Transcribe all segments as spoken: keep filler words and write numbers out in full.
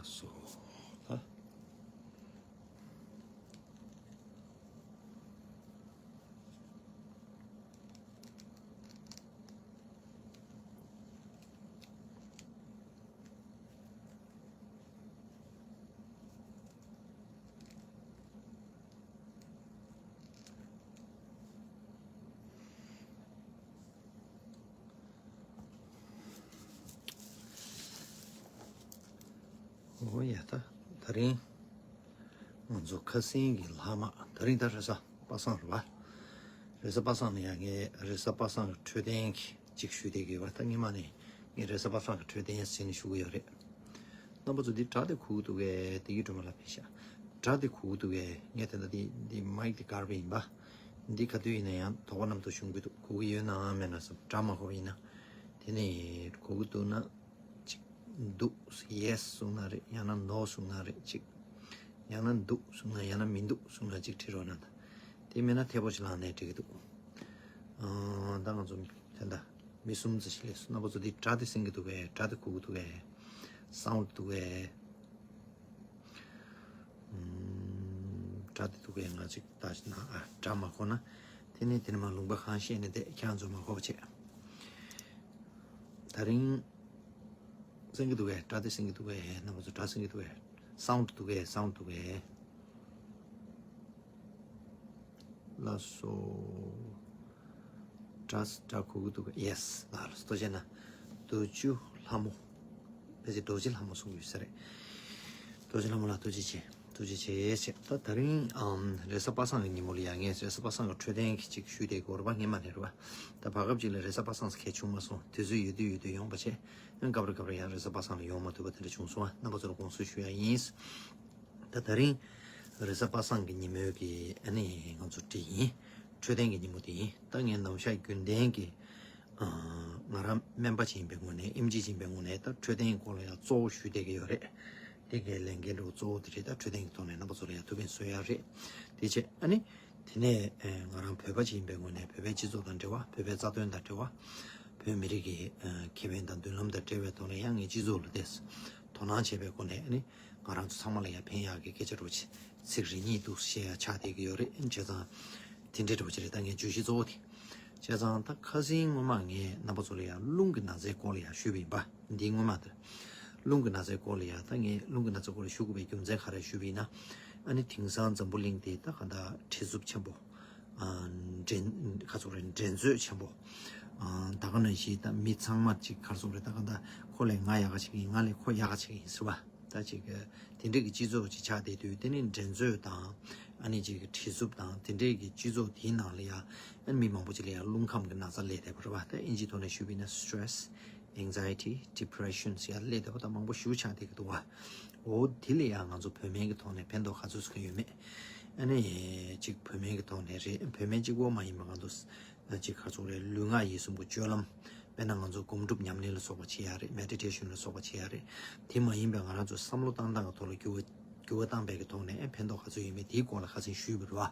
སོ། ད། འོ་ཡ། ད་ད་རིང་ང་ཚོ་ཁ་སང་གི་ལྷག་མ། ད་རིང་ད་རེས་གཟའ་པ་སངས་རེད་པ། རེས་གཟའ་པ་སངས་ནས་ཡ། ངས་རེས་གཟའ་པ་སངས་ཀྱི་འཕྲོད་བསྟེན་གྱི་ཅིག་ཞུས་བསྡད་ཀྱི་ཡོད་པ། ད་སྔོན་མ་ནས་ངས་རེས་གཟའ་པ་སངས་ཀྱི་འཕྲོད་བསྟེན་ཟེར་ནས་ཞུ་གི་ཡོད་རེད། རྣམ་པ་ཚོ་འདི་སྒྲ་དེ་གོ་གི་འདུག་གས། དེ་གི་སྒྲོལ་མ་ལགས་ཕེབས་ཤག་སྒྲ་དེ་གོ་གི་འདུག་གས། ངས་དེ་འདྲ་དེ་འདི་མའིག་དེ་དཀར་པོ་ཡིན་པ། འདི་ག་དུས་ཡིན་ན་ཡང་དོགས་པ་རྣམ་རྟོག་བྱུང་གི་འདུག་གོ་གི་ཡོད་ནའང་མེད་ན་བསམ། སྒྲ་མ་གོ་བ་ཡིན་ན། དེ་ནས་གོ་གི་འདུག་ན། ཅིག་འདུག་ཡེས་གསུངས་ན་རེད། ཡང་ན་ནོ་གསུངས་ན་རེད། ཅིག་ཡང་ན་འདུག་གསུངས་ན། ཡང་ན་མི་འདུག་གསུངས་ན་ཅིག་བྲིས་རོགས་གནང་། ད་དེ་མེད་ན་ཐལ་པོ་ཞིག་ལངས་ནས་འགྲིག་གི་འདུག་ཨང་། ད་ང་ཚོ་དེ་འདྲ་མི་གསུམ་ཙམ་ཞིག་སླེབས་སོང་། རྣམ་པ་ཚོ་འདི་སྒྲ་དེ་གསན་གི་འདུག་གས། སྒྲ་དེ་གོ་གི་འདུག་གས། སའུན་ཌི་འདུག་གས། ཨུམ། སྒྲ་དེ་འདུག་གས། ང་ཅིག་ལྟ་ཞིག་ན། ཨ། སྒྲ་མ་གོ་ན། དེ་ནས་དེ་ནས་མར་ལུང་པ་གང་བཤད་ནས་བསྡད། ཁྱེད་རང་ཚོ་མ་གོ་བ་བྱེད། ད་རིང་གསན་གི་འདུག་གས། སྒྲ་དེ་གསན་གི་འདུག་གས། རྣམ་པ་ཚོ་སྒྲ་གསན་གི་འདུག་གས། སའུན་ཌི་འདུག་གས། སའུན་ཌི་འདུག་གས། ལགས་སོ། སྒྲ་སྒྲ་གོ་གི་འདུག་གས། ཡེས། ལགས་སོ། ཐུགས་རྗེ་གནང་། རྡོ་རྗེ་ལྷ་མོ། ཕལ་ཆེར་རྡོ་རྗེ་ལྷ་མོ་གསུང་གི་ཡོད་ས་རེད། རྡོ་རྗེ་ལྷ་མོ་ལགས་ཐུགས་རྗེ་ཆེ། ཐུགས་རྗེ་ཆེ་ཞེས། ད་ད་རིང་ཨམ་རེས་གཟའ་པ་སངས་ཀྱི་ཉིན་མོ་ལ་ཡ། ངས་རེས་གཟའ་པ་སངས་ཀྱི་འཕྲོད་བསྟེན་གྱི་ཅིག་ཞུས་བསྡད་ཀྱི་ཡོད་རེད་པ། སྔོན་མ་ནས་རེད་པ། ད་བར་སྐབས་ཅིག་ལ་རེས་གཟའ་པ་སངས་སུ་གལ་བྱུང་མ་སོང་། དུས་ཚོད་ཡོད་དུས་ཡོད་དུས་ཡོང་བ་བྱས། ཡང་སྐབས་རེ་སྐབས་རེ་ཡང་རེས་གཟའ་པ་སངས་ལ་ཡོང་མ་ཐུབ་པ་དེ་འདྲ་བྱུང་སོང་བ། རྣམ་པ་ཚོ་ལ་དགོངས་སེལ་ཞུ་ཡ་ཡིན། ད་ད་རིང་རེས་གཟའ་པ་སངས་ཀྱི་ཉིན་མོའི་གི་ཨ་ནི་ང་ཚོ་འདི་ཡིན། འཕྲོད་བསྟེན་གྱི་ཉིན་མོ་དེ་ཡིན། ད་ངས་ནམ་ཞག་རྒྱུན་ལྡན་གྱི་ཨ། ང་རང་སྨན་པ་ཅིག་ཡིན་པའི་ངོས་ནས། ཨེམ་ཆི་ཅིག་ཡིན་པའི་ངོས་ནས། ད་འཕྲོད་བསྟེན་གྱི་སྐོར་ལ་ཡང་གཙོ་བོ་ཞུས་བསྡད་ཀྱི་ཡོད་རེད། དེ་གའི་ལས་འགན་འདྲ་བོ་གཙོ་བོ་དེ་རེད། ད་འཕྲོད་བསྟེན་གྱི་ཐོག་ནས་རྣམ་པ་ཚོ་ལ་ཡང་ཐུགས་ཕན་གསོས་ཡ་རེད། དེ་བྱས་ཨ་ནི། དེ་ནས་ཨེ། ང་རང་བོད་པ་ཅིག་ཡིན་པའི་ངོས་ནས། བོད་པའི་སྤྱི་ཚོགས་དང་འབྲེལ་བ། བོད་པའི་རྩ་དོན་དང་འབྲེལ་བ། བོད་མི་རིགས་ཀྱི་ཨེ། ཁེ་ཕན་དང་མདུན་ལམ་དང་འབྲེལ་བའི་ཐོག་ནས་ཡང་ངས་སྤྱི་ཚོགས་ལ་དེ་དོ་སྣང་བྱས་པའི་སྒོ་ནས། ཨ་ནི་ང་རང་ཚོ་ཚང་མ་ལ་ཡང་ཕན་ཡག་གི་སྐད་ཆ་འདྲ་བོ་ཅིག་ཚིག་རེ་གཉིས་འདུག་བཤད་ཡ་ཆགས་བསྡད་ཀྱི་ཡོད་རེད། བྱས་ཙང་དེ་འདྲའི་འདྲ་བོ་ཅིག་རེད། ད་ངའི་བརྗོད་གཞི་གཙོ་བོ་དེ། བྱས་ཙང་ད་ཁ་སང་སྔོན་མ་ངས་རྣམ་པ་ཚོ་ལ་ཡང་རླུང་གི་ན་ཚའི་སྐོར་ལ་ཡང་ཞུས་པ་ཡིན་པ། འདིའི་སྔོན་མ་དེར། རླུང་གི་ན་ཚའི་སྐོར་ལ་ཡང་། ད་ངས་རླུང་གི་ན་ཚའི་སྐོར་ལ་ཞུ་དགོས་པའི་རྒྱུ་མཚན་ག་རེ་ཞུས་པ་ཡིན་ན། ཨ་ནི་དེང་སང་འཛམ་བུ་གླིང་འདི་ད་ག་འདྲ་བྲེལ་འཚུབ་ཆེན་པོ། ཨ། འགྲན། ག་ཚོད་རེད། འགྲན་རྩོད་ཆེན་པོ། ཨ། ད་ག་ནང་བཞིན་ད་མི་ཚང་མ་ཅིག་ག་རེ་ཟེར་དགོས་རེད། ད་ག་འདྲ་ཁོ་ལས་ང་ཡག་ག་བྱེད་ཀྱི་ཡིན། ང་ལས་ཁོ་ཡག་ག་བྱེད་ཀྱི་ཡིན་ཟེར་བ། ད་ཅིག་དེ་འདྲས་ཀྱི་སྤྱི་ཚོགས་ཅིག་ཆགས་བསྡད་དུས། དེ་ནི་འགྲན་རྩོད་དང་། ཨ་ནི་ཅིག་བྲེལ་འཚུབ་དང་། དེ་འདྲས་ཀྱི་སྤྱི་ཚོགས་དེའི་ནང་ལ་ཡ། ཨ་ནི་མི་མང་པོ་ཅིག་ལ་ཡ་རླུང་ཁམས་ཀྱི་ན་ཚ་སླེབས་བསྡད་པ་རེད་བ། ད་ཨིན་ཇིའི་ཐོག་ནས་ཞུས་པ་ཡིན་ན། stress, anxiety, depression ཟེར་ཡ་སླེབས་བསྡད་པ་ད་མང་པོ་ཞེ་པོ་ཆགས་བསྡད་ཀྱི་འདུག་བ། འོ་དེ་ལ་ཡ་ང་ཚོ་བོད་སྨན་གྱི་ཐོག་ནས་ཕན་ཐོགས་ག་ཚོད་ཅིག་ཡོད་མེད། ཨ་ནི་ཅིག་བོད་སྨན་གྱི་ཐོག་ནས་རེད། བོད་སྨན་གཅིག་པོ་མ་ཡིན་པ་ང་ཚོ། ཅིག་ག་རེ་ཟེར་དགོས་རེད། ལུས་ངག་ཡིད་གསུམ་གྱི་སྤྱོད་ལམ། དཔེར་ན་ང་ཚོ་སྒོམ་སྒྲུབ་ཉམས་ལེན་ལ་སོགས་པ་བྱེད་ཡ་རེད། མེ་ཌི་ཊེ་ཤན་ལ་སོགས་པ་བྱེད་ཡ་རེད། དེ་མ་ཡིན་པའི་ང་རང་ཚོ་བསམ་བློ་བཏང་སྟངས་ཀྱི་ཐོག་ལ་འགྱུར་བ། འགྱུར་བ་བཏང་པའི་གི་ཐོག་ནས་ཨེ་ཕན་ཐོགས་ག་ཚོད་ཡོད་མེད། དེའི་སྐོར་ལ་ཁ་སང་ཞུས་པ་རེད་བ།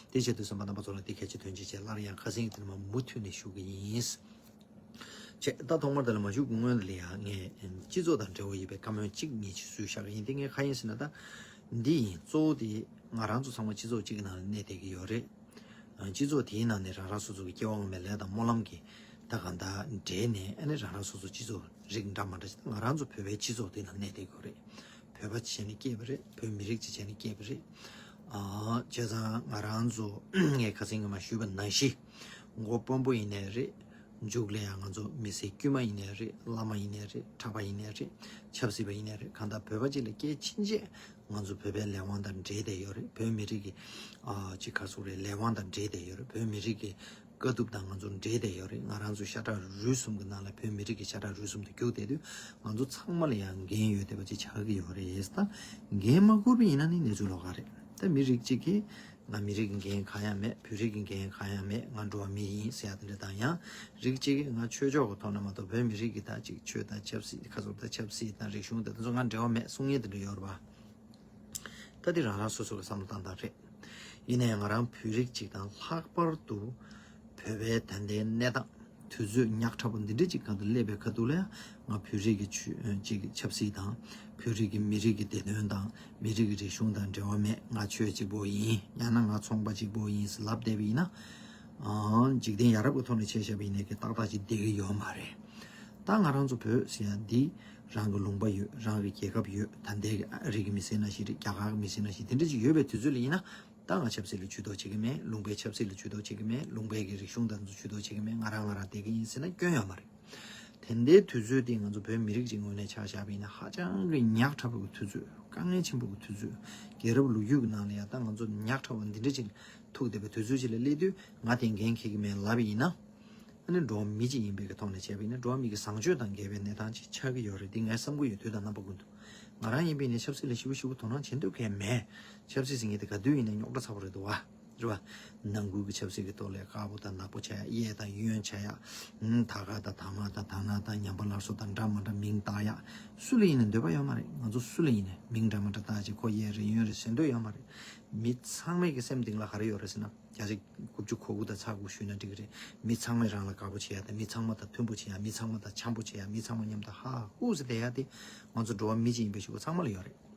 དེ་བྱེད་དུས་ཙམ་པ་རྣམ་པ་ཚོ་ལ་དེ་གལ་ཆེ་དོན་ཆེ་བྱས་སླར་ཡང་ཁ་སང་གི་དེ་ནས་མུ་མཐུད་ནས་ཞུ་གི་ཡིན། བྱས། ད་ཐོག་མར་དེ་ལ་མ་ཞུགས་ཀྱི་སྔོན་ལ་ཡང་ངས་སྤྱི་ཚོགས་དང་འབྲེལ་བ་ཡོད་པའི་བཀའ་མོལ་གཅིག་གཉིས་ཅིག་ཞུས་བཞག་གི་ཡིན། དེ་ངས་ག་རེ་ཡིན་ཟེར་ན། ད་འདི་ཡིན། གཙོ་བོ་དེ་ང་རང་ཚོ་ཚང་མ་སྤྱི་ཚོགས་གཅིག་གི་ནང་ལ་གནས་བསྡད་ཀྱི་ཡོད་རེད། སྤྱི་ཚོགས་དེའི་ནང་ནས་རང་རང་སོ་སོ་གི་སྐྱེ་བ་སྔོན་མའི་ལས་དང་སྨོན་ལམ་གྱིས་ད་གང་ལྟར་འདྲེས་ནས། ཨ་ནི་རང་རང་སོ་སོ་སྤྱི་ཚོགས་རིགས་འདྲ་མ་འདྲ་ཞིག་ང་རང་ཚོ་བོད་པའི་སྤྱི་ཚོགས་དེའི་ནང་གནས་བསྡད་ཀྱི་ཡོད་རེད། བོད་པ་ཅིག་བྱས་ནས་སྐྱེས་པ་རེད། བོད་མི་རིགས་ཅིག་བྱས་ནས་སྐྱེས་པ་རེད། ཨ། བྱས་ཙང་ང་རང་ཚོ་ངས་ཁ་སང་སྔོན་མ་ཞུས་པ་ནང་བཞིན། མགོ་དཔོན་པོ་ཡིན་ནའི་རེད། མཇུག་ལ་ཡང་ང་ཚོ་མི་སེར་དཀྱུས་མ་ཡིན་ནའི་རེད། བླ་མ་ཡིན་ནའི་རེད། གྲྭ་པ་ཡིན་ནའི་རེད། ཆབ་སྲིད་པ་ཡིན་ནའི་རེད། གང་ལྟར་བོད་པ་ཅིག་ལ་སྐྱེས་ཕྱིན་ཆད་ང་ཚོ་བོད་པའི་ལས་དབང་དང་འབྲེལ་བསྡད་ཡོད་རེད། བོད་མི་རིགས་ཀྱི། ཨ། ཅིག་ག་རེ་ཟེར་དགོས་རེད། ལས་དབང་དང་འབྲེལ་བསྡད་ཡོད་རེད། བོད་མི་རིགས་ཀྱི་དཀའ་སྡུག་དང་ང་ཚོ་འབྲེལ་བསྡད་ཡོད་རེད། ང་རང་ཚོ་ཤ་ཁྲག་རུས་གསུམ་གྱི་ནང་ལ་བོད་མི་རིགས་ཀྱི་ཤ་ཁྲག་རུས་གསུམ་དུ་གྱུར་བསྡད་དུས། ང་ཚོ་ཚང་མ་ལ་ཡང་འགན་ཡོད་བསྡད་པ་ཅིག་ཆགས་ཀྱི་ཡོད་རེད། ད་འགན་མ་འཁུར་བ་ཡིན་ན་ནི་གནས་ཚུལ་ལོགས་ཀ་རེད། ད་མི་རིགས་གཅིག་གིས་ང་མི་རིགས་ཀྱི་འགན་གང་ཡང་མེད། བོད་རིགས་ཀྱི་འགན་གང་ཡང་མེད། ང་འགྲོ་བ་མི་ཡིན་ཟེར་ཡ་དེ་འདྲ་དང་། ཡང་རིགས་གཅིག་གིས་ང་ཆོས་ཕྱོགས་ཀྱི་ཐོག་ནས་མ་གཏོགས་བོད་མི་རིགས་ཀྱི་ད་ཅིག་ཆོས་དང་ཆབ་སྲིད། ཁ་ཚུར་ད་ཆབ་སྲིད་དང་རིག་གཞུང་དང་དེ་ཚོ་ང་འབྲེལ་བ་མེད་གསུང་མཁན་དེ་འདྲ་ཡོད་རེད་པ། ད་འདི་རང་རང་སོ་སོ་གི་བསམ་བློ་བཏང་སྟངས་རེད། ཡིན་ནའི་ང་རང་བོད་རིགས་གཅིག་དང་། ལྷག་པར་དུ་བོད་པའི་ད་ལྟའི་གནས་སྟངས། དུས་ཚོད་ཉག་ཕྲ་པོ་འདི་འདྲ་ཅིག་སྒང་དུ་སླེབས་པའི་ཁ་ཐུག་ལ་ཡང་ང་བོད་རིགས་ཀྱི་ཆོས་ཅིག་ཆབ་སྲིད་དང་བོད་རིགས་ཀྱི་མི་རིགས་ཀྱི་བདེ་དོན་དང་མི་རིགས་ཀྱི་རིག་གཞུང་དང་འབྲེལ་བ་མེད། ང་ཆོས་གཅིག་པོ་ཡིན། ཡང་ན་ང་ཚོང་པ་གཅིག་པོ་ཡིན་ཟེར་ལབ་བསྡད་པ་ཡིན་ན། ཨང་། འཇིག་རྟེན་ཡ་རབས་ཀྱི་ཐོག་ནས་བྱས་བཞག་པ་ཡིན་ནའི་ཏག་ཏག་ཅིག་བསྡད་ཀྱི་ཡོད་མ་རེད། ད་ང་རང་ཚོ་བོད་ཟེར་ཡ་འདི་རང་གི་ལུང་པ་ཡོད། རང་གི་རྒྱལ་ཁབ་ཡོད། ད་ལྟའི་ཨ་རི་གི་མི་སེར་ནང་བཞིན་རེད། རྒྱ་གར་གི་མི་སེར་ནང་བཞིན་དེ་འདྲ་ཅིག་ཡོད་པའི་དུས་ཚོད་ལ་ཡིན་ན། ད་ང་ཆབ་སྲིད་ལ་ཇུས་གཏོགས་བྱེད་ཀྱི་མེད། ལུང་པའི་ཆབ་སྲིད་ལ་ཇུས་གཏོགས་བྱེད་ཀྱི་མེད། ལུང་པའི་གི་རིག་གཞུང་དང་ཚོ་ཇུས་གཏོགས་བྱེད་ཀྱི་མེད། ང་རང་ང་རང་བསྡད་ཀྱི་ཡིན་ཟེར་ན་སྐྱོན་ཡོད་མ་རེད། དེ་འདྲའི་དུས་ཚོད་དེ་ང་ཚོ་བོད་མི་རིགས་ཀྱི་ངོས་ནས་ཆ་བཞག་པ་ཡིན་ན་ཧ་ཅང་གི་ཉག་ཕྲ་པོ་གི་དུས་ཚོད། དཀའ་ངལ་ཆེན་པོ་གི་དུས་ཚོད། རྒྱལ་རབས་ལོ་རྒྱུས་ཀྱི་ནང་ལ་ཡང་ད་ང་ཚོ་ཉག་ཕྲ་བ་འདི་འདྲ་ཅིག་ཐུག་བསྡད་པའི་དུས་ཚོད་ཅིག་ལ་སླེབས་དུས་ང་དེ་འགན་འཁྱེར་གྱི་མེད་ལབ་པ་ཡིན་ན། ཨ་ནི་འགྲོ་བ་མི་གཅིག་ཡིན་པའི་གི་ཐོག་ནས་བྱས་པ་ཡིན་ན་འགྲོ་བ་མི་གི་བཟང་སྤྱོད་དང་འགལ་བའི་གནས་སྟངས་ཅིག་ཆགས་ཀྱི་ཡོད་རེད། འདི་ངས་བསམ་གྱི་ཡོད། དུས་དང་རྣམ་པ་ཀུན་ཏུ། ང་རང་ཡིན་པས་ནི་ཆབ་སྲིད་ལ་ཞིབ་པོ་ཞིབ་པོ་དོ་སྣང་བྱེད་འདོད་མཁན་མེད། ཆབ་སྲིད་ཟེར་མཁན་དེ་ག་དུས་ཡིན་ན་རྙོག་དྲ་ཚ་པོ་རེད་འདུག་བ། རེད་བ། ནང་ཁུལ་གྱི་ཆབ་སྲིད་ཀྱི་ཐོག་ལ་དཀར་པོ་དང་ནག་པོ་བྱ་ཡ། གཡས་དང་གཡོན་བྱ་ཡ། ཨུམ། ད་ག་དང་ད་མ་དང་ད་ན་དང་ཉམས་པ་སླར་གསོ་དང་འདྲ་མ་འདྲ་མིང་བཏགས་ཡ། སུ་ལ་ཡིན་ན་འདོད་པ་ཡོད་མ་རེད། ང་ཚོ་སུ་ལ་ཡིན་ན་མིང་འདྲ་མ་འདྲ་བཏགས་ཅིག་ཁོ་གཡས་རེད་གཡོན་རེད་ཟེར་འདོད་ཡོད་མ་རེད། མི་ཚང་མའི་གི་སེམས་གཏིང་ལ་ག་རེ་ཡོད་རེད་ཟེར་ན། བརྒྱ་ཆ་དགུ་བཅུ་གོ་དགུ་དང་ཚེག་དགུ་ཞུས་ན་འགྲིག་གི་རེད། མི་ཚང་མས་རང་ལ་དགའ་པོ་བྱེད་ཡ་དང་མི་ཚང་མ་དང་མཐུན་པོ་བྱེད་ཡ། མི་ཚང་མ་དང་འཆམ་པོ་བྱེད་ཡ། མི་ཚང་མ་མཉམ་དུ་ཧ་ཧུ་ཟེར་བསྡད་ཡ་དེ་ང་ཚོ་འགྲོ་བ་མི་གཅིག་ཡིན་པའི་ཕྱོགས་ཚང་མ་ལ་ཡོད་རེད།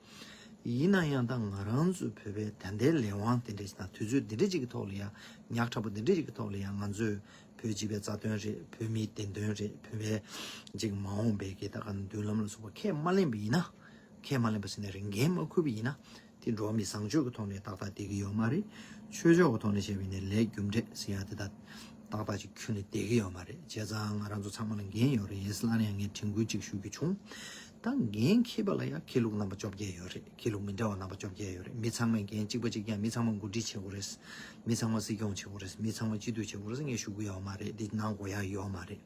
ཡིན་ན་ཡང་ད་ང་རང་ཚོའི་བོད་པའི་ད་ལྟའི་ལས་དབང་དེ་འདྲ་ཞིག་དང་དུས་ཚོད་འདི་འདྲ་ཅིག་གི་ཐོག་ལ་ཡང་ཉག་ཕྲ་པོ་འདི་འདྲ་ཅིག་གི་ཐོག་ལ་ཡང་ང་ཚོས་བོད་སྤྱི་པའི་རྩ་དོན་རེད། བོད་མིའི་བདེན་དོན་རེད། བོད་པའི་ཅིག་མ་འོངས་པའི་གི་ད་ག་མདུན་ལམ་ལ་སོགས་པ་ཁས་མ་ལེན་པ་ཡིན་ན། ཁས་མ་ལེན་པ་ཟེར་ནའི་རེད། འགན་མ་འཁུར་བ་ཡིན་ན། དེ་འགྲོ་བ་མི་བཟང་སྤྱོད་ཀྱི་ཐོག་ནས་ཏག་ཏག་བསྡད་ཀྱི་ཡོད་མ་རེད། ཆོས་ཕྱོགས་ཀྱི་ཐོག་ནས་བཤད་པ་ཡིན་ན་ལས་རྒྱུ་འབྲས་ཟེར་ཡ་དེ་དག་ཏག་ཏག་ཅིག་ཁྱོན་ནས་བསྡད་ཀྱི་ཡོད་མ་རེད། བྱས་ཙང་ང་རང་ཚོ་ཚང་མ་ལ་འགན་ཡོད་རེད། སླར་ཡང་ངས་དྲན་སྐུལ་ཅིག་ཞུ་རྒྱུ་བྱུང་། ད་འགན་འཁྱེར་བ་ལ་ཡང་ཁེ་ལུགས་རྣམ་པ་བཅོ་བརྒྱད་ཡོད་རེད། ཁེ་ལུགས་མི་འདྲ་བ་རྣམ་པ་བཅོ་བརྒྱད་ཡོད་རེད། མི་ཚང་མས་འགན་གཅིག་པ་གཅིག་རྐྱང་། མི་ཚང་མ་འགོ་ཁྲིད་བྱེད་དགོས་རེད། མི་ཚང་མ་སྲིད་སྐྱོང་བྱེད་དགོས་རེད། མི་ཚང་མ་སྤྱི་འཐུས་བྱེད་དགོས་རེད་ངས་ཞུ་གི་ཡོད་མ་རེད། འདི་གནང་དགོས་ཡ་ཡོད་མ་རེད།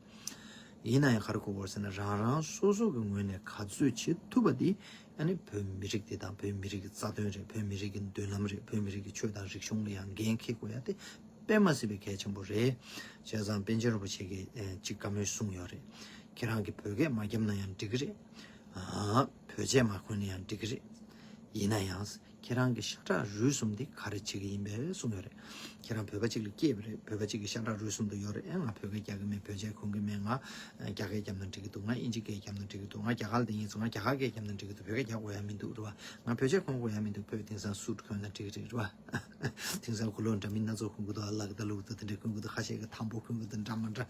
ཡིན་ན་ཡང་ག་རེ་གོ་དགོས་ཟེར་ན་རང་རང་སོ་སོ་གི་ངོས་ནས་ག་ཚོད་བྱེད་ཐུབ་པ་འདི། ཨ་ནི་བོད་མི་རིགས་འདི་དང་བོད་མི་རིགས་ཀྱི་རྩ་དོན་རེད། བོད་མི་རིགས་ཀྱི་མདུན་ལམ་རེད། བོད་མི་རིགས་ཀྱི་ཆོས་དང་རིག་གཞུང་ལ་ཡང་འགན་འཁྱེར་དགོས་ཡ་དེ་དཔེ་མ་སྲིད་པའི་གལ་ཆེན་པོ་རེད། བྱས་ཙང་པཎ་ཆེན་རིན་པོ་ཆེ་གིས་ཨེ་གཅིག་བཀའ་མོལ་གསུངས་ཡོད་རེད། ཁྱེད་རང་གིས་བོད་སྐད་མ་བརྒྱབ་ན་ཡང་འགྲིག་གི་རེད། ཨ་བོད་ཆས་མ་གོན་ན་ཡང་འགྲིག་གི་རེད། ཡིན་ན་ཡང་། ཁྱེད་རང་གི་ཤ་ཁྲག་རུས་གསུམ་འདི་ག་རེ་བྱེད་ཀྱི་ཡིན་པས་གསུངས་ཡོད་རེད། ཁྱེད་རང་བོད་པ་གཅིག་ལ་སྐྱེས་པ་རེད། བོད་པ་གཅིག་གི་ཤ་ཁྲག་རུས་གསུམ་དུ་ཡོད་རེད། ཨེ་ང་བོད་སྐད་རྒྱག་གི་མེད། བོད་ཆས་གོན་གི་མེད། ང་རྒྱ་སྐད་རྒྱབ་ན་འགྲིག་གི་འདུག་ང་དབྱིན་ཇི་སྐད་རྒྱབ་ན་འགྲིག་གི་འདུག་ང་རྒྱ་གར་ལ་བསྡད་ཡིན་ཙང་ང་རྒྱ་གར་སྐད་རྒྱབ་ན་འགྲིག་གི་འདུག་བོད་སྐད་རྒྱག་དགོས་ཡ་མི་འདུག་རེད་བ། ང་བོད་ཆས་གོན་དགོས་ཡ་མི་འདུག་བོད་དེང་སང་སུཊ་གོན་ན་འགྲིག་གི་རེད་རེད་བ། དེང་སང་གོས་ལོག་འདྲ་མིན་སྣ་ཚོགས་གོན་གི་འདུག་ཨ་ལག་དང་ལུག་དང་དེ་འདྲ་གོན་གི་འདུག་ཁ་ཤས་ཀྱིས་དམ་པོ་གོན་གི་འདུག་འདྲ་མི་འདྲ།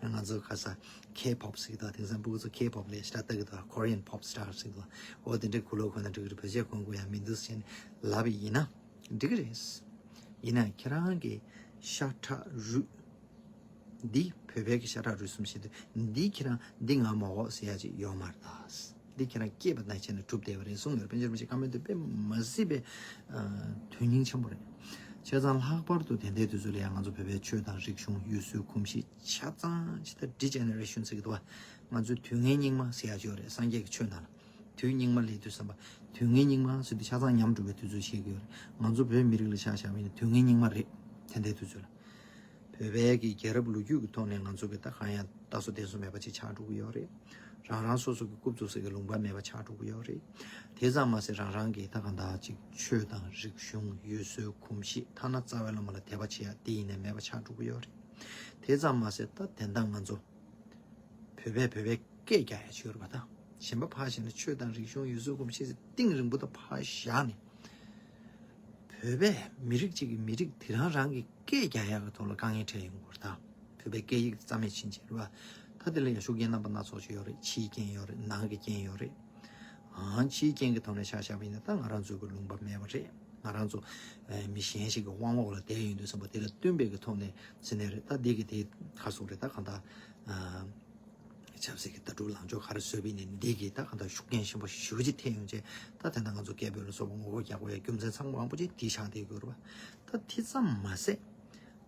ང་ཚོ་ཁ་ས་K-pop ཟེར་གི་འདུག་དེང་སང་ཕྲུ་གུ་ཚོ་K-pop ལ་ཤ་ལྟ་གི་འདུག Korean pop star ཟེར་གི་འདུག་འོ་དེ་འདྲའི་གོས་ལོག་གོན་ན་འགྲིག་གི་རེད། བོད་ཆས་གོན་དགོས་ཡ་མི་འདུག་ཟེར་ནས་ལབ་པ་ཡིན་ན་འགྲིག་གི་རེད། ཡིན་ན་ཁྱེད་རང་གི་ཤ་ཁྲག་རུས་འདི་བོད་པའི་གི་ཤ་ཁྲག་རུས་གསུམ་བྱེད་དུས་འདི་ཁྱེད་རང་འདི་ང་མ་འོག་ཟེར་ཡ་ཅིག་ཡོད་མ་རེད་ད། འདི་ཁྱེད་རང་སྐྱེས་པ་ནང་བཞིན་གྲུབ་བསྡད་པ་རེད་གསུངས་ཡོད་རེད། པཎ་ཆེན་རིན་པོ་ཆེའི་བཀའ་མོལ་འདི་དཔེ་མ་སྲིད་པའི་ཨ་དོན་སྙིང་ཆེན་པོ་རེད། བྱས་ཙང་ལྷག་པར་དུ་དེ་འདྲའི་དུས་ཚོད་ལ་ཡང་ང་ཚོ་བོད་པའི་ཆོས་དང་རིག་གཞུང་ཡུལ་སྲོལ་གོམས་གཤིས་ཆ་ཚང་ཇི་ལྟར་ཌི་ཇེ་ནེ་རེ་ཤན་ཟེར་གི་འདུག་བ། ང་ཚོའི་དུས་ངན་སྙིགས་མ་ཟེར་ཡ་ཅིག་ཡོད་རེད། སངས་རྒྱས་ཀྱི་ཆོས་ནང་ལ་དུས་སྙིགས་མ་ལས་དུས་བསམ་པ། དུས་ངན་སྙིགས་མ་ཟེར་དུས་ཆ་ཚང་མཉམ་འགྲོ་བའི་དུས་ཚོད་བཤད་ཀྱི་ཡོད་རེད། ང་ཚོ་བོད་མི་རིགས་ལ་ཆ་བཞག་པ་ཡིན་ན་དུས་ངན་སྙིགས་མ་རེད། དེ་འདྲའི་དུས་ཚོད་ལ། བོད་པའི་གི་རྒྱལ་རབས་ལོ་རྒྱུས་ཀྱི་ཐོག་ནས་ང་ཚོ་གི་ད་གང་ཡང་ལྟ་སྲོལ་བསྟེན་སྲོལ་མེད་པ་ཅིག་ཆགས་འགྲོ་གི་ཡོད་རེད། རང་རང་སོ་སོ་གི་རྐུབ་བཙུགས་སའི་གི་ལུང་པ་མེད་པ་ཆགས་འགྲོ་གི་ཡོད་རེད། དེ་ཙམ་མ་ཟད་རང་རང་གི་ད་གང་ལྟར་ཅིག་ཆོས་དང་རིག་གཞུང་ཡུལ་སྲོལ་གོམས་གཤིས་ཐ་ན་རྩ་བའི་བླ་མ་ལ་དད་པ་བྱེད་ཡ་དེ་ཡིན་ནའི་མེད་པ་ཆགས་འགྲོ་གི་ཡོད་རེད། དེ་ཙམ་མ་ཟད་ད་དེ་འདྲ་ང་ཚོ་བོད་པས་བོད་པའི་སྐད་རྒྱག་ཡ་ཅིག་ཡོད་རེད་པ། ད་གཞན་པ་ཕར་བཞག་ན་ཆོས་དང་རིག་གཞུང་ཡུལ་སྲོལ་གོམས་གཤིས་ཟེར་གཏིང་རིང་པོ་ད་ཕར་བཞག་ནས། བོད་པས་མི་རིགས་གཅིག་གིས་མི་རིགས་དེ་རང་རང་གི་སྐད་རྒྱག་ཡག་གི་ཐོག་ལ་དཀའ་ངལ་འཕྲད་ཡོང་གི་ཡོད་རེད་ད། བོད་པའི་སྐད་ཡིག་རྩ་མེད་ཕྱིན་ཆད་རེད་བ། ད་དེ་ལ་ཡང་ཤུགས་རྐྱེན་རྣམ་པ་སྣ་ཚོགས་ཤིག་ཡོད་རེད། ཕྱིའི་རྐྱེན་ཡོད་རེད། ནང་གི་རྐྱེན་ཡོད་རེད། ཨང་། ཕྱིའི་རྐྱེན་གྱི་ཐོག་ནས་ཆ་བཞག་པ་ཡིན་ན་ད་ང་རང་ཚོའི་གི་ལུང་པ་མེད་པ་རེད། ང་རང་ཚོ་ཨེ་མི་གཞན་ཞིག་གི་དབང་འོག་ལ་བསྡད་ཡོང་དུས་ཙམ་པ་དེ་ལ་བསྟུན་པའི་གི་ཐོག་ནས་ཟེར་ནས་རེད། ད་འདི་གི་དེ་ག་སོགས་རེད། ད་གང་ལྟར་ཨ། ཆབ་སྲིད་ཀྱི་ལྟ་གྲུབ་ལངས་ཕྱོགས་ག་རེ་བཟོས་པ་ཡིན་ནའི་འདི་གིས་ད་གང་ལྟར་ཤུགས་རྐྱེན་ཆེན་པོ་ཞེ་པོ་ཅིག་ཐེབས་ཡོང་བྱས། ད་དེ་འདྲ་ང་ཚོ་སྐད་འབོད་ལ་སོགས་པ་ངོ་རྒོལ་རྒྱག་དགོས་ཡ་རྒྱུ་མཚན་ཚང་མ་མང་པོ་ཅིག་འདི་ཆགས་བསྡད་ཡོད་རེད་བ། ད་དེ་ཙམ་མ་ཟད།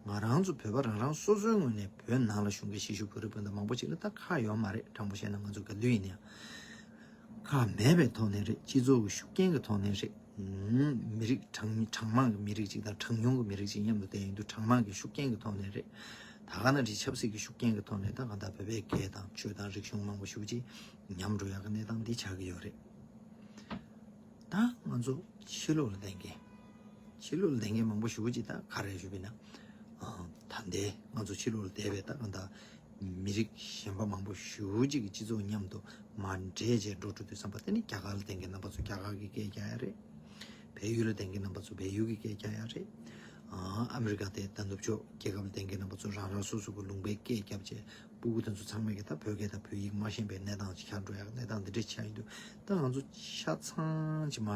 ང་རང་ཚོ་བོད་པ་རང་རང་སོ་སོའི་ངོས་ནས་བོད་ནང་ལ་བཞུགས་མཁན་གཞིས་བཞུགས་བོད་རིགས་སྤུན་ཟླ་མང་པོ་ཅིག་ལ་ད་ཁག་ཡོད་མ་རེད། དྲང་པོ་བཤད་ན་ང་ཚོ་ག་དུས་ཡིན་ནའང་ཁག་མེད་པའི་ཐོག་ནས་རེད། སྤྱི་ཚོགས་ཀྱི་ཤུགས་རྐྱེན་གྱི་ཐོག་ནས་རེད། མི་རིགས་གྲངས་གྲངས་མང་གི་མི་རིགས་གཅིག་དང་གྲངས་ཉུང་གི་མི་རིགས་གཅིག་མཉམ་དུ་བསྡད་ཡོང་དུས་གྲངས་མང་གི་ཤུགས་རྐྱེན་གྱི་ཐོག་ནས་རེད། ད་ག་ན་རེད། ཆབ་སྲིད་ཀྱི་ཤུགས་རྐྱེན་གྱི་ཐོག་ནས་ད་གང་ལྟར་བོད་པའི་སྐད་དང་ཆོས་དང་རིག་གཞུང་མང་པོ་ཞེ་པོ་ཅིག་ཉམས་འགྲོ་ཡག་གི་གནས་སྟངས་འདི་ཆགས་ཀྱི་ཡོད་རེད། ད་ང་ཚོ་ཕྱི་ལོགས་ལ་བསྡད་མཁན། ཕྱི་ལོགས་ལ་བསྡད་མཁན་མང་པོ་ཞེ་པོ་ཅིག་ད་ག་རེ་ཞུས་པ་ཡིན་ན། ཨ། ད་ལྟའི་ང་ཚོ་ཕྱི་ལོགས་ལ་བསྡད་པའི་ད་གང་ལྟར་ མི་རིགས་གཞན་པ་མང་པོ་ཞེ་པོ་ཅིག་གི་སྤྱི་ཚོགས་མཉམ་དུ་མ་འདྲེས་བྱས་འགྲོ་འགྲོ་དུས་ཙམ་པ་དེ་ནི་རྒྱ་གར་ལ་བསྡད་མཁན་རྣམ་པ་ཚོ་རྒྱ་གར་གྱི་སྐད་རྒྱག་ཡ་རེད། བལ་ཡུལ་ལ་བསྡད་མཁན་རྣམ་པ་ཚོ་བལ་ཡུལ་གྱི་སྐད་རྒྱག་ཡ་རེད། ཨ་ཨ་མི་རི་ཀ་དེ་ད་ནུབ་ཕྱོགས་རྒྱལ་ཁབ་ལ་བསྡད་མཁན་རྣམ་པ་ཚོ་རང་རང་སོ་སོ་གི་ལུང་པའི་སྐད་རྒྱབ་བྱས་སྤུ་གུ་དེ་ཚོ་ཚང་མས་ཀྱི་ད་བོད་སྐད་དང་བོད་ཡིག་མ་ཤེས་པའི་གནས་སྟངས་ཅིག་ཆགས་འགྲོ་ཡ་གནས་སྟངས་འདི་འདྲ་ཆགས་ཡོང་དུས། ད་ང་ཚོ་ཆ་ཚང་ཅིག་མ་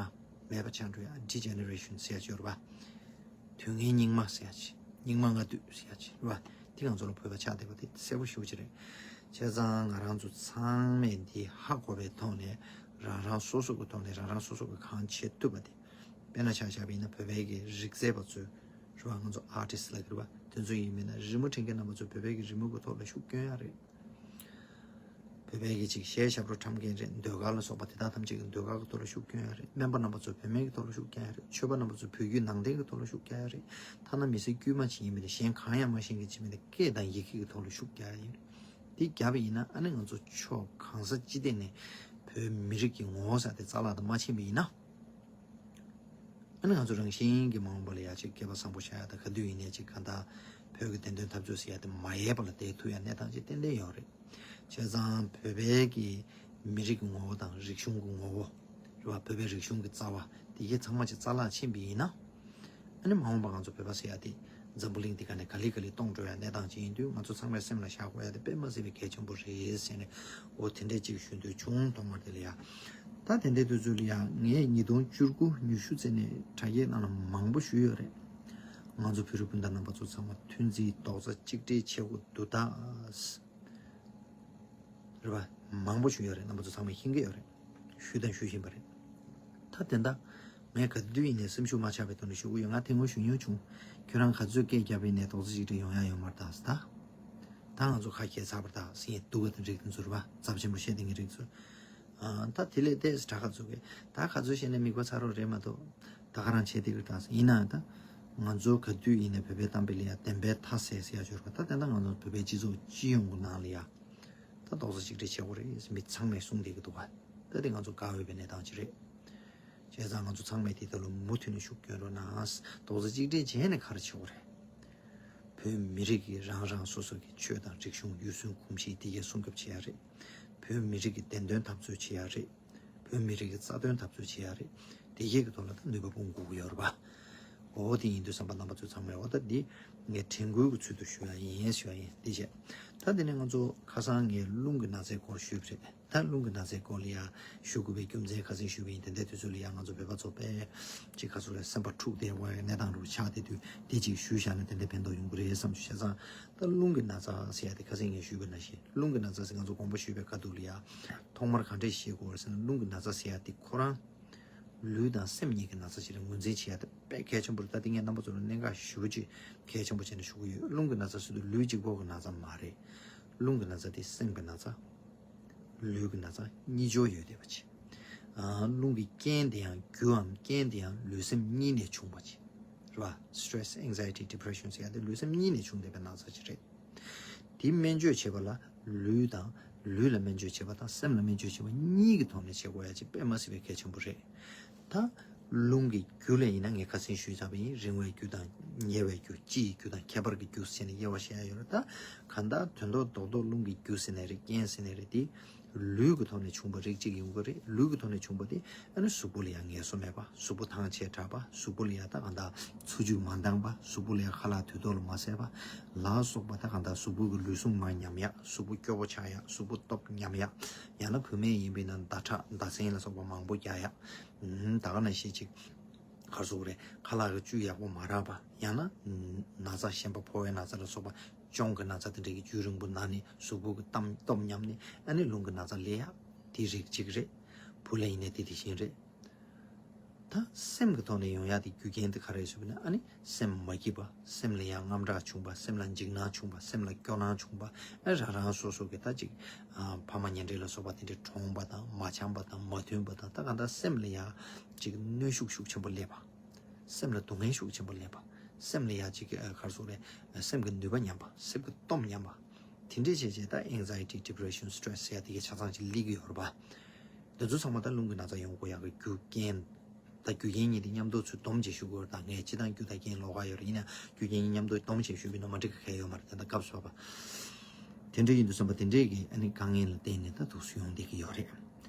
མེད་པ་ཆགས་འགྲོ་ཡ་ཌི་ཇེ་ནེ་རེ་ཤན་ཟེར་ཡ་ཅིག་ཡོད་རེད་པ། དུས་ངན་སྙིགས་མ་ཟེར་ཡ་ཅིག་སྙིགས་མ་ལྔ་བདོ་ཟེར་ཡ་ཅིག་རེད་པ། དེ་ང་ཚོ་ལ་བོད་པ་ཆགས་བསྡད་པ་དེ་གསལ་པོ་ཞེ་པོ་ཅིག་རེད། བྱས་ཙང་ང་རང་ཚོ་ཚང་མས་འདི་ཧ་གོ་བའི་ཐོག་ནས་རང་རང་སོ་སོ་གི་ཐོག་ནས་རང་རང་སོ་སོ་གི་གང་བྱེད་ཐུབ་པ་དེ། དཔེར་ན་ཆ་བཞག་པ་ཡིན་ན་བོད་པའི་གི་རིག་རྩལ་པ་ཚོས་རེད་པ། ང་ཚོ་ཨར་ཊིསི་ལབ་ཀྱི་རེད་པ། དེ་ཚོ་ཡིན་མིན་ན་རི་མོ་འབྲི་མཁན་རྣམ་པ་ཚོ་བོད་པའི་གི་རི་མོ་གི་ཐོག་ལ་ཤུགས་སྐྱོན་ཡ་རེད། བོད་པའི་གི་ཅིག་གཞས་ཞབས་བྲོ་འཁྲབ་མཁན་རེད། ཟློས་གར་ལ་སོགས་པ་དེ་དག་ཐམས་ཅད་ཀྱི་ཟློས་གར་གྱི་ཐོག་ལ་ཤུགས་སྐྱོན་ཡ་རེད། སྨན་པ་རྣམ་པ་ཚོ་བོད་སྨན་གྱི་ཐོག་ལ་ཤུགས་རྒྱག་ཡ་རེད། ཆོས་པ་རྣམ་པ་ཚོ་བོད་བརྒྱུད་ནང་བསྟན་གྱི་ཐོག་ལ་ཤུགས་རྒྱག་ཡ་རེད། ཐ་ན་མི་སེར་དཀྱུས་མ་ཅིག་ཡིན་མིན་ལ་གཞན་གང་ཡང་མ་ཤེས་མཁན་ཅིག་མིན་ལ་སྐད་དང་ཡི་གེ་གི་ཐོག་ལ་ཤུགས་རྒྱག་ཡ་ཡིན། དེ་རྒྱབ་པ་ཡིན་ན་ཨ་ནི་ང་ཚོ་ཕྱོགས་གང་ས་ཅི་ཐད་ནས་བོད་མི་རིགས་ཀྱི་ངོ་བོ་ཟེར་དེ་རྩ་བ་ལ་མ་ཕྱིན་པ་ཡིན་ན། ཨ་ནི་ང་ཚོ་རང་བཞིན་གྱིས་མ་འོངས་པ་ལ་ཡ་ཅིག་སྐལ་པ་བཟང་པོ་ཤར་ཡ་དང་ག་དུས་ཡིན་ནའི་ཅིག་གང་ལྟར་བོད་ཀྱི་བདེན་དོན་འཐབ་རྩོད་ཟེར་ཡ་དེ་མ་ཡལ་བ་ལ་བསྡད་ཐུབ་ཡ་གནས་སྟངས་ཅིག་ཏན་ཏན་ཡོད་རེད། བྱས་ཙང་བོད་པའི་གི་མི་རིགས་ཀྱི་ངོ་བོ་དང་རིག་གཞུང་གི་ངོ་བོ་རེད་པ། བོད་པའི་རིག་གཞུང་གི་རྩ་བ་དེ་གའི་ཚང་མ་ཅིག་རྩ་བརླག་ཕྱིན་པ་ཡིན་ན། ཨ་ནི་མ་འོངས་པ་ང་ཚོ་བོད་པ་ཟེར་ཡ་དེ་འཛམ་བུ་གླིང་འདི་ག་ནས་ག་ལེ་ག་ལེ་གཏོང་འགྲོ་ཡ་གནས་སྟངས་ཅིག་ཡིན་དུས། ང་ཚོ་ཚང་མས་སེམས་ལ་བཞག་དགོས་ཡ་དེ་དཔེ་མ་སྲིད་པའི་གལ་ཆེན་པོ་རེད་ཟེར་ནས། འོ་དེ་འདྲས་ཅིག་ཞུ་འདོད་བྱུང་། ཐོག་མར་དེ་ལ་ཡ། ད་དེ་འདྲའི་དུས་ཚོད་ལ་ཡ་ངས་ཉིས་སྟོང་བཅུ་དགུ་ཉི་ཤུ་རྩ་གཉིས་ནས་དྲ་རྒྱའི་ནང་ལ་མང་པོ་ཞུས་ཡོད་རེད། ང་ཚོ་བོད་རིགས་སྤུན་ཟླ་རྣམ་པ་ཚོ་ཚང་མ་མཐུན་སྒྲིལ་རྡོག་རྩ་གཅིག་སྒྲིལ་བྱེད་དགོས་འདུག་ད། རེད་པ། མང་པོ་ཞུས་ཡོད་རེད། རྣམ་པ་ཚོ་ཚང་མས་ཤེས་ཀྱི་ཡོད་རེད། ཞུས་དང་ཞུ་བཞིན་པ་རེད། ད་དེ་འདྲ་ངས་ག་དུས་ཡིན་ནའི་སེམས་ཤུགས་མ་ཆག་པའི་ཐོག་ནས་ཞུ་གི་ཡོད། ང་དེ་སྔོན་ཞུ་མྱོང་བྱུང་། ཁྱོད་རང་ག་ཚོད་སྐད་བརྒྱབ་པ་ཡིན་ནའི་རྡོག་རྩ་གཅིག་སྒྲིལ་ཡོང་ཡ་ཡོད་མ་རེད་ད་ཟེར། ད་ད་ང་ཚོ་ཁ་གྱེས་ཚར་བ་རེད་ད་ཟེར། སྡུག་ག་དང་རིགས་དེ་ཚོ་རེད་པ། ཚབས་ཆེན་པོ་བཤད་བསྡད་མཁན་རིགས་ཚོ། ཨ། ད་དེ་ལས་ཏོག་ཙམ་དྲག་ག་ཚུགས་གི། ད་ག་ཚོད་བཤད་ནའི་མིག་པ་ཚ་རོགས་རེད་མ་གཏོགས། ད་ག་རང་བྱས་བསྡད་ཀྱི་རེད་ད་ཟེར། ཡིན་ནའང་ད་ང་ཚོ་ག་དུས་ཡིན་ནའི་བོད་པའི་གཏམ་དཔེ་ལ་ཡ་བདེན་པའི་མཐའ་གསལ་ཟེར་ཡ་ཅིག་ཡོད་རེད་པ། ད་དེ་འདྲ་ང་ཚོ་བོད་པའི་སྤྱི་ཚོགས་སྤྱི་ཡོངས་ཀྱི་ནང་ལ་ཡ། ད་རྡོག་རྩ་གཅིག་སྒྲིལ་བྱེད་དགོས་རེད་ཟེར་མི་ཚང་མས་གསུངས་བསྡད་ཀྱི་འདུག་ག། ད་དེ་ང་ཚོ་དགའ་འོས་པའི་གནས་སྟངས་ཅིག་རེད། བྱས་ཙང་ང་ཚོ་ཚང་མས་དེ་ལྟ་ལ་མུ་མཐུད་ནས་ཤུགས་སྐྱོན་རོགས་གནང་། རྡོག་རྩ་གཅིག་སྒྲིལ་བྱས་ནས་ག་རེ་བྱེད་དགོས་རེད། བོད་མི་རིགས་ཀྱི་རང་རང་སོ་སོ་གི་ཆོས་དང་རིག་གཞུང་ཡུལ་སྲོལ་གོམས་གཤིས་དེ་གའི་སྲུང་སྐྱོབ་བྱེད་ཡ་རེད། བོད་མི་རིགས་ཀྱི་བདེན་དོན་འཐབ་རྩོད་བྱེད་ཡ་རེད། བོད་མི་རིགས་ཀྱི་རྩ་དོན་འཐབ་རྩོད་བྱེད་ཡ་རེད། དེ་གའི་གི་ཐོག་ལ་ད་ནུས་པ་སྤུངས་དགོས་ཀྱི་ཡོད་རེད་པ། འོ་དེ་ཡིན་དུས་ཙམ་པ་རྣམ་པ་ཚོ་ཚང་མས་འོ་ད་འདི་ངས་དྲན་སྐུལ་གྱི་ཚུལ་དུ་ཞུ་ཡ་ཡིན་ཞུ་ཡ་ཡིན། དེ་བྱས། ད་དེ་ནས་ང་ཚོ་ཁ་སང་ངས་རླུང་གི་ན་ཚའི་སྐོར་ཞུས་པ་རེད། ད་རླུང་གི་ན་ཚའི་སྐོར་ལ་ཡ་ཞུ་དགོས་པའི་རྒྱུ་མཚན་ཁ་སང་ཞུས་པ་ཡིན། དེ་འདྲའི་དུས་ཚོད་ལ་ཡ་ང་ཚོ་བོད་པ་ཚོ་དཔེ་ཅིག་ཁ་སང་ལ་སེམས་པ་འཁྲུགས་བསྡད་པའི་གནས་སྟངས་རུ་ཆགས་བསྡད་དུས། དེ་ཅིག་ཞུས་བཞག་ན་དེ་འདྲ་ཕན་ཐོགས་ཡོང་གི་རེད་བསམ་བྱས་ཙང་། ད་རླུང་གི་ན་ཚ་ཟེར་ཡ་དེ་ཁ་སང་ངས་ཞུས་པ་ནང་བཞིན། རླུང་གི་ན་ཚ་ཟེར་ང་ཚོ་དགོངས་པ་ཞུས་པའི་ཁ་ཐུག་ལ་ཡ་ཐོག་མར་ག་འདྲས་ཤེས་དགོས་རེད་ཟེར་ན། རླུང་གི་ན་ཚ་ཟེར་ཡ་དེ་ཁོ་རང་ལུས་དང་སེམས་གཉིས་ཀྱི་ན་ཚ་ཞིག་རེད། ངོས་འཛིན་བྱེད་ཡ་དེ་དཔེ་གལ་ཆེན་པོ་རེད། ད་དེ་ངས་རྣམ་པ་ཚོ་ལ་གནད་འགག་ཞེ་པོ་ཅིག་གལ་ཆེན་པོ་བྱས་ནས་ཞུ་གི་ཡོད། རླུང་གི་ན་ཚ་ཟེར་དུས་ལུས་གཅིག་པོ་གི་ན་ཚ་མ་རེད། རླུང་གི་ན་ཚ་དེ་སེམས་ཀྱི་ན་ཚ། ལུས་ཀྱི་ན་ཚ་གཉིས་སྦྱོར་ཡོད་བསྡད་པ་ཅིག། ཨ། རླུང་གི་རྐྱེན་དེ་ཡང་རྒྱུའམ་རྐྱེན་དེ་ཡང་ལུས་སེམས་གཉིས་ནས་བྱུང་བ་ཅིག་རེད་པ། Stress, anxiety, depression ཟེར་ཡ་དེ་ལུས་སེམས་གཉིས་ནས་བྱུང་བསྡད་པའི་ན་ཚ་ཅིག་རེད། དེ་སྨན་བཅོས་བྱེད་པ་ལ་ལུས་དང་། ལུས་ལ་སྨན་བཅོས་བྱེད་པ་དང་སེམས་ལ་སྨན་བཅོས་བྱེད་པ་གཉིས་ཀྱི་ཐོག་ནས་བྱེད་དགོས་ཡ་ཅིག་དཔེ་མ་སྲིད་པའི་གལ་ཆེན་པོ་རེད། ད་རླུང་གི་རྒྱུ་ལ་ཡིན་ན་ངས་ཁ་སང་ཞུས་ཚར་བ་ཡིན། རིང་བའི་རྒྱུ་དང་ཉེ་བའི་རྒྱུ། སྤྱི་ཡི་རྒྱུ་དང་ཁྱད་པར་གྱི་རྒྱུ་ཟེར་ནས་དབྱེ་བ་བཤད་ཡ་ཡོད་རེད། ད་གང་ལྟར་དོན་རྡོག་རྡོག་རྡོག་རླུང་གི་རྒྱུ་ཟེར་ནའི་རེད། རྐྱེན་ཟེར་ནའི་རེད། དེ་ལུས་ཀྱི་ཐོག་ནས་བྱུང་བ་རིགས་གཅིག་ཡོང་གི་རེད། ལུས་ཀྱི་ཐོག་ནས་བྱུང་བ་དེ་ཨ་ནི་གཟུགས་པོ་ལ་ཡང་ངལ་གསོ་མེད་པ། གཟུགས་པོ་ཐང་ཆད་དྲགས་པ། གཟུགས་པོ་ལ་ཡང་ད་གང་ལྟར་འཚོ་བཅུད་མ་འདང་པ། གཟུགས་པོ་ལ་ཡང་ཁ་ལག་དུས་ཐོག་ལ་མ་བཟས་པ་ལ་སོགས་པ། ད་གང་ལྟར་གཟུགས་པོ་གི་ལུས་ཟུངས་མར་ཉམས་ཡ། གཟུགས་པོ་སྐྱོ་པོ་ཆགས་ཡ། གཟུགས་པོ་སྟོབས་ཉམས་ཡ། ཡང་ན་བུད་མེད་ཡིན་པས་ན་ཟླ་ཁྲག་ཟླ་མཚན་ལ་སོགས་པ་མང་པོ་རྒྱག་ཡ། ཨུམ། ད་ག་ནང་བཞིན་ཅིག་ག་རེ་ཟེར་དགོས་རེད། ཁ་ལག་གི་བཅུད་ཡག་པོ་མ་རག་པ། ཡང་ན་ན་ཚ་གཞན་པ་ཕོ་བའི་ན་ཚ་ལ་སོགས་པ། གཅོང་གི་ན་ཚ་དེ་འདྲ་གི་རྒྱུན་རིང་པོ་ན་ནས་གཟུགས་པོ་གི་གཏམ་སྟོབས་ཉམས་ནས་ཨ་ནི་རླུང་གི་ན་ཚ་སླེབས་ཡ། དེ་རིགས་གཅིག་རེད། བུ་ལ་ཡིན་ནའི་དེ་དེ་བཞིན་རེད། ད་སེམས་ཀྱི་ཐོག་ནས་ཡོང་ཡ་དེ་རྒྱུ་རྐྱེན་དེ་ག་རེ་ཟེར་བ་ན། ཨ་ནི་སེམས་མ་སྐྱིད་པ། སེམས་ལ་ཡང་དངངས་སྐྲག་བྱུང་བ། སེམས་ལ་འཇིགས་སྣང་བྱུང་བ། སེམས་ལ་སྐྱོ་སྣང་བྱུང་བ། ཨ། རང་རང་སོ་སོ་གི་ད་ཅིག་ཨ། ཕ་མ་གཉེན་འབྲེལ་ལ་སོགས་པ་དེ་འདྲ་གྲོངས་པ་དང་། མ་འཆམ་པ་དང་། མ་མཐུན་པ་དང་། ད་གང་ལྟར་སེམས་ལ་ཡང་ཅིག་གནོན་ཤུགས་ཤུགས་ཆེན་པོ་སླེབས་པ། སེམས་ལ་སྡུག་བསྔལ་ཤུགས་ཆེན་པོ་སླེབས་པ། སེམས་ལ་ཡང་ཅིག་ག་རེ་ཟེར་དགོས་རེད། སེམས་ཀྱི་ནུས་པ་ཉམས་པ། སེམས་ཀྱི་སྟོབས་ཉམས་པ། དེ་འདྲས་བྱས་བྱས་ད་anxiety, depression, stress ཟེར་ཡ་དེ་གའི་ཆ་ཚང་ཅིག་སླེབས་ཀྱི་ཡོད་རེད་པ། འདི་ཚོ་ཚང་མ་ད་རླུང་གི་ན་ཚ་ཡོང་དགོས་ཡག་གི་རྒྱུ་རྐྱེན། ད་རྒྱུ་རྐྱེན་གཉིས་དེ་མཉམ་དུ་ཚུར་བསྡོམས་བྱས་ཞུ་དགོས་རེད། ད་ངས་སྤྱིར་བཏང་རྒྱུ་དང་རྐྱེན་ལོགས་ཀ་ཡོད་རེད། ཡིན་ན་རྒྱུ་རྐྱེན་གཉིས་མཉམ་དུ་བསྡོམས་བྱས་ཞུས་པ་ཡིན་ན་མ་འགྲིག་གི་གང་ཡང་ཡོད་མ་རེད། ད་ལྟ་སྐབས་སུ་བབས་པ། དེ་འདྲ་ཡིན་དུས་ཙམ་པ་དེ་འདྲའི་གི་ཨ་ནི་དཀའ་ངལ་ལ་བརྟེན་ནས་ད་འདུག་སེ་ཡོང་བསྡད་ཀྱི་ཡོད་རེད།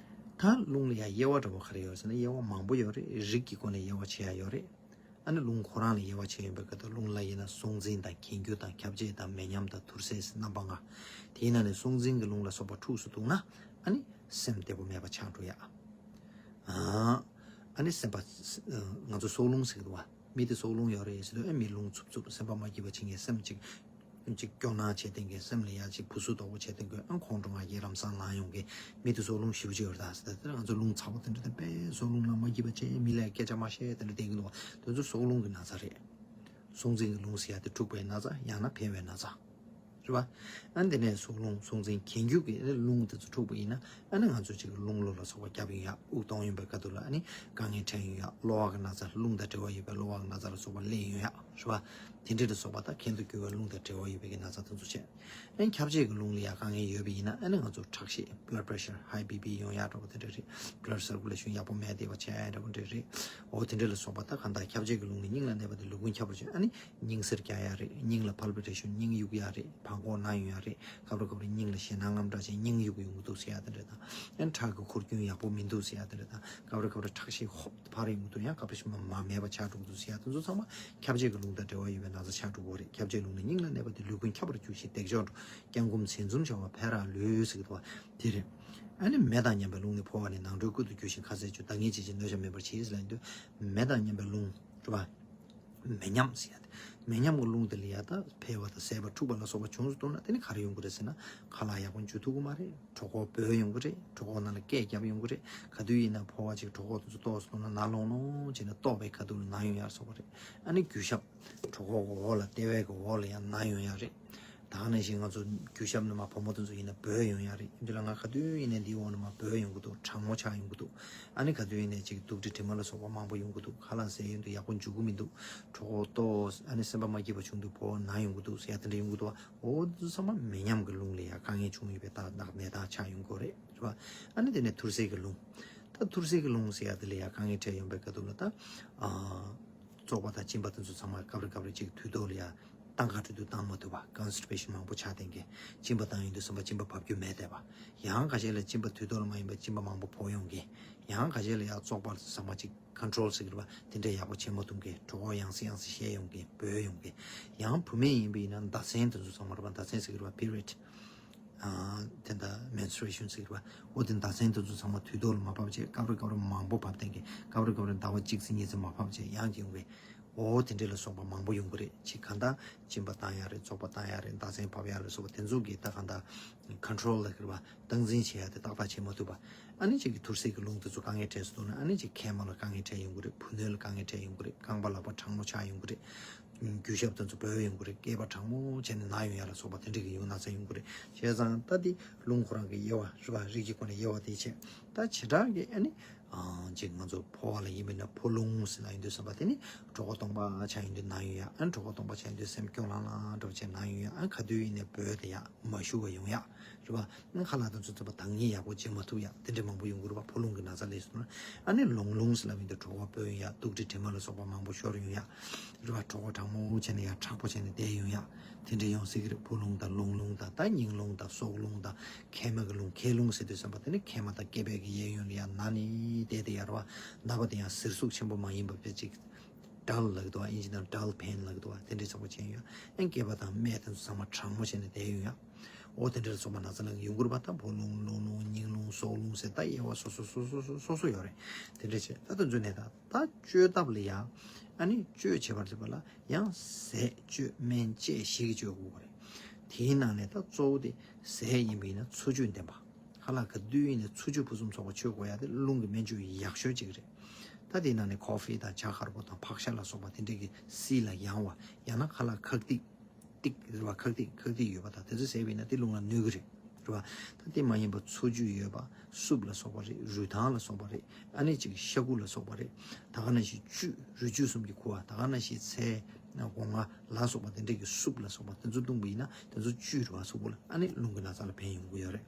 ད་རླུང་ལ་ཡང་དབྱེ་བ་འདྲ་བོ་ག་རེ་ཡོད་ཟེར་ན། དབྱེ་བ་མང་པོ་ཡོད་རེད། རིགས་ཀྱི་སྒོ་ནས་དབྱེ་བ་ཕྱེ་ཡ་ཡོད་རེད། ཨ་ནི་རླུང་ཁོ་རང་ལ་དབྱེ་བ་ཕྱེ་ཡོང་པའི་སྐབས་དུ་རླུང་ལ་ཡིན་ན་གཟུང་འཛིན་དང་གྱེན་འགྱུར་དང་ཁྱབ་བྱེད་དང་མེད་མཉམ་དང་ཐུར་སེལ་ཟེར་རྣམ་པ་ལྔ། དེའི་ནང་ནས་གཟུང་འཛིན་གྱི་རླུང་ལ་སོགས་པ་འཁྲུགས་སུ་བཏང་ན་ཨ་ནི་སེམས་བདེ་པོ་མེད་པ་ཆགས་འགྲོ་ཡ། ཨ་ནི་སེམས་པ། ང་ཚོ་སྲོག་རླུང་ཟེར་གི་འདུག་བ། མི་དེ་སྲོག་རླུང་ཡོད་རེད་ཟེར་དུས་ཨ་མི་རླུང་འཚུབ་འཚུབ་སེམས་པ་མ་སྐྱིད་པ་བྱེད་མཁན་སེམས་ཅིག་ཅིག་སྐྱོ་སྣང་བྱེད་མཁན་གྱི་སེམས་ལ་ཡ་ཅིག་བུ་སུ་དོག་པོ་བྱེད་མཁན་གྱི་ཨ་ཁོང་ཁྲོ་ང་རྒྱལ་རང་སང་ལངས་ཡོང་མཁན་མི་དེ་སྲོག་རླུང་ཞེ་པོ་ཅིག་ཡོད་རེད་ད་ཟེར་ད་ང་ཚོ་རླུང་ཚ་པོ་དེ་འདྲ་དེ་དཔེ་སྲོག་རླུང་ལ་མ་སྐྱིད་པ་བྱེད་མི་ལ་སྐད་ཆ་མ་བཤད་དེ་འདྲ་བསྡད་ཀྱི་འདུག་བ། དེ་ཚོ་སྲོག་རླུང་གི་ན་ཚ་རེད། གཟུང་འཛིན་གྱི་རླུང་ཟེར་ཡ་དེ་འཁྲུགས་པའི་ན་ཚ་ཡང་ན་འཕེལ་བའི་ན་ཚ། རེད་བ། ཨ་ནི་དེ་ནས་གཟུང་རླུང་གཟུང་འཛིན་གྱེན་འགྱུར་གྱི་རླུང་དེ་ཚོ་འཁྲུགས་པ་ཡིན་ན་ཨ་ནི་ང་ཚོས་ཅིག་རླུང་གློ་ལ་སོགས་པ་བརྒྱབ་ཡོང་ཡ། དབུགས་གཏོང་ཡོང་པའི་སྐབས་དུ་ལ་ཨ་ནི་དཀའ་ངལ་འཕྲད་ཡོང་ཡ། གློ་བ་གི་ན་ཚ་རླུང་དང་འབྲེལ་བ་ཡོད་པའི་གློ་བ་གི་ན་ཚ་ལ་སོགས་པ་སླེབས་ཡོང་ཡ། རེད་བ། དེ་འདྲ་ལ་སོགས་པ་དང་གྱེན་དུ་རྒྱུ་བའི་རླུང་དང་འབྲེལ་བ་ཡོད་པའི་གི་ན་ཚ་དེ་ཚོ་བྱས། ཨ་ནི་ཁྱབ་བྱེད་ཀྱི་རླུང་ལ་ཡ་དཀའ་ངལ་ཡོད་པ་ཡིན་ན་ཨ་ནི་ང་ཚོ་ཁྲག་ཤེད་blood pressure high B P ཡོང་ཡ་འདྲ་པོ་དེ་འདྲ་རེད། blood circulation ཡག་པོ་མེད་བསྡད་པ་བྱས་འདྲ་པོ་འདྲ་རེད། འོ་དེ་འདྲ་ལ་སོགས་པ་ད་གང་ལྟར་ཁྱབ་བྱེད་ཀྱི་རླུང་ནི་སྙིང་ལ་གནས་པ་དེ་ལུས་ཀུན་ཁྱབ་པར་བྱེད། ཨ་ནི་སྙིང་གཟེར་རྒྱག་ཡ་རེད། སྙིང་ལ་palpitation སྙིང་གཡུག་ཡ་རེད། བྲང་ཁོག་ན་ཡོང་ཡ་རེད། སྐབས་རེ་སྐབས་རེ་སྙིང་ལ་ཞེད་སྣང་དངངས་སྐྲག་བྱས་སྙིང་གཡུག་ཡོང་གི་འདུག་ཟེར་ཡ་དེ་འདྲ་དང་། ཨ་ནི་ཁྲག་གི་འཁོར་སྐྱོད་ཡག་པོ་མི་འདུག་ཟེར་ཡ་དེ་འདྲ་དང་། སྐབས་རེ་སྐབས་རེ་ཁྲག་ཤེད་ཧོབ་ཏེ་འཕར་ཡོང་གི་འདུག་ཡང་སྐབས་རེ་ཞིག་མ་མ་མེད་པ་ཆགས་འགྲོ་གི་འདུག་ཟེར་ཡ་དེ་ཚོ་ཚང་མ་ཁྱབ་བྱེད་ཀྱི་རླུང་དང་འབྲེལ་བ་ཡོད་པའི་ན་ཚ་ཆགས་འགྲོ་གི་རེད། ཁྱབ་བྱེད་རླུང་ནི་སྙིང་ལ་གནས་པ་དེ་ལུས་ཀུན་ཁྱབ་པར་འགྱུར་ཞིང་འདེགས་འཇོག་འགྲོ། སྐྱབས་མགོན་མཚན་འཛོམས་བྱ་བ་ཕན་རང་ལུས་ཟེར་གི་འདུག་བ། དེ་རེད། ཨ་ནི་མེ་དང་མཉམ་པའི་རླུང་ནི་ཕོ་བ་ནས་ནང་ཁྲོལ་ཀུན་ཏུ་རྒྱུ་ཞིང་ཁ་ཟས་བཅུད་ལྡང་ངེས་བྱེད་ཅིང་གནོད་བྱ་མེད་པར་བྱེད་ཟེར་ལབ་ཡོང་དུས་མེ་དང་མཉམ་པའི་རླུང་རེད་བ། མེ་མཉམ་ཟེར་ཡ་དེ། མེ་མཉམ་གྱི་རླུང་དེ་ལ་ཡ་ད་འཕེལ་བ་དང་ཟད་པ་འཁྲུགས་པ་ལ་སོགས་པ་བྱུང་སུ་གཏོང་ན་དེ་ནི་ག་རེ་ཡོང་གི་རེད་ཟེར་ན་ཁ་ལག་ཡག་པོ་འཇུ་ཐུབ་ཀྱི་མ་རེད། གྲོད་ཁོག་སྦོས་ཡོང་གི་རེད། གྲོད་ཁོག་ནང་ལ་སྐད་བརྒྱབ་ཡོང་གི་རེད། ག་དུས་ཡིན་ན་ཕོ་བ་ཅིག་གྲོད་ཁོག་དེ་ཚོ་ལྟོགས་སུ་གཏོང་ན་ན་ལོང་ལོང་བྱས་ནས་ལྟོགས་པའི་ཁ་ཐུག་ལ་ན་ཡོང་ཡ་སོགས་པ་རེད། ཨ་ནི་རྒྱུ་ཞབས་གྲོད་ཁོག་གི་འོག་ལ་ལྟེ་བའི་གི་འོག་ལ་ཡང་ན་ཡོང་ཡ་རེད། ད་ག་ནང་བཞིན་ང་ཚོ་རྒྱུ་ཞབས་ནས་མར་བུ་མོ་དེ་ཚོ་ཡིན་ན་སྦོས་ཡོང་ཡ་རེད། ཡིན་དུས་ལ་ང་ག་དུས་ཡིན་ནའི་འདིའི་འོག་ནས་མར་སྦོས་ཡོང་གི་འདུག་གྲང་མོ་ཆགས་ཡོང་གི་འདུག་ཨ་ནི་ག་དུས་ཡིན་ནའི་ཅིག་དུག་སྦྲུལ་དྲི་མ་ལ་སོགས་པ་མང་པོ་ཡོང་གི་འདུག་ཁ་ལག་ཟས་ཡོང་དུས་ཡག་པོ་འཇུ་གི་མི་འདུག་གྲོད་ཁོག་ལྟོགས། ཨ་ནི་སེམས་པ་མ་སྐྱིད་པ་བྱུང་དུས་ཕོ་བ་ན་ཡོང་གི་འདུག་ཟེར་ཡ་དེ་འདྲ་ཡོང་གི་འདུག་འོ་དེ་ཚང་མ་མེ་མཉམ་གྱི་རླུང་ལ་ཡ་དཀའ་ངལ་བྱུང་ཡོད་པའི་རྟགས་ནག་མེ་རྟགས་ཆགས་ཡོང་གི་རེད། རེད་བ། ཨ་ནི་དེ་ནས་ཐུར་སེལ་གྱི་རླུང་། ད་ཐུར་སེལ་གྱི་རླུང་ཟེར་ཡ་དེ་ལ་ཡ་དཀའ་ངལ་འཕྲད་ཡོང་པའི་སྐབས་དུ་ལ་ད། ཨ། བཙོག་པ་དང་གཅིན་པ་དེ་ཚོ་ཚང་མ་སྐབས་རེ་སྐབས་རེ་ཅིག་དུས་ཐོག་ལ་ཡ་བཏང་ག་འགྲོ་དུས་བཏང་མ་ཐུབ་པ། constipation མང་པོ་ཆགས་བསྡད་མཁན། གཅིན་པ་བཏང་ཡོང་དུས་སེམས་པ་གཅིན་པ་བབས་རྒྱུ་མེད་བསྡད་པ། ཡང་ཁ་ཤས་ལ་གཅིན་པ་དུས་ཐོག་ལ་མ་ཡིན་པ་གཅིན་པ་མང་པོ་ཕོག་ཡོང་མཁན། ཡང་ཁ་ཤས་ལ་ཡ་བཙོག་པ་ཚང་མ་ཅིག་control ཟེར་གི་རེད་པ། དེ་འདྲ་ཡག་པོ་བྱེད་མ་ཐུབ་མཁན། གྲོད་ཁོག་ཡང་སེ་ཡང་སེ་བཤལ་ཡོང་མཁན། སྦོས་ཡོང་མཁན། ཡང་བུད་མེད་ཡིན་པ་ཡིན་ན་ཟླ་མཚན་དེ་ཚོ་ཚང་མ་རེད་པ། ཟླ་མཚན་ཟེར་གི་རེད་པ། period། ཨ། དེ་འདྲ་menstruation ཟེར་གི་རེད་པ། འོ་དེ་ཟླ་མཚན་དེ་ཚོ་ཚང་མ་དུས་ཐོག་ལ་མ་བབས་བྱས་སྐབས་རེ་སྐབས་རེ་མང་པོ་བབས་བསྡད་མཁན། སྐབས་རེ་སྐབས་རེ་ཟླ་བ་གཅིག་ཙམ་གཉིས་ཙམ་མ་བབས་བྱས་ཡང་ཡོང་གི། འོ་དེ་འདྲ་ལ་སོགས་པ་མང་པོ་ཡོང་གི་རེད། ཅིག་གང་ལྟར་གཅིན་པ་བཏང་ཡ་རེད། བཙོག་པ་བཏང་ཡ་རེད། ཟླ་མཚན་བབས་ཡ་རེད་སོགས་པ་དེ་ཚོ་གི་ད་གང་ལྟར་control ལབ་གི་རེད་པ། སྟངས་འཛིན་བྱེད་ཡ་དེ་ཏག་ཏག་བྱེད་མ་ཐུབ་པ། ཨ་ནི་ཅིག་གི་ཐུར་སེལ་གྱི་རླུང་དེ་ཚོ་དཀའ་ངལ་འཕྲད་སོང་ན་ཨ་ནི་ཅིག་མཁལ་མ་ལ་དཀའ་ངལ་འཕྲད་ཡོང་གི་རེད། བུ་སྣོད་ལ་དཀའ་ངལ་འཕྲད་ཡོང་གི་རེད། རྐང་པ་ལག་པ་གྲང་མོ་ཆགས་ཡོང་གི་རེད། རྒྱུ་ཞབས་དེ་ཚོ་སྦོས་ཡོང་གི་རེད། སྐེད་པ་གྲང་མོ་བྱས་ནས་ན་ཡོང་ཡ་ལ་སོགས་པ་དེ་འདྲ་གི་ཡོང་ན་ཚ་ཡོང་གི་རེད། བྱས་ཙང་ད་འདི་རླུང་ཁོ་རང་གི་དབྱེ་བ་རེད་པ། རིགས་ཀྱི་སྒོ་ནས་དབྱེ་བ་དེ་བྱས། ད་བྱེ་བྲག་གི་ཨ་ནི། ཅིག་ང་ཚོ་ཕོ་བ་ལ་ཡིན་པས་ན་ཕོ་རླུང་ཟེར་ན་ཡིན་དུས་ཙམ་པ་དེ་ནི་གྲོད་ཁོག་སྟོང་པ་ཆགས་ཡོང་དུས་ན་ཡོང་ཡ། ཨ་ནི་གྲོད་ཁོག་སྟོང་པ་ཆགས་ཡོང་དུས་སེམས་སྐྱོ་ལང་ལང་འདྲ་བོ་བྱས་ན་ཡོང་ཡ། ཨ་ནི་ག་དུས་ཡིན་ནའི་སྦོས་ཏེ་ཡ་མ་ཞུ་བ་ཡོང་ཡ། རེད་པ། ཨ་ནི་ཁ་ལག་དང་ཚོ་ཚོ་བ་དང་ཉིད་ཡག་པོ་བྱེད་མ་ཐུབ་ཡ། དེ་འདྲ་མང་པོ་ཡོང་གི་རེད་པ། ཕོ་རླུང་གི་ན་ཚ་ལས་སོང་ན། ཨ་ནི་ལོང་རླུང་ཟེར་ལབ་ཡོང་དུས་གྲོད་ཁོག་སྦོས་ཡོང་ཡ། དུག་སྦྲུལ་དྲི་མ་ལ་སོགས་པ་མང་པོ་ཤོར་ཡོང་ཡ། རེད་པ། གྲོད་ཁོག་གྲང་མོ་བྱས་ནས་ཡ་མཁྲེགས་པོ་བྱས་ནས་བསྡད་ཡོང་ཡ། དེ་འདྲ་ཡོང་སྲིད་ཀྱི་རེད། ཕོ་རླུང་དང་ལོང་རླུང་དང་ད་སྙིང་རླུང་དང་སྲོག་རླུང་དང་མཁལ་མ་གི་རླུང་། མཁལ་རླུང་ཟེར་དུས་ཙམ་པ་དེ་ནི་མཁལ་མ་དང་སྐེད་པའི་གི་གཡས་གཡོན་ལ་ཡ་ན་ནི་བསྡད་དེ་ཡ་རེད་པ། ན་བ་དེ་ཡང་ཟེར་ཟུག་ཆེན་པོ་མ་ཡིན་པ་དཔེ་ཅིག་dull ལབ་ཀྱི་འདུག་པ། ཨིན་ཇི་ནང་dull pain ལབ་ཀྱི་འདུག་པ། དེ་འདྲའི་ཚོགས་པ་ཅན་ཡོད། ཨ་ནི་སྐེད་པ་དང་སྨད་དེ་ཚོ་ཚང་མ་གྲང་མོ་བྱས་ནས་བསྡད་ཡོང་ཡ། འོ་དེ་འདྲའི་ཚོགས་པ་ན་ཚ་ལ་ཡོང་གི་རེད་པ། ད་ཕོ་རླུང་ལོང་རླུང་སྙིང་རླུང་སྲོག་རླུང་ཟེར་ད་དབྱེ་བ་སོ་སོ་སོ་སོ་སོ་སོ་ཡོད་རེད། དེ་འདྲ་བྱས་ད་ད་འཛུལ་ནས་ད་ད་བཅོས་ཐབས་ལ་ཡ། ཨ་ནི་བཅོས་བྱེད་པར་བྱེད་པ་ལ་ཡང་ཟས་སྤྱོད་སྨན་དཔྱད་བཞི་གི་བཅོས་དགོས་པ་རེད། དེའི་ནང་ནས་ད་གཙོ་བོ་དེ་ཟས་ཡིན་པ་ཡིན་ན་འཚོ་བཅུད་ལྡན་པ། ཁ་ལག་ག་དུས་ཡིན་ནའི་འཚོ་བཅུད་ཕུན་སུམ་ཚོགས་པ་མཆོད་དགོས་ཡ་དེ་རླུང་གི་སྨན་བཅོས་ཡག་ཤོས་གཅིག་རེད། ད་དེའི་ནང་ནས་ཀོ་ཧྥི་དང་ཇ་དཀར་པོ་དང་ཕག་ཤ་ལ་སོགས་པ་དེ་འདྲས་ཀྱི་བསིལ་ལ་ཡང་བ། ཡང་ན་ཁ་ལག་ཁག་ཏིག་ཏིག་རེད་པ། ཁག་ཏིག་ཁག་ཏིག་ཡོད་པ་དང་དེ་ཚོ་ཟས་པ་ཡིན་ན་དེ་རླུང་ལ་གནོད་ཀྱི་རེད། རེད་པ། ད་དེ་མ་ཡིན་པ་འཚོ་བཅུད་ཡོད་པ། སུབ་ལ་སོགས་པ་རེད། རུས་ཐང་ལ་སོགས་པ་རེད། ཨ་ནི་ཅིག་ཤ་ཁུ་ལ་སོགས་པ་རེད། ད་ག་ནང་བཞིན་བཅུད་རུས་བཅུད་གསུམ་གྱི་ཁུ་བ། ད་ག་ནང་བཞིན་ཚལ་སྒོ་ང་ལ་སོགས་པ་དེ་འདྲས་ཀྱི་སུབ་ལ་སོགས་པ་དེ་ཚོ་བཏུང་བ་ཡིན་ན་དེ་ཚོ་བཅུད་རེད་པ། གཟུགས་པོ་ལ་ཨ་ནི་རླུང་གི་ན་ཚ་ལ་ཕན་ཡོང་གི་ཡོད་རེད།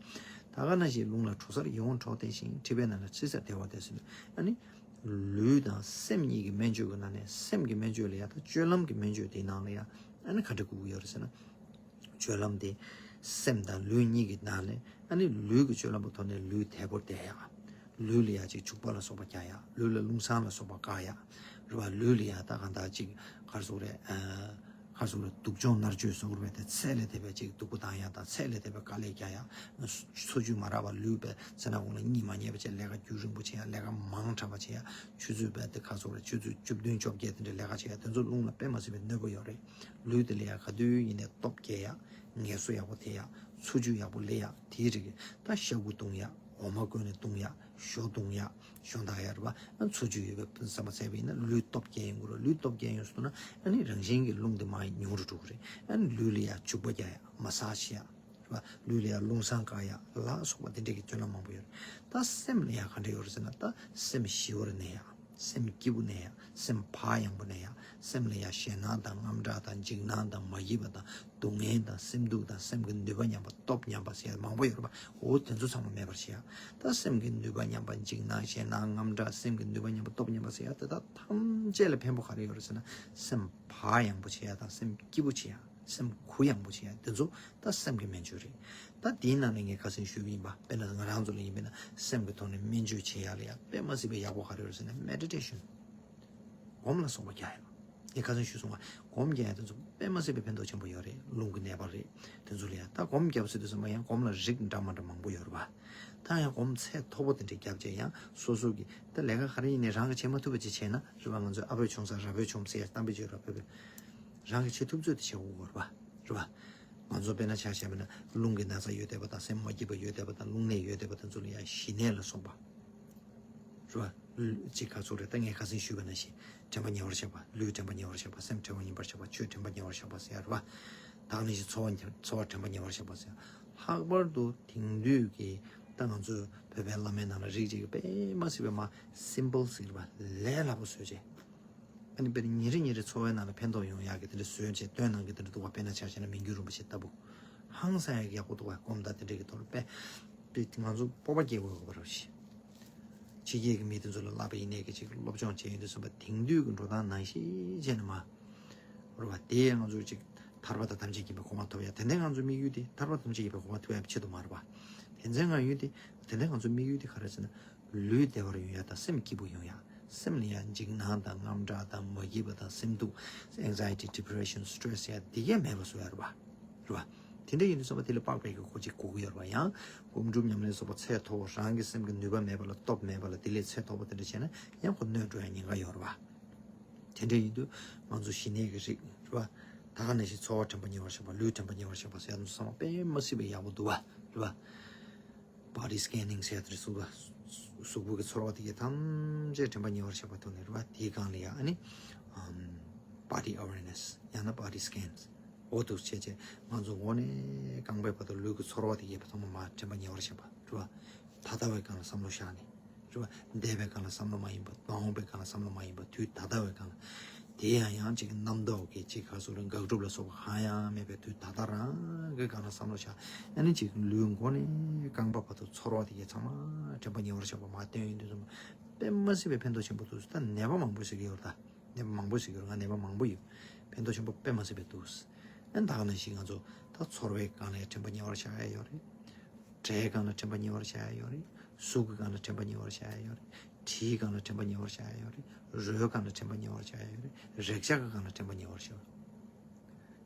ད་ག་ནང་བཞིན་རླུང་ལ་དྲོ་སར་ཡིད་འོང་གྲོགས་བསྟེན་ཞིང་། མཁྲིས་པའི་ནང་ལ་དྲི་ཟར་བདེ་བ་སྟེར་ཟེར་དུས་ཨ་ནི། ལུས་དང་སེམས་གཉིས་ཀྱི་སྨན་བཅོས་ཀྱི་ནང་ནས་སེམས་ཀྱི་སྨན་བཅོས་ལ་ཡ་ད་སྤྱོད་ལམ་གྱི་སྨན་བཅོས་དེའི་ནང་ལ་ཡ་ཨ་ནི་ག་འདྲ་དགོས་ཀྱི་ཡོད་རེད་ཟེར་ན། སྤྱོད་ལམ་དེ་ སེམས་དང་ལུས་གཉིས་ཀྱི་ནང་ནས་ཨ་ནི་ལུས་ཀྱི་སྤྱོད་ལམ་པོ་ཐོག་ནས་ལུས་དལ་པོར་བསྡད་ཡ། ལུས་ལ་ཡ་ཅིག་བྱུག་པ་ལ་སོགས་པ་རྒྱག་ཡ། ལུས་ལ་རླུང་སྲང་ལ་སོགས་པ་བཀག་ཡ། རེད་བ། ལུས་ལ་ཡ་ད་གང་ལྟར་ཅིག་གར་སོགས་རེད། གར་སོགས་རེད། སྡུག་སྦྱོང་མནར་གཅོད་སོགས་རེད་དེ། ཚད་ལས་འདས་པའི་ཅིག་སྡུག་པོ་བཏང་ཡ་དང་། ཚད་ལས་འདས་པའི་དཀའ་ལས་རྒྱག་ཡ། འཚོ་བཅུད་མ་རག་པ་ལུས་པའི་ཚེ་ན་འོང་ལ་གཉིད་མ་ཉལ་བ་བྱས། ལས་ཀ་རྒྱུན་རིང་པོ་བྱེད་ཡ། ལས་ཀ་མང་དྲགས་པ་བྱེད་ཡ། ཆུ་ཚོད་བས་དེ་གར་སོགས་རེད། ཆུ་ཚོད་བཅུ་བདུན་བཅོ་བརྒྱད་དེ་འདྲའི་ལས་ཀ་བྱེད་ཡ། དེ་ཚོ་རླུང་ལ་དཔེ་མ་སྲིད་པའི་གནོད་པ་ཡོད་རེད། ལུས་དེ་ལ་ཡ་ག་དུས་ཡིན་ནའི་སྟོབས་རྒྱས་ཡ། ངལ་གསོ་ཡག་པོ་ཐེབས་ཡ། འཚོ་བཅུད་ཡག་པོ་ལེན་ཡ། དེའི་རིགས་ད་ཤ་ཁུ་བཏུང་ཡ། འོ་མ་བསྐོལ་ནས་བཏུང་ཡ། ཞོ་བཏུང་ཡ། ཞོ་འདག་ཡ། རེད་བ། འཚོ་བཅུད་ཡོད་པའི་བསམ་པ་བྱས་པ་ཡིན་ན་ལུས་སྟོབས་རྒྱས་ཡོང་གི་རེད། ལུས་སྟོབས་རྒྱས་ཡོང་སོང་ན་ཨ་ནི་རང་བཞིན་གྱིས་རླུང་དེ་མར་ཉུང་རུ་འགྲོ་གི་རེད། ཨ་ནི་ལུས་ལ་ཡ་བྱུག་པ་རྒྱག་ཡ། མ་སཱཇ་བྱེད་ཡ། རེད་བ། ལུས་ལ་ཡ་རླུང་སྲང་བཀག་ཡ་ལ་སོགས་པ་དེ་འདྲའི་གི་སྤྱོད་ལམ་མང་པོ་ཡོད་རེད། ད་སེམས་ལ་ཡ་ག་འདྲ་ཡོད་རེད་ཟེར་ན། ད་སེམས་ཞི་བར་གནས་ཡ། སེམས་སྐྱིད་པོ་གནས་ཡ། སེམས་བག་ཡངས་པོ་གནས་ཡ། སེམས་ལ་ཡ་ཞེད་སྣང་དང་དངངས་སྐྲག་དང་འཇིགས་སྣང་དང་མ་སྐྱིད་པ་དང་སྡུག་བསྔལ་དང་སེམས་སྡུག་དང་སེམས་ཀྱི་ནུས་པ་ཉམས་པ་སྟོབས་ཉམས་པ་ཟེར་ཡ་མང་པོ་ཡོད་རེད་པ། འོ་དེ་ཚོ་ཚང་མ་མེད་པར་བྱེད་ཡ། ད་སེམས་ཀྱི་ནུས་པ་ཉམས་པ། འཇིགས་སྣང་ཞེད་སྣང་དངངས་སྐྲག་སེམས་ཀྱི་ནུས་པ་ཉམས་པ་སྟོབས་ཉམས་པ་ཟེར་ཡ་དེ་དག་ཐམས་ཅད་ལ་ཕན་པོ་ག་རེ་ཡོད་རེད་ཟེར་ན། སེམས་བག་ཡངས་པོ་བྱེད་ཡ་དང་སེམས་སྐྱིད་པོ་བྱེད་ཡ། སེམས་གུ་ཡངས་པོ་བྱེད་ཡ་དེ་ཚོ་ད་སེམས་ཀྱི་སྨན་བཅོས་རེད། ད་དེའི་ནང་ནས་ངས་ཁ་སང་ཞུས་པ་ཡིན་པ། དཔེར་ན་ང་རང་ཚོ་ལ་ཡིན་པས་ན་སེམས་ཀྱི་ཐོག་ནས་སྨན་བཅོས་བྱེད་ཡ་ལ་ཡ་དཔེ་མ་སྲིད་པའི་ཡག་པོ་ག་རེ་ཡོད་ཟེར་ན། མེ་ཌི་ཊེ་ཤན། སྒོམ་ལ་སོགས་པ་རྒྱག་ཡ། ངས་ཁ་སང་ཞུས་སོང་བ། སྒོམ་རྒྱག་ཡ་དེ་ཚོ་དཔེ་མ་སྲིད་པའི་ཕན་ཐོགས་ཆེན་པོ་ཡོད་རེད། རླུང་གི་ནད་པ་རེད། དེ་ཚོ་ལ་ཡ་ད་སྒོམ་རྒྱབ་ཟེར་དུས་ཙམ་པ་ཡང་སྒོམ་ལ་རིགས་འདྲ་མ་འདྲ་མང་པོ་ཡོད་རེད་པ། ད་ཡང་སྒོམ་ཚད་མཐོ་པོ་དེ་འདྲ་རྒྱབ་བྱས་ཡང་སོ་སོ་གི་ད་ལས་ཀ་ག་རེ་ཡིན་ནའི་རང་གིས་བྱེད་མ་ཐུབ་པ་ཅིག་བྱས་ན། རེད་པ། ང་ཚོས་ཨ་བོས་ཆོམ་ས་ར་བོས་ཆོམ་ཟེར་ཡ་གཏམ་དཔེ་ཅིག་ཡོད་རེད་པ། བོད་པའི། རང་གིས་བྱེད་ཐུབ་ཚོད་དེ་བྱེད་དགོས་རེད་པ། རེད་པ། ང་ཚོ་དཔེར་ན་ཆ་བཞག་པ་ན་རླུང་གི་ན་ཚ་ཡོད་བསྡད་པ་དང་། སེམས་མ་སྐྱིད་པ་ཡོད་བསྡད་པ་དང་། རླུང་ནད་ཡོད་བསྡད་པ་དེ་ཚོ་ལ་ཡང་ཞི་ནད་ལ་སོགས་པ། རེད་པ། ཅིག་ག་ཚོད་རེད། ད་ངས་ཁ་སང་ཞུས་པ་ནང་བཞིན་དྲན་པ་ཉེ་བར་བཞག་པ། ལུས་དྲན་པ་ཉེ་བར་བཞག་པ། སེམས་དྲན་པ་ཉེ་བར་བཞག་པ། ཆོས་དྲན་པ་ཉེ་བར་བཞག་པ་ཟེར་ཡ་རེད་པ། ད་ག་ནང་བཞིན་ཚོར་བ་ཚོར་བ་དྲན་པ་ཉེ་བར་བཞག་པ་ཟེར་ཡ། ལྷག་པར་དུ་དེང་དུས་ཀྱི་ད་ང་ཚོའི་བོད་པའི་བླ་མའི་ནང་ལ་རིགས་གཅིག་གིས་དཔེ་མ་སྲིད་པའི་མ་སིམ་པལ་ཟེར་གྱི་རེད་པ། ལས་སླ་པོ་བཟོས་བྱས། ཨ་ནི་དཔེར་ན་ཉིན་རེ་ཉིན་རེ་འཚོ་བའི་ནང་ལ་ཕན་ཐོགས་ཡོང་ཡག་གི་དེ་འདྲ་བཟོས་བྱས་སྟོན་གནང་གི་དེ་འདྲ་འདུག་པ། དཔེར་ན་ཆ་བཞག་ན་མི་འགྱུར་རིན་པོ་ཆེ་ལྟ་བུ། ཧང་སང་ཡག་གི་ཡག་པོ་འདུག་པ། སྒོམ་དང་དེ་འདྲ་གི་ཐོག་ལ་དཔེ། དཔེ་ང་ཚོ་སྤོབས་པ་སྐྱེ་དགོས་པ་རེད་ཤག། ཕྱི་རྒྱལ་གྱི་མི་དེ་ཚོ་ལ་བསླབ་པ་ཡིན་ནའི་གི་ཅིག་སློབ་སྦྱོང་བྱས་ཡོང་དུས་ཙམ་པ་དེང་དུས་ཀྱི་འགྲོ་སྟངས་ནང་བཞིན་བྱས་ནས་མ། རེད་པ། དེ་ང་ཚོ་ཅིག་ཐར་པ་དང་ཐམས་ཅད་མཁྱེན་པའི་གོ་འཕང་ཐོབ་ཡ། དེ་འདྲའི་ང་ཚོའི་དམིགས་ཡུལ་དེ་ཐར་པ་ཐམས་ཅད་མཁྱེན་པའི་གོ་འཕང་ཐོབ་ཡ་ཆེད་དུ་མ་རེད་པ། དེ་ཚོའི་ང་ཡུལ་དེ། དེ་འདྲའི་ང་ཚོའི་དམིགས་ཡུལ་དེ་ག་རེ་ཟེར་ན། ལུས་བདེ་བར་ཡོང་ཡ་དང་སེམས་སྐྱིད་པོ་ཡོང་ཡ། སེམས་ལ་ཡང་འཇིགས་སྣང་དང་དངངས་སྐྲག་དང་མ་སྐྱིད་པ་དང་སེམས་སྡུག anxiety, depression, stress ཡ་འདི་གས་མེད་པ་བཟོ་ཡ་རེད་པ། རེད་པ། དེ་འདྲ་ཡིན་དུས་ཙམ་པ་དེ་ལ་དཔག་པའི་གི་གོ་ཅིག་དགོས་ཀྱི་ཡོད་རེད་པ། ཡང་སྒོམ་སྒྲུབ་ཉམས་ལེན་སོགས་པ་ཚད་མཐོ་བོ། རང་གི་སེམས་ཀྱི་ནུས་པ་མེད་པ་ལ་སྟོབས་མེད་པ་ལ་དེ་ལས་ཚད་མཐོ་པོ་དེ་འདྲ་བྱས་ན་ཡང་ཁོ་གནོད་འགྲོ་ཡ་ཉེན་ཁ་ཡོད་རེད་པ། དེ་འདྲ་ཡིན་དུས་ང་ཚོ་ཞི་གནས་ཀྱི་རིགས་རེད་པ། ད་ག་ནང་བཞིན་ཚོར་བ་དྲན་པ་ཉེ་བར་བཞག་པ། ལུས་དྲན་པ་ཉེ་བར་བཞག་པ་ཟེར་ཡ་ཚང་མ་དཔེ་མ་སྲིད་པའི་ཡག་པོ་འདུག་པ། རེད་པ། body scanning ཟེར་ཡ་དེ་རེད། གཟུགས་པོ་གཟུགས་པོ་གི་ཚོར་བ་དེ་གའི་ཐམས་ཅད་དྲན་པ་ཉེ་བར་བཞག་པ་ཐོག་ནས་རེད་པ། དེའི་སྒང་ལ་ཡ་ཨ་ནི་ཨམ་body awareness ཡང་ན་body scans འོ་འདུག་བྱས་བྱས་ང་ཚོ་འོག་ནས་རྐང་པའི་བར་དུ་ལུས་ཀྱི་ཚོར་བ་དེ་གའི་ཐོག་མ་མར་དྲན་པ་ཉེ་བར་བཞག་པ་རེད་པ། ད་ལྟ་བའི་སྒང་ལ་བསམ་བློ་བཞག་ནས་རེད་པ། འདས་པའི་སྒང་ལ་བསམ་བློ་མ་ཡིན་པ། མ་འོངས་པའི་སྒང་ལ་བསམ་བློ་མ་ཡིན་པ། དུས་ད་ལྟ་བའི་སྒང་ལ། དེ་ཡང་ཡང་ཅིག་རྣམ་རྟོག་གི་ཅིག་ག་སོགས་ལ་དགག་སྒྲུབ་ལ་སོགས་པ་གང་ཡང་མེད་པའི་དུས་ད་ལྟ་རང་གི་སྒང་ལ་བསམ་བློ་བཞག་ཨ་ནི་ཅིག་ལུས་མགོ་ནས་རྐང་པ་བར་དུ་ཚོར་བ་དེ་གའི་ཚང་མ་དྲན་པ་ཉེ་བར་བཞག་པ་མར་བཏོན་ཡོང་དུས་ཙམ་པ་དཔེ་མ་སྲིད་པའི་ཕན་ཐོགས་ཆེན་པོ་འདུག་ད་ནད་པ་མང་པོ་ཞིག་ཡོད་རེད། ད་ནད་པ་མང་པོ་ཞིག་ཡོད་རེད། ང་ནད་པ་མང་པོ་ཡོད། ཕན་ཐོགས་ཆེན་པོ་དཔེ་མ་སྲིད་པའི་འདུག་ཨ་ནི་ད་ག་ནང་བཞིན་ང་ཚོ་ད་ཚོར་བའི་སྒང་ལ་དྲན་པ་ཉེ་བར་བཞག་ཡ་ཡོད་རེད། སྒྲའི་སྒང་ལ་དྲན་པ་ཉེ་བར་བཞག་ཡ་ཡོད་རེད། གཟུགས་ཀྱི་སྒང་ལ་དྲན་པ་ཉེ་བར་བཞག་ཡ་ཡོད་རེད། དྲིའི་སྒང་ལ་དྲན་པ་ཉེ་བར་བཞག་ཡ་ཡོད་རེད། རོའི་སྒང་ལ་དྲན་པ་ཉེ་བར་བཞག་ཡ་ཡོད་རེད། རེག་བྱ་གི་སྒང་ལ་དྲན་པ་ཉེ་བར་བཞག་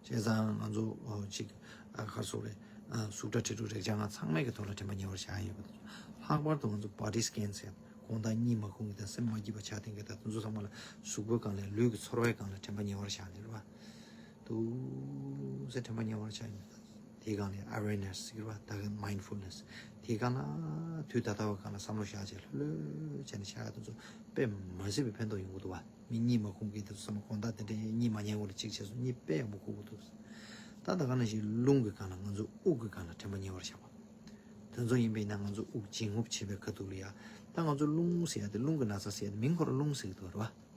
བྱས་ཙང་ང་ཚོ་ཨོ་ཅིག་ཨ་ག་སོགས་རེད། ཨ་གཟུགས་སྒྲ་དྲི་རོ་རེག་བྱ་ལྔ་ཚང་མའི་གི་ཐོག་ལ་དྲན་པ་ཉེ་བར་བཞག་ཡ་ཡོད་པ་དང་། ལྷག་པར་དུ་ང་ཚོ་body scan ཟེར་གོང་ལྟར་གཉིད་མ་ཁུག་མཁན་དང་སེམས་མ་སྐྱིད་པ་ཆགས་བསྡད་མཁན་དང་དེ་ཚོ་ཚང་མ་ལ་གཟུགས་པོའི་སྒང་ལ་ལུས་ཀྱི་ཚོར་བའི་སྒང་ལ་དྲན་པ་ཉེ་བར་བཞག་ནས་རེད་པ། འདུག་སེ་དྲན་པ་ཉེ་བར་བཞག་ཡོད། དེའི་སྒང་ལ་awareness ཟེར་བ་ད་ག་mindfulness དེའི་སྒང་ལ་དུས་ད་ལྟ་བའི་སྒང་ལ་བསམ་བློ་བཞག་བྱས་ལྷོད་ལྷོད་བྱས་ནས་བཞག་ཡ་དེ་ཚོ་དཔེ་མ་སྲིད་པའི་ཕན་ཐོགས་ཡོང་གི་འདུག་བ། མི་གཉིད་མ་ཁུག་མཁན་དེ་ཚོ་བསམ་བློ་དགོང་དག་དེ་འདྲའི་གཉིད་མ་ཉལ་གོང་ལ་གཅིག་བྱས་སོང་། གཉིད་དཔེ་ཡག་པོ་ཁུག་གི་འདུག་ད་ད་ག་ནང་བཞིན་རླུང་གི་སྒང་ལ་ང་ཚོ་དབུགས་ཀྱི་སྒང་ལ་དྲན་པ་ཉེ་བར་བཞག་པ། དེ་ཚོ་ཡིན་པས་ན་ང་ཚོ་དབུགས་འབྱིན་རྔུབ་བྱེད་པའི་ཁ་ཐུག་ལ་ཡ། ད་ང་ཚོ་རླུང་ཟེར་ཡ་དེ་རླུང་གི་ན་ཚ་ཟེར་ཡ་དེ་མིང་ཁོ་རང་རླུང་ཟེར་གི་འདུག་རེད་བ།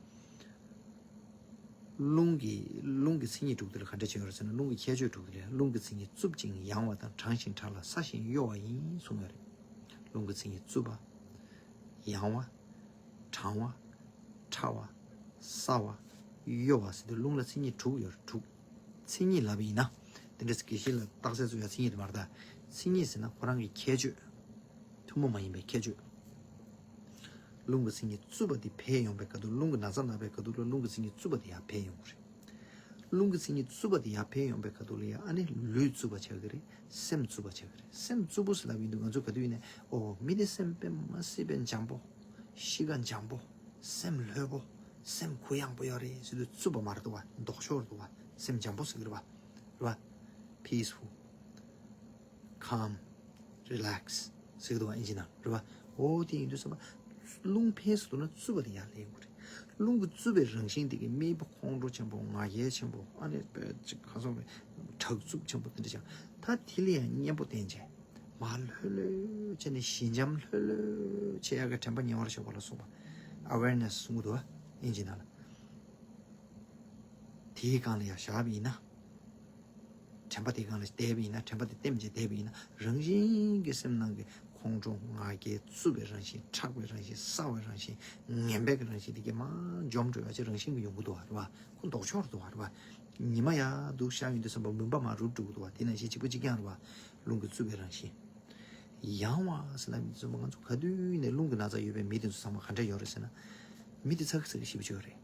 རླུང་གི་རླུང་གི་མཚན་ཉིད་དྲུག་དེ་ལ་ག་འདྲ་བྱས་ཡོད་རེད་ཟེར་ན། རླུང་གི་ཁྱད་ཆོས་དྲུག་དེ་ལ་རླུང་གི་མཚན་ཉིད་རྩུབ་ཅིང་ཡང་བ་དང་། གྲང་ཞིང་ཕྲ་ལ་སྲ་ཞིང་གཡོ་བ་ཡིན་གསུངས་ཡོད་རེད། རླུང་གི་མཚན་ཉིད་རྩུབ་པ། ཡང་བ། གྲང་བ། ཕྲ་བ། སྲ་བ། གཡོ་བ་ཟེར་དུས་རླུང་ལ་མཚན་ཉིད་དྲུག་ཡོད་རེད། དྲུག་མཚན་ཉིད་ལབ་པ་ཡིན་ན། དེ་འདྲ་དགེ་བཤེས་ལ་རྟགས་གསལ་ཚོ་ཡང་མཚན་ཉིད་དེ་མ་རེད་ད། མཚན་ཉིད་ཟེར་ན་ཁོ་རང་གི་ཁྱད་ཆོས། ཐུན་མོང་མ་ཡིན་པའི་ཁྱད་ཆོས། རླུང་གི་མཚན་ཉིད་རྩུབ་པ་དེ་འཕེལ་ཡོང་པའི་ཁ་ཐུག་རླུང་གི་ན་ཚ་ན་པའི་ཁ་ཐུག་ལ་རླུང་གི་མཚན་ཉིད་རྩུབ་པ་དེ་ཡར་འཕེལ་ཡོང་གི་རེད། རླུང་གི་མཚན་ཉིད་རྩུབ་པ་དེ་ཡར་འཕེལ་ཡོང་པའི་ཁ་ཐུག་ལ་ཡང་ཨ་ནི་ལུས་རྩུབ་པ་ཆགས་ཀྱི་རེད། སེམས་རྩུབ་པ་ཆགས་ཀྱི་རེད། སེམས་རྩུབ་པོ་ཟེར་ལབ་ཡིན་དུས་ང་ཚོ་ག་དུས་ཡིན་ནའི་ཨོ་མི་དེ་སེམས་དཔེ་མ་སྲིད་པའི་འཇམ་པོ། གཤིས་ཀ་འཇམ་པོ། སེམས་ལྷོད་པོ། སེམས་གུ་ཡངས་པོ་ཡོད་རེད་ཟེར་དུས་རྩུབ་པ་མ་རེད་འདུག་བ། ལྡོག་ཕྱོགས་རེད་འདུག་བ། སེམས་འཇམ་པོ་ཟེར་གྱི་རེད་བ། རེད་བ། Peaceful, calm, relax ཟེར་གྱི་འདུག་བ་ཨིན་ཇི་ནང་རེད་བ། ཨོ་དེ་ཡིན་དུས་ཙམ་པ། རླུང་འཕེལ་ཟེར་འདུག་ན་རྩུབ་པ་དེ་ཡར་སླེབས་ཡོང་གི་རེད། རླུང་གི་རྩུབ་པའི་རང་བཞིན་དེ་གི་མི་ཁོང་ཁྲོ་ཆེན་པོ། ང་རྒྱལ་ཆེན་པོ། ཨ་ནི་དཔེ་ཅིག་ཁ་སོགས་པའི་དྲག་རྩུབ་ཆེན་པོ་དེ་འདྲ་ཅིག་ད་དེ་ལ་ཡང་གཉེན་པོ་བསྟེན་བྱས། མར་ལྷོད་ལྷོད་བྱས་ནས་ཞི་འཇམ་ལྷོད་ལྷོད་བྱེད་ཡག་གི་དྲན་པ་ཉེ་བར་བཞག་པ་ལ་སོགས་པ། Awareness གསུང་གི་འདུག་བ་ཨིན་ཇི་ནང་ལ། དེའི་སྒང་ལ་ཡང་བཞག་པ་ཡིན་ན། དྲན་པ་དེའི་སྒང་ལ་བསྡད་པ་ཡིན་ན། དྲན་པ་དེ་བསྟེན་བྱས་བསྡད་པ་ཡིན་ན། རང་བཞིན་གྱིས་སེམས་ནང་གི་ཁོང་ཁྲོ། ང་རྒྱལ། རྩུབ་པའི་རང་བཞིན། ཁྲག་པའི་རང་བཞིན། གསང་བའི་རང་བཞིན། ངན་པའི་རང་བཞིན་དེ་གས་མར་འཇོམས་འགྲོ་ཡག་ཅིག་རང་བཞིན་གྱིས་ཡོང་གི་འདུག་བ། རེད་བ། ཁོ་ལྡོག་ཕྱོགས་རེད་འདུག་བ། རེད་བ། ཉི་མ་ཡར་འདུག་ཤར་ཡོང་དུས་ཙམ་པ་མུན་པ་མར་རུབ་འགྲོ་གི་འདུག་བ། དེ་ནང་བཞིན་གཅིག་པ་གཅིག་རྐྱང་རེད་བ། རླུང་གི་རྩུབ་པའི་རང་བཞིན། ཡང་བ་ཟེར་ན་མི་ཚོ་ང་ཚོ་ག་དུས་ནས་རླུང་གི་ན་ཚ་ཡོད་པའི་མི་དེ་ཚོ་ཚང་མ་ག་འདྲ་ཡོད་རེད་ཟེར་ན། མི་དེ་ཚ་གི་ཚ་གི་ཞེ་པོ་ཅིག་ཡོད་རེད།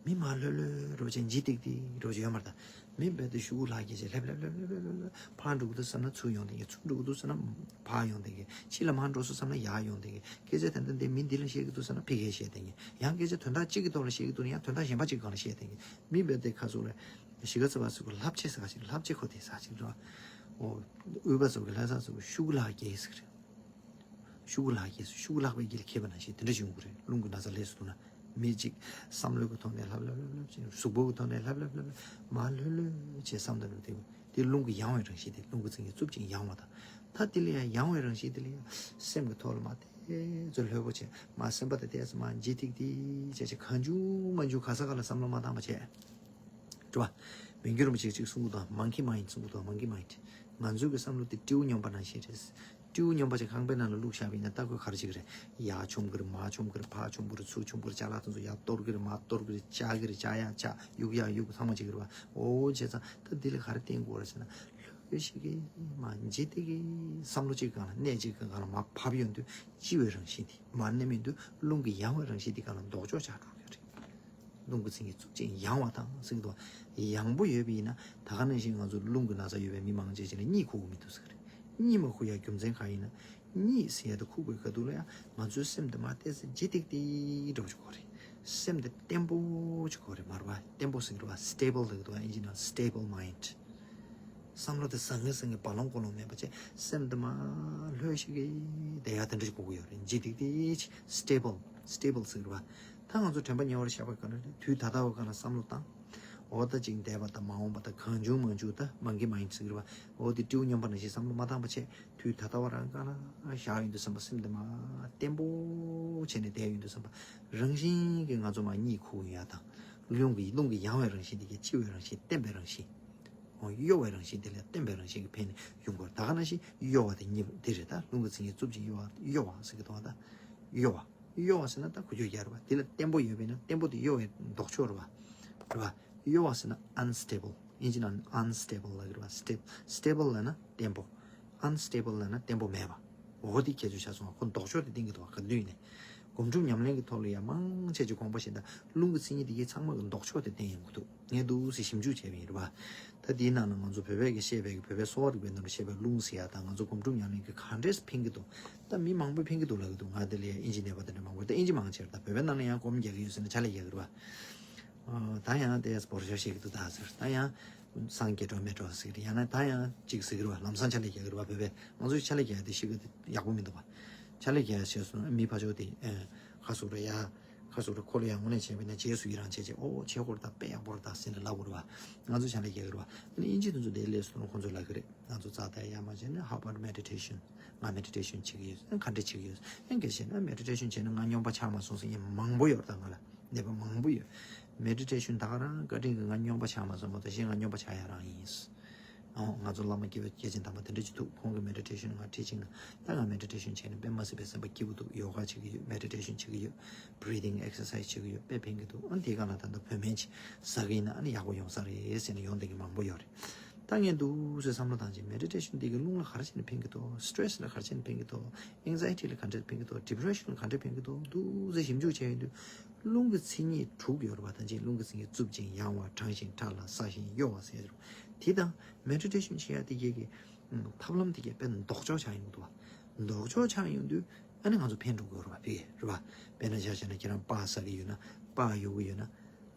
མི་མར་ལྷོད་ལྷོད་རོ་ཅན་ལྗིད་ཏིག་ཏིག་རོ་ཅན་ཡོད་མ་རེད་ད། མི་རྦད་དེ་ཤུགས་ལྷག་གི་ཅིག་ལྷོད་ལྷོད་ཕར་འགྲོ་གི་འདུག་བསམ་ན་ཚུར་ཡོང་བསྡད་མཁན། ཚུར་འགྲོ་གི་འདུག་བསམ་ན་ཕར་ཡོང་བསྡད་མཁན། ཕྱི་ལ་མར་འགྲོ་སོང་བསམ་ན་ཡར་ཡོང་བསྡད་མཁན། སྐད་ཆ་དེ་འདྲ་འདི་མི་འདི་ལ་བཤད་ཀྱི་འདུག་བསམ་ན་ཕ་གིར་བཤད་བསྡད་མཁན། ཡང་སྐད་ཆ་དོན་དག་གཅིག་གི་ཐོག་ལ་བཤད་ཀྱི་འདུག་ན་ཡང་དོན་དག་གཞན་པ་གཅིག་སྒང་ལ་བཤད་བསྡད་མཁན། མི་རྦད་དེ་ཁ་སོགས་ལ་གཞིས་ཀ་རྩེ་བ་ཚོ་གི་ལྷབ་ཆེ་ཟེར་ག་ཅིག་ལྷབ་ཆེ་ཁོ་དེ་ཟེར་ག་ཅིག་རེད་བ། ཨོ། དབུས་པ་ཚོ་གི་ལྷ་ས་ཚོ་གི་ཤུགས་ལྷག་རྒྱས་ཟེར་གི་རེད། ཤུགས་ལྷག་རྒྱས་སུ་ཤུགས་ལྷག་པའི་དཀྱིལ་འཁེལ་བ་ནང་བཞིན་དེ་འདྲ་ཞིག་ཡོང་གི་རེད། རླུང་གི་ན་ཚ་ལས་སུ་འདུག་ན། མི་གཅིག་བསམ་བློའི་གི་ཐོག་ནས་ལྷབ་ལྷབ་ལྷབ་ལྷབ་བྱས། གཟུགས་པོ་གི་ཐོག་ནས་ལྷབ་ལྷབ་ལྷབ་ལྷབ་མར་ལྷོད་ལྷོད་བྱས་བསམ་བློ་དེ་དེ་རླུང་གི་ཡང་བའི་རང་བཞིན་དེ། རླུང་གི་མཚན་ཉིད་རྩུབ་ཅིང་ཡང་བ་དང་། ད་དེ་ལ་ཡང་ཡང་བའི་རང་བཞིན་དེ་ལ་ཡང་སེམས་ཀྱི་ཐོག་ལ་མར་ཏོག་ཙམ་ལྷོད་པོ་བྱས། མར་སེམས་པ་དེ་ཏོག་ཙམ་མར་ལྗིད་ཏིག་ཏིག་བྱས་བྱས་གང་བྱུང་མང་བྱུང་ག་ས་ག་ལ་བསམ་བློ་མ་བཏང་བ་བྱས། རེད་བ། མི་འགྱུར་རིན་པོ་ཆེས་གཅིག་གསུང་གི་འདུག monkey mind གསུང་གི་འདུག monkey mind། ང་ཚོའི་གི་བསམ་བློ་དེ་སྤྲེའུ་སྨྱོན་པ་ནང་བཞིན་རེད། སྤྲེའུ་སྨྱོན་པ་ཅིག་ཁང་པའི་ནང་ལ་བླུགས་བཞག་པ་ཡིན་ན་ལྟ་དགོས་ག་རེ་བྱེད་ཀྱི་རེད། ཡར་མཆོང་གི་རེད། མར་མཆོང་གི་རེད། ཕར་མཆོང་གི་རེད། ཚུར་མཆོང་གི་རེད། ཅ་ལག་དེ་ཚོ་ཡར་གཏོར་གི་རེད། མར་གཏོར་གི་རེད། བཅག་གི་རེད། བཅག་ཡ་བཅག་གཡུག་ཡ་གཡུག་ཚང་མ་བྱེད་ཀྱི་རེད་བ། འོ་བྱས་ཙང་ད་འདི་ལ་ག་རེ་བསྟེན་དགོས་རེད་ཟེར་ན། ལྷོད་ཤིག་གིས་མར་ལྗིད་ཏིག་གིས་བསམ་བློ་གཅིག་སྒང་ལ་གནས་གཅིག་གི་སྒང་ལ་མར་བབས་ཡོང་དུས་ལྕི་བའི་རང་བཞིན་དེ། མར་མནན་ཡོང་དུས་རླུང་གི་ཡང་བའི་རང་བཞིན་དེ་སྒང་ལ་ལྡོག་ཕྱོགས་ཆགས་འགྲོ་གི་རེད། རླུང་གི་མཚན་ཉིད་རྩུབ་ཅིང་ཡང་བ་དང་ཟེར་གྱི་འདུག་ཡང་པོ་ཡོད་པ་ཡིན་ན་ད་ག་ནང་བཞིན་ང་ཚོ་རླུང་གི་ན་ཚ་ཡོད་པའི་མི་མང་ཆེ་ཆེ་ལ་གཉིད་ཁུག་གི་མི་འདུག་ཟེར་གི་རེད། གཉིད་མ་ཁུག་ཡ་རྒྱུ་མཚན་གང་ཡིན་ན། གཉིད་ཟེར་ཡ་དེ་ཁུག་པའི་ཁ་ཐུག་ལ་ཡང་ང་ཚོའི་སེམས་དེ་མར་ཏོག་ཙམ་ལྗིད་ཏིག་ཏིག་འགྲོ་ཆོག་གི་རེད། སེམས་དེ་བརྟན་པོ་ཆོག་གི་རེད། མར་བ་བརྟན་པོ་ཟེར་གི་རེད་བ། སི་ཊེ་བལ་ལབ་ཀྱི་འདུག་ཨིན་ཇི་ནང་stable mind། བསམ་བློ་དེ་ཟང་ངེ་ཟིང་ངེ་རྦ་ཀློང་ཀོ་ཀློང་མེད་པ་བྱས། སེམས་དེ་མར་ལྷོད་ཤིག་གིས་བསྡད་ཡ་དེ་འདྲ་ཞིག་དགོས་ཀྱི་ཡོད་རེད། ལྗིད་ཏིག་ཏིག་སི་ཊེ་བལ། སི་ཊེ་བལ་ཟེར་གི་རེད་བ། ད་ང་ཚོ་དྲན་པ་ཉེ་བར་བཞག་པའི་སྒང་ལ་དུས་ད་ལྟ་བའི་སྒང་ལ་བསམ་བློ་བཏང་། འོ་ད་ཅིག་འདས་པ་དང་མ་འོངས་པ་དང་གང་བྱུང་མང་བྱུང་ད་monkey mind ཟེར་གི་རེད་བ། འོ་དེ་སྤྲེའུ་སྨྱོན་པ་ནང་བཞིན་བསམ་བློ་མ་བཏང་བ་བྱས། དུས་ད་ལྟ་བ་རང་སྒང་ལ་བཞག་ཡོང་དུས་ཙམ་པ་སེམས་དེ་མར་བརྟན་པོ་བྱས་ནས་བསྡད་ཡོང་དུས་ཙམ་པ་རང་བཞིན་གྱིས་ང་ཚོ་མར་གཉིད་ཁུག་ཡོང་ཡ་དང་། རླུང་གི་རླུང་གི་ཡང་བའི་རང་བཞིན་དེ་གས་ལྕི་བའི་རང་བཞིན། བརྟན་པའི་རང་བཞིན། འོ་གཡོ་བའི་རང་བཞིན་དེ་ལས་བརྟན་པའི་རང་བཞིན་གྱིས་འཕེལ་ནས་ཡོང་དགོས། ད་ག་ནང་བཞིན་གཡོ་བ་དེ་གཉིས་པ་དེ་རེད། ད་རླུང་གི་མཚན་ཉིད་རྩུབ་ཅིང་གཡོ་བ། གཡོ་བ་ཟེར་གི་འདུག་ད་གཡོ་བ། གཡོ་བ་ཟེར་ན་ད་གོ་ཆོད་རྒྱག་རེད་བ། དེ་ལ་བརྟན་པོ་ཡོད་པས་ན་བརྟན་པོ་དེ་གཡོ་བའི་ལྡོག་ཕྱོགས་རེད་བ། རེད་བ། གཡོ་བ་ཟེར་ན་unstable། ཨིན་ཇི་ནང་unstable ལབ་ཀྱི་རེད་བ། stable stable ལབ་ན་བརྟན་པོ། unstable ལབ་ན་བརྟན་པོ་མེད་པ། འོ་དེ་ཁྱད་ཆོས་ཆགས་སོང་བ། ཁོ་ལྡོག་ཕྱོགས་དེ་བསྟན་གྱི་འདུག་བ། ག་དུས་ནས། སྒོམ་སྒྲུབ་ཉམས་ལེན་གྱི་ཐོག་ལ་ཡང་མང་ཆེ་ཆེ་དགོངས་པ་བཞེས་ད་རླུང་གི་མཚན་ཉིད་དེ་གའི་ཚང་མ་གི་ལྡོག་ཕྱོགས་དེ་བསྟན་ཡོང་གི་འདུག་ངས་འདུག་སེ་ཞིབ་འཇུག་བྱས་པ་ཡིན་རེད་བ། ད་དེའི་ནང་ན་ང་ཚོ་བོད་པས་ཀྱི་བཤད་པའི་གི་བོད་པའི་གསོ་བ་རིག་པའི་ནང་ལ་བཤད་པའི་རླུང་ཟེར་ཡ་དང་ང་ཚོ་སྒོམ་སྒྲུབ་ཉམས་ལེན་གྱི་ག་འདྲས་ཕན་གྱི་འདུག་ད་མི་མང་པོས་ཕན་གྱི་འདུག་ལབ་ཀྱི་འདུག་ང་དེ་ལ་ཡང་ཨིན་ཇི་ནས་པ་དེ་འདྲ་མང་པོ། ད་ཨིན་ཇི་མང་ཆེ་རེད། ད་བོད་པའི་ནང་ལ་ཡང་སྒོམ་རྒྱག་གི་ཡོད་ཟེར་ན་ཕྱག་ལས་རྒྱག་གི་རེད་བ། ཨ། ད་ཡང་དེ་བོར་ཤོར་བཤད་ཀྱི་འདུག་ད་ཟེར། ད་ཡང་སངས་རྒྱས་འགྲོ་མི་འགྲོ་ཟེར་གྱི་རེད། ཡང་ན་ད་ཡང་ཅིག་ཟེར་གྱི་རེད་བ། ལམ་སང་ཕྱག་ལས་རྒྱག་གི་རེད་བ། བོད་པས་ང་ཚོས་ཕྱག་ལས་རྒྱག་ཡ་དེ་ཤེས་ཀྱི་ཡག་པོ་མི་འདུག་བ། ཕྱག་ལས་རྒྱག་ཡ་བྱས་སོང་ན་མི་ཕར་ཕྱོགས་དེ་ཨ་ཁ་སུ་རེད་ཡ། ཁ་སུ་རེད། ཁོ་ལ་ཡང་དངོས་གནས་བྱས་པ་ཡིན་ན་རྗེས་སུ་ཡི་རང་བྱས་བྱས། ཨོ་བྱེད་དགོས་རེད་ད། དཔེ་ཡག་པོ་རེད་ད་ཟེར་ནས་ལབ་དགོས་རེད་བ། ང་ཚོས་ཕྱག་ལས་རྒྱག་གི་རེད་བ། ཨ་ནི་ཨིན་ཇི་དེ་ཚོ་དེ་ལས་སུ་ཁོང་ཚོས་ལབ་ཀྱི་རེད། ང་ཚོ་རྩ་དེ་ཡར་མར་བྱས་ནས། How about meditation? ང་མེ་ཌི་ཊེ་ཤན་བྱེད་ཀྱི་ཡོད། ཨ་ག་འདྲ་བྱེད་ཀྱི་ཡོད། ཨ་གལ་ཆེ་ན་མེ་ཌི་ཊེ་ཤན་བྱས་ན་ང་སྨྱོན་པ་ཆགས་མ་སོང་ཟེར་མཁན་མང་པོ་ཡོད་རེད་ད། ང་ལ་ནད་པ་མང་པོ་ཡོད། མེ་ཌི་ཊེ་ཤན་ད་ག་རང་བཀའ་དྲིན་གྱིས་ང་སྨྱོན་པ་ཆགས་མ་སོང་བ། ད་གཞན་ང་སྨྱོན་པ་ཆགས་ཡ་རང་ཡིན། ཨོ་ང་ཚོ་བླ་མ་དགེ་བའི་སྐྱེས་ཆེན་དམ་པ་དེ་འདྲ་ཅིག་འདུག་ཁོང་གིས་མེ་ཌི་ཊེ་ཤན་ང་ཁྲིད་ཅིག་ན། ད་ང་མེ་ཌི་ཊེ་ཤན་བྱས་ནས་དཔེ་མ་སྲིད་པའི་སེམས་པ་སྐྱིད་པོ་འདུག་ཡོ་ག་བྱེད་ཀྱི་ཡོད། མེ་ཌི་ཊེ་ཤན་བྱེད་ཀྱི་ཡོད། བི་རི་ཐིང་ཨེག་སར་སའི་ཛི་བྱེད་ཀྱི་ཡོད། དཔེ་ཕན་གྱི་འདུག་ཨ་ནི་དེའི་སྒང་ལ་ད་ལྟ་བོད་སྨན་ཅིག་ཟ་གི་ཡིན་ན་ཨ་ནི་ཡག་པོ་ཡོང་ས་རེད་ཟེར་ནས་ཡོང་བསྡད་མཁན་མང་པོ་ཡོད་རེད། ད་ངས་འདུག་སེ་བསམ་བློ་བཏང་ཅིང་མེ་ཌི་ཊེ་ཤན་འདི་གིས་རླུང་ལ་ག་རེ་བྱས་ནས་ཕན་གྱི་འདུག་སི་ཊེ་རེ་སི་ལ་ག་རེ་བྱས་ནས་ཕན་གྱི་འདུག་ཨེང་ཛའི་ཊི་ལ་ག་འདྲས་ཕན་གྱི་འདུག་ཌི་པི་རེ་ཤན་ལ་ག་འདྲས་ཕན་གྱི་འདུག་འདུག་སེ་ཞིབ་འཇུག་བྱས་ཡོང་དུས། རླུང་གི་མཚན་ཉིད་དྲུག་ཡོད་རེད་པ། ད་ཅིག་རླུང་གི་མཚན་ཉིད་རྩུབ་ཅིང་ཡང་བ། གྲང་ཞིང་ཕྲ་ལ། སྲ་ཞིང་གཡོ་བ་ཟེར་རེད། དེ་དང་མེ་ཌི་ཊེ་ཤན་བྱེད་ཡ་དེ་གས་ཀྱི་ཐབས་ལམ་དེ་གས་དཔེ་ལྡོག་ཕྱོགས་ཆགས་ཡོང་གི་འདུག་བ། ལྡོག་ཕྱོགས་ཆགས་ཡོང་དུས་ཨ་ནི་ང་ཚོ་ཕན་འགྲོ་གི་ཡོད་རེད་པ། ཕི་གས་རེད་པ། དཔེར་ན་ཆ་བཞག་ན་ཁྱེད་རང་སྤགས་ཟ་གི་ཡོད་ན། སྤགས་གཡོ་གི་ཡོད་ན།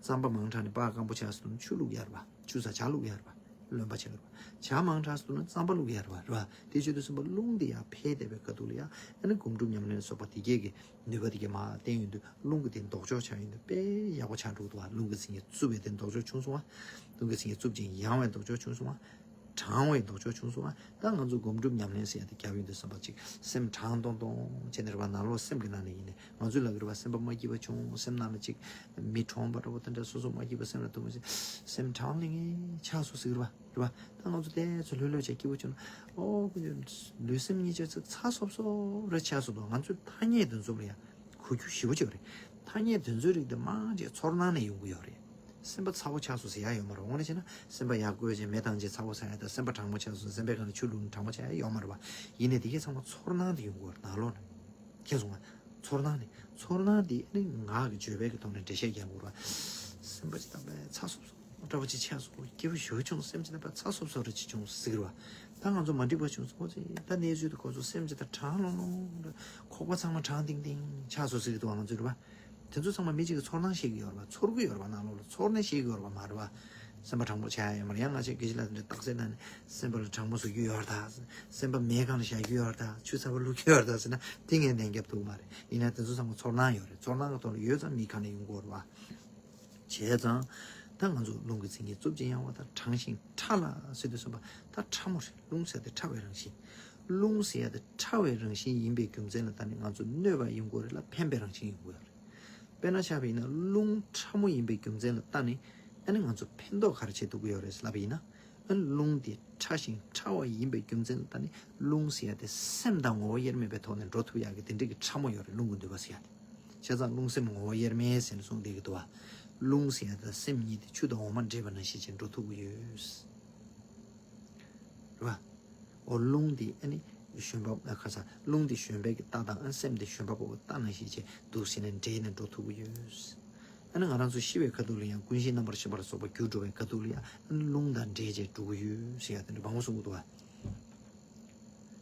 རྩམ་པ་མང་དྲགས་ནས་སྤགས་སྐམ་པོ་ཆགས་སོང་ན་ཆུ་བླུགས་ཡ་རེད་པ། ཆུ་ས་ཇ་བླུགས་ཡ་རེད་པ། རློན་པ་ཆགས་ཀྱི་རེད་པ། ཇ་མང་དྲགས་སོང་ན་རྩམ་པ་བླུགས་ཡ་རེད་པ། རེད་པ། དེ་བྱེད་དུས་ཙམ་པ་རླུང་དེ་ཡར་འཕེལ་བསྡད་པའི་ཁ་ཐུག་ལ་ཡ། ཨ་ནི་སྒོམ་སྒྲུབ་ཉམས་ལེན་ལ་སོགས་པ་དེ་གས་ཀྱི་ནུས་པ་དེ་གས་མར་བསྟན་ཡོང་དུས་རླུང་གི་དེ་ལྡོག་ཕྱོགས་ཆགས་ཡོང་དུས་དཔེ་ཡག་པོ་ཆགས་འགྲོ་གི་འདུག་བ། རླུང་གི་མཚན་ཉིད་རྩུབ་པའི་དེ་ལྡོག་ཕྱོགས་བྱུང་སོང་བ། རླུང་གི་མཚན་ཉིད་རྩུབ་ཅིང་ཡང་བའི་ལྡོག་ཕྱོགས་བྱུང་སོང་བ། གྲང་བའི་ལྡོག་ཕྱོགས་བྱུང་སོང་བ། ད་ང་ཚོ་སྒོམ་སྒྲུབ་ཉམས་ལེན་ཟེར་ཡ་དེ་རྒྱབ་ཡོང་དུས་ཙམ་པ་ཅིག་སེམས་གྲང་ཏོང་ཏོང་བྱས་ནས་རེད་པ། ནང་ལོགས་སེམས་ཀྱི་ནང་ནས་ཡིན་ནའི་ང་ཚོའི་ལབ་ཀྱི་རེད་པ། སེམས་པ་མ་སྐྱིད་པ་བྱུང་། སེམས་ནང་ལ་ཅིག་མི་གྲོངས་པ་འདྲ་པོ་དེ་འདྲ་སོ་སོ་མ་སྐྱིད་པ་སེམས་ལ་ཐུག་མ་ཤེས། སེམས་གྲང་ལི་ངེ་ཆགས་སོང་ཟེར་གྱི་རེད་པ། རེད་པ། ད་ང་ཚོ་དེ་ཚོ་ལྷོད་ལྷོད་བྱས་སྐྱིད་པོ་བྱུང་ན། ཨོ་ཁོ་ཚོ་ལུས་སེམས་གཉིས་ཆ་ཚང་ཚ་སོབ་སོབ་རེ་ཆགས་སོང་འདུག་ང་ཚོའི་ཐ་སྙད་དེ་ཚོ་ལ་ཡ་གོ་རྒྱུ་ཞེ་པོ་ཅིག་ཡོད་རེད། ཐ་སྙད་དེ་ཚོའི་རིགས་དེ་མང་ཆེ་ཚོར་སྣང་ནས་ཡོང་གི་ཡོད་རེད། སེམས་པ་ཚ་པོ་ཆགས་སོང་ཟེར་ཡ་ཡོད་མ་རེད། འོ་ན་བྱས་ན་སེམས་པ་ཡར་བསྐོལ་བྱས་མེ་བཏང་བྱས་ཚ་པོ་ཆགས་ཡ་དང་། སེམས་པ་གྲང་མོ་ཆགས་སོང་སེམས་པའི་སྒང་ལ་ཆུ་བླུགས་ནས་གྲང་མོ་ཆགས་ཡ་ཡོད་མ་རེད་པ། ཡིན་ནའི་དེ་གས་ཚང་མ་ཚོར་སྣང་དེ་ཡོང་གི་ཡོད་རེད་ནང་ལོགས་ནས། མཁྱེན་སོང་ང་། ཚོར་སྣང་ནི། ཚོར་སྣང་འདི་ནི་ངག་གི་བརྗོད་པའི་གི་ཐོག་ནས་འགྲེལ་བཤད་རྒྱག་དགོས་ར། སེམས་པ་ཅིག་དང་པའི་ཚ་སོབ་སོབ་འདྲ་པོ་ཅིག་ཆགས་སོང་། སྐྱིད་པོ་ཞེ་པོ་བྱུང་། སེམས་ཅིག་དང་པའི་ཚ་སོབ་སོབ་རེ་ཅིག་བྱུང་ཟེར་གི་ར། ད་ང་ཚོ་མ་འགྲིག་པ་བྱུང་སོང་ཁོ་ཚོས། ད་གནས་ཚུལ་དེ་ཁོ་ཚོ་སེམས་ཅིག་དང་གྲང་ལོང་ལོང་ར། ཁོག་པ་ཚང་མ་གྲང་ཏིང་ཏིང་ཆགས་སོང་ཟེར་གི་འདུག་ང་ཚོས་ར་བ། དེ་ཚོ་ཚང་མ་མི་གཅིག་གིས་ཚོར་སྣང་བཤད་གི་ཡོད་ར་བ། ཚོར་གི་ཡོད་ར་བ། ནང་ལོགས་ལ་ཚོར་ནས་བཤད་གི་ཡོད་ར་བ་མ་རེད་བ། སེམས་པ་གྲང་མོ་ཆགས་ཡ་ཡོད་མ་རེད། ཡང་ང་ཚོས་དགེ་བཤེས་ལགས་དེ་འདྲ་རྟགས་གསལ་གནང་ནས་སེམས་པ་ལ་གྲང་མོ་བཟོ་རྒྱུ་ཡོད་ར་ད། སེམས་པ་མེའི་སྒང་ལ་བཞག་རྒྱུ་ཡོད་ར་ད། ཆུ་ཚ་པོ་བླུག་རྒྱུ་ཡོད་ར་ད་ཟེར་ན་དེ་ངས་ལན་རྒྱབ་ཐུབ་མ་རེད། ཡིན་ན་དེ་ཚོ་ཚང་མ་ཚོར་སྣང་ཡོད་རེད། ཚོར་སྣང་གི་ཐོག་ལ་ཡོད་ཙང་མིའི་ཁ་ནས་ཡོང་གི་ཡོད་རེད་བ། བྱས་ཙང་། ད་ང་ཚོ་རླུང་གི་མཚན་ཉིད་རྩུབ་ཅིང་ཡང་བ་དང་གྲང་ཞིང་ཕྲ་ལ་ཟེར་དུས་ཙམ་པ་ད་ཕྲ་མོ་རེད། རླུང་ཟེར་དེ་ཕྲ་བའི་རང་བཞིན། རླུང་ཟེར་ཡ་དེ་ཕྲ་བའི་རང་བཞིན་ཡིན་པའི་རྒྱུ་མཚན་ལ་བརྟེན་ནས་ང་ཚོ་གནོད་པ་ཡོང་གི་ཡོད་རེད་ལ་ཕན་པའི་རང་བཞིན་ཡོང་གི་ཡོད་རེད། དཔེར་ན་ཆ་བཞག་པ་ཡིན་ན་རླུང་ཕྲ་མོ་ཡིན་པའི་རྒྱུ་མཚན་ལ་བརྟེན་ནས་ཨ་ནི་ང་ཚོ་ཕན་ཐོགས་ག་རེ་བྱེད་ཐུབ་ཀྱི་ཡོད་རེད་ལབ་པ་ཡིན་ན། ཨ་ནི་རླུང་དེ་ཕྲ་ཞིང་ཕྲ་བ་ཡིན་པའི་རྒྱུ་མཚན་ལ་བརྟེན་ནས་རླུང་ཟེར་ཡ་དེ་སེམས་དང་ངོ་བོ་དབྱེར་མེད་པའི་ཐོག་ནས་འགྲོ་ཐུབ་ཡག་གི་དེ་འདྲ་གི་ཕྲ་མོ་ཡོད་རེད། རླུང་གི་ནུས་པ་ཟེར་ཡ་དེ། བྱས་ཙང་རླུང་སེམས་ངོ་བོ་དབྱེར་མེད་ཟེར་ནས་གསུངས་བསྡད་ཀྱི་འདུག་བ། རླུང་ཟེར་ཡ་དེ་སེམས་གཉིས་དེ་ཆུ་དང་འོ་མ་འདྲེས་པ་ནང་བཞིན་བྱས་འགྲོ་ཐུབ་ཀྱི་ཡོད། རེད་བ། འོ་རླུང་འདི་ཨ་ནི་བཞོན་པ་ཨ་ཁ་ས་རླུང་འདི་བཞོན་པའི་གི་རྟ་དང་ཨ་སེམས་འདི་བཞོན་པ་པོ་གི་རྟ་ནང་བཞིན་བྱས་འདུག་ཟེར་ནས་འདྲེས་ནས་འགྲོ་ཐུབ་ཀྱི་ཡོད། ཨ་ནི་ང་རང་ཚོ་ཤི་བའི་ཁ་ཐུག་ལ་ཡང་ཀུན་གཞི་རྣམ་པར་ཤེས་པ་ལ་སོགས་པ་འགྱུར་འགྲོ་བའི་ཁ་ཐུག་ལ་ཡང་ཨ་ནི་རླུང་དང་འདྲེས་བྱས་འགྲོ་གི་ཡོད་ཟེར་ཡ་དེ་འདྲ་མང་པོ་གསུང་གི་འདུག་བ།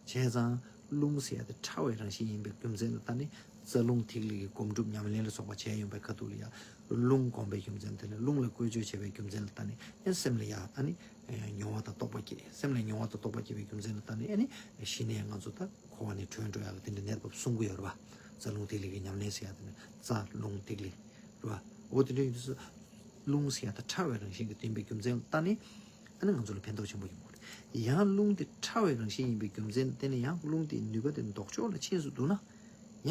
བྱས་ཙང་རླུང་ཟེར་ཡ་དེ་ཕྲ་བའི་རང་བཞིན་ཡིན་པའི་རྒྱུ་མཚན་ལ་བརྟེན་ནས་རྩ་རླུང་ཐིག་ལེ་གི་སྒོམ་སྒྲུབ་ཉམས་ལེན་ལ་སོགས་པ་བྱས་ཡོང་པའི་ཁ་ཐུག་ལ་ཡང་རླུང་སྒོམ་པའི་རྒྱུ་མཚན་དེ་ལ་རླུང་ལ་བཀོལ་སྤྱོད་བྱས་པའི་རྒྱུ་མཚན་ལ་བརྟེན་ནས་ཨེ་སེམས་ལ་ཡང་ཨ་ནི་མྱོང་བ་དང་རྟོགས་པ་སྐྱེ། སེམས་ལ་མྱོང་བ་དང་རྟོགས་པ་སྐྱེ་བའི་རྒྱུ་མཚན་ལ་བརྟེན་ནས་ཨ་ནི་ཤི་ནས་ང་ཚོ་ད་འཁོར་བ་ནས་གྲོལ་འགྲོ་ཡག་གི་དེ་འདྲ་གནས་བབ་གསུང་གི་ཡོད་རེད་བ། རྩ་རླུང་ཐིག་ལེ་གི་ཉམས་ལེན་ཟེར་ཡག་དེ་ནི་རྩ་རླུང་ཐིག་ལེ་རེད་བ། འོ་དེ་འདྲ་ཡིན་དུས་སུ་རླུང་ཟེར་ཡག་ད་ཕྲ་བའི་རང་བཞིན་གྱི་ལྡན་པའི་རྒྱུ་མཚན་ལ་བརྟེན་ནས། ཨ་ནི་ང་ཚོ་ལ་ཕན་ཐོགས་ཆེན་པོ་ཡོང་གི་རེད། ཡང་རླུང་དེ་ཕྲ་བའི་རང་བཞིན་ཡིན་པའི་རྒྱུ་མཚན་དེ་ནི་ཡང་རླུང་དེའི་ནུས་པ་དེ་ལྡོག་ཕྱོགས་ལ་ཕྱིན་སོང་འདུག་ན།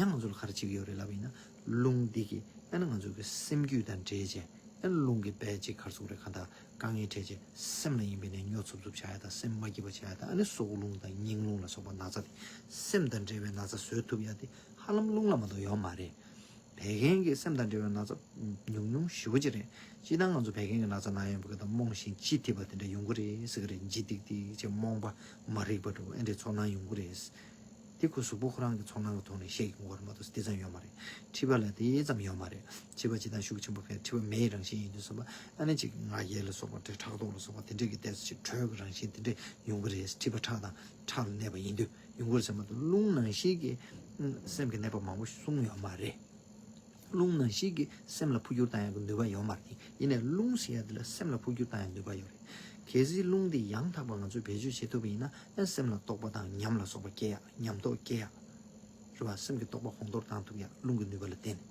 ཡང་ང་ཚོ་ལ་ག་རེ་བྱེད་ཀྱི་ཡོད་རེད་ལབ་པ་ཡིན་ན། རླུང་འདི་གིས་ཨ་ནི་ང་ཚོ་གི་སེམས་རྒྱུད་དང་འདྲེས་བྱས་ཨ་ནི་རླུང་གི་དཔལ་གཅིག་གར་སོང་རེད་གང་ལྟར་དཀའ་ངལ་འཕྲད་བྱས་སེམས་ལ་ཡིན་པས་ནས་སྨྱོ་འཚུབ་འཚུབ་ཆགས་ཡ་དང་སེམས་མ་སྐྱིད་པ་ཆགས་ཡ་དང་ཨ་ནི་སྲོག་རླུང་དང་སྙིང་རླུང་ལ་སོགས་པ་ན་ཚ་དེ་སེམས་དང་འབྲེལ་བའི་ན་ཚ་བཟོད་ཐུབ་ཡ་དེ་ཧ་ལམ་རླུང་ལ་མ་གཏོགས་ཡོད་མ་རེད། བད་ཀན་གྱི་སེམས་དང་འབྲེལ་བའི་ན་ཚ་ཉུང་ཉུང་ཞེ་པོ་ཅིག་རེད། སྤྱིར་བཏང་ང་ཚོ་བད་ཀན་གྱི་ན་ཚ་ན་ཡོང་བའི་སྐབས་དང་རྨོངས་ཤིང་ལྗིད་ཐིབས་པ་དེ་འདྲ་ཡོང་གི་རེད་ཟེར་གི་རེད། ལྗིད་ཏིག་ཏིག་བྱས་རྨོངས་པ་མ་རིག་པ་འདྲ་བོ་ཨེ་འདྲའི་ཚོར་སྣང་ཡོང་གི་རེད། དེ་ཁོ་གཟུགས་པོ་ཁོ་རང་གི་ཚོར་སྣང་གི་ཐོག་ནས་བཤད་ཀྱི་ཡོང་གི་རེད་མ་གཏོགས་དེ་ཙམ་ཡོད་མ་རེད། མཁྲིས་པ་ལ་དེ་ཙམ་ཡོད་མ་རེད། མཁྲིས་པ་སྤྱིར་བཏང་ཤུགས་ཆེན་པོ་ཕན་མཁྲིས་པ་མེའི་རང་བཞིན་ཡིན་དུས་ཙམ་པ་ཨ་ནི་ཅིག་ང་རྒྱལ་ལ་སོགས་པ་དེ་ཕྲག་དོག་ལ་སོགས་པ་དེ་འདྲས་ཀྱི་ཏོག་ཙམ་ཅིག་དྲོད་ཀྱི་རང་བཞིན་དེ་འདྲས་ཡོང་གི་རེད། མཁྲིས་པ་ཁྲག་དང་ཁྲག་ལ་གནས་པ་ཡིན་དུས་ཡོང་གི་རེད་ཟེར་མ་གཏོགས་རླུང་ནང་བཞིན་གྱི་སེམས་ཀྱི་གནས་པ་མང་པོ་གསུངས་ཡོད་མ་རེད། རླུང་ནང་བཞིན་གྱི་སེམས་ལ་འཕོ་འགྱུར་བཏང་ཡག་གི་ནུས་པ་ཡོད་མ་རེད། ཡིན་ནའི་རླུང་ཟེར་ཡག་འདི་ལ་སེམས་ལ་འཕོ་འགྱུར་བཏང་ཡག་ནུས་པ་ཡོད་རེད། གལ་སྲིད་རླུང་འདི་ཡང་དག་པ་ང་ཚོས་བེད་སྤྱོད་བྱེད་ཐུབ་པ་ཡིན་ན་ཡང་སེམས་ལ་རྟོགས་པ་དང་ཉམས་ལ་སོགས་པ་སྐྱེ་ཡག་ཉམས་རྟོགས་སྐྱེ་ཡག་རེད་བ། སེམས་ཀྱི་རྟོགས་པ་གོང་མཐོར་བཏང་ཐུབ་ཡག་རླུང་གི་ནུས་པ་ལ་བརྟེན་ནས།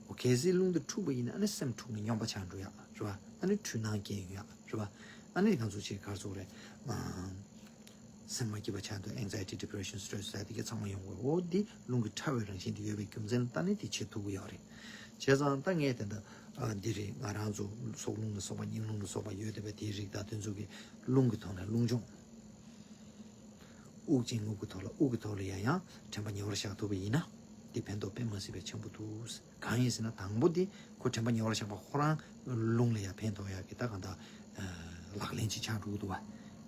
འོ་གལ་སྲིད་རླུང་འདི་འཁྲུགས་པ་ཡིན་ན་ཨ་ནི་སེམས་འཁྲུགས་ནས་སྨྱོན་པ་ཆགས་འགྲོ་ཡག་རེད་བ། ཨ་ནི་འཁྲུལ་སྣང་སྐྱེ་ཡོང་ཡག་རེད་བ། ཨ་ནི་ང་ཚོ་ཅིག་ག་རེ་ཟེར་དགོས་རེད། སེམས་མ་སྐྱིད་པ་ཆགས་འདུག anxiety, depression, stress ཟེར་དེ་ག་ཚང་མ་ཡོང་གི་རེད། འོ་འདི་རླུང་གི་ཕྲ་བའི་རང་བཞིན་དེ་ཡོད་པའི་རྒྱུ་མཚན་ལ་བརྟེན་ནས་དེ་བྱེད་ཐུབ་ཀྱི་ཡོད་རེད། བྱས་ཙང་ད་ངས་དེ་འདྲ་འདི་རེད། ང་རང་ཚོ་སྲོག་རླུང་ལ་སོགས་པ་སྙིང་རླུང་ལ་སོགས་པ་ཡོད་བསྡད་པའི་དེའི་རིགས་དང་དེ་ཚོ་གི་རླུང་གི་ཐོག་ནས་རླུང་སྦྱོང་། དབུགས་འབྱིན་རྔུབ་ཀྱི་ཐོག་ལ་དབུགས་ཀྱི་ཐོག་ལ་ཡང་ཡང་དྲན་པ་ཉེ་བར་བཞག་ཐུབ་པ་ཡིན་ན་དེ་ཕན་ཐོགས་དཔེ་མ་སྲིད་པའི་ཆེན་པོ་འདུག་གང་ཡིན་ཟེར་ན་དང་པོ་དེ་ཁོ་དྲན་པ་ཉེ་བར་བཞག་པ་ཁོ་རང་རླུང་ལ་ཡང་ཕན་ཐོགས་ཡག་གི་ད་གང་ལྟར་ ལག་ལེན་ཅིག་ཆགས་འགྲོ་གི་འདུག་བ།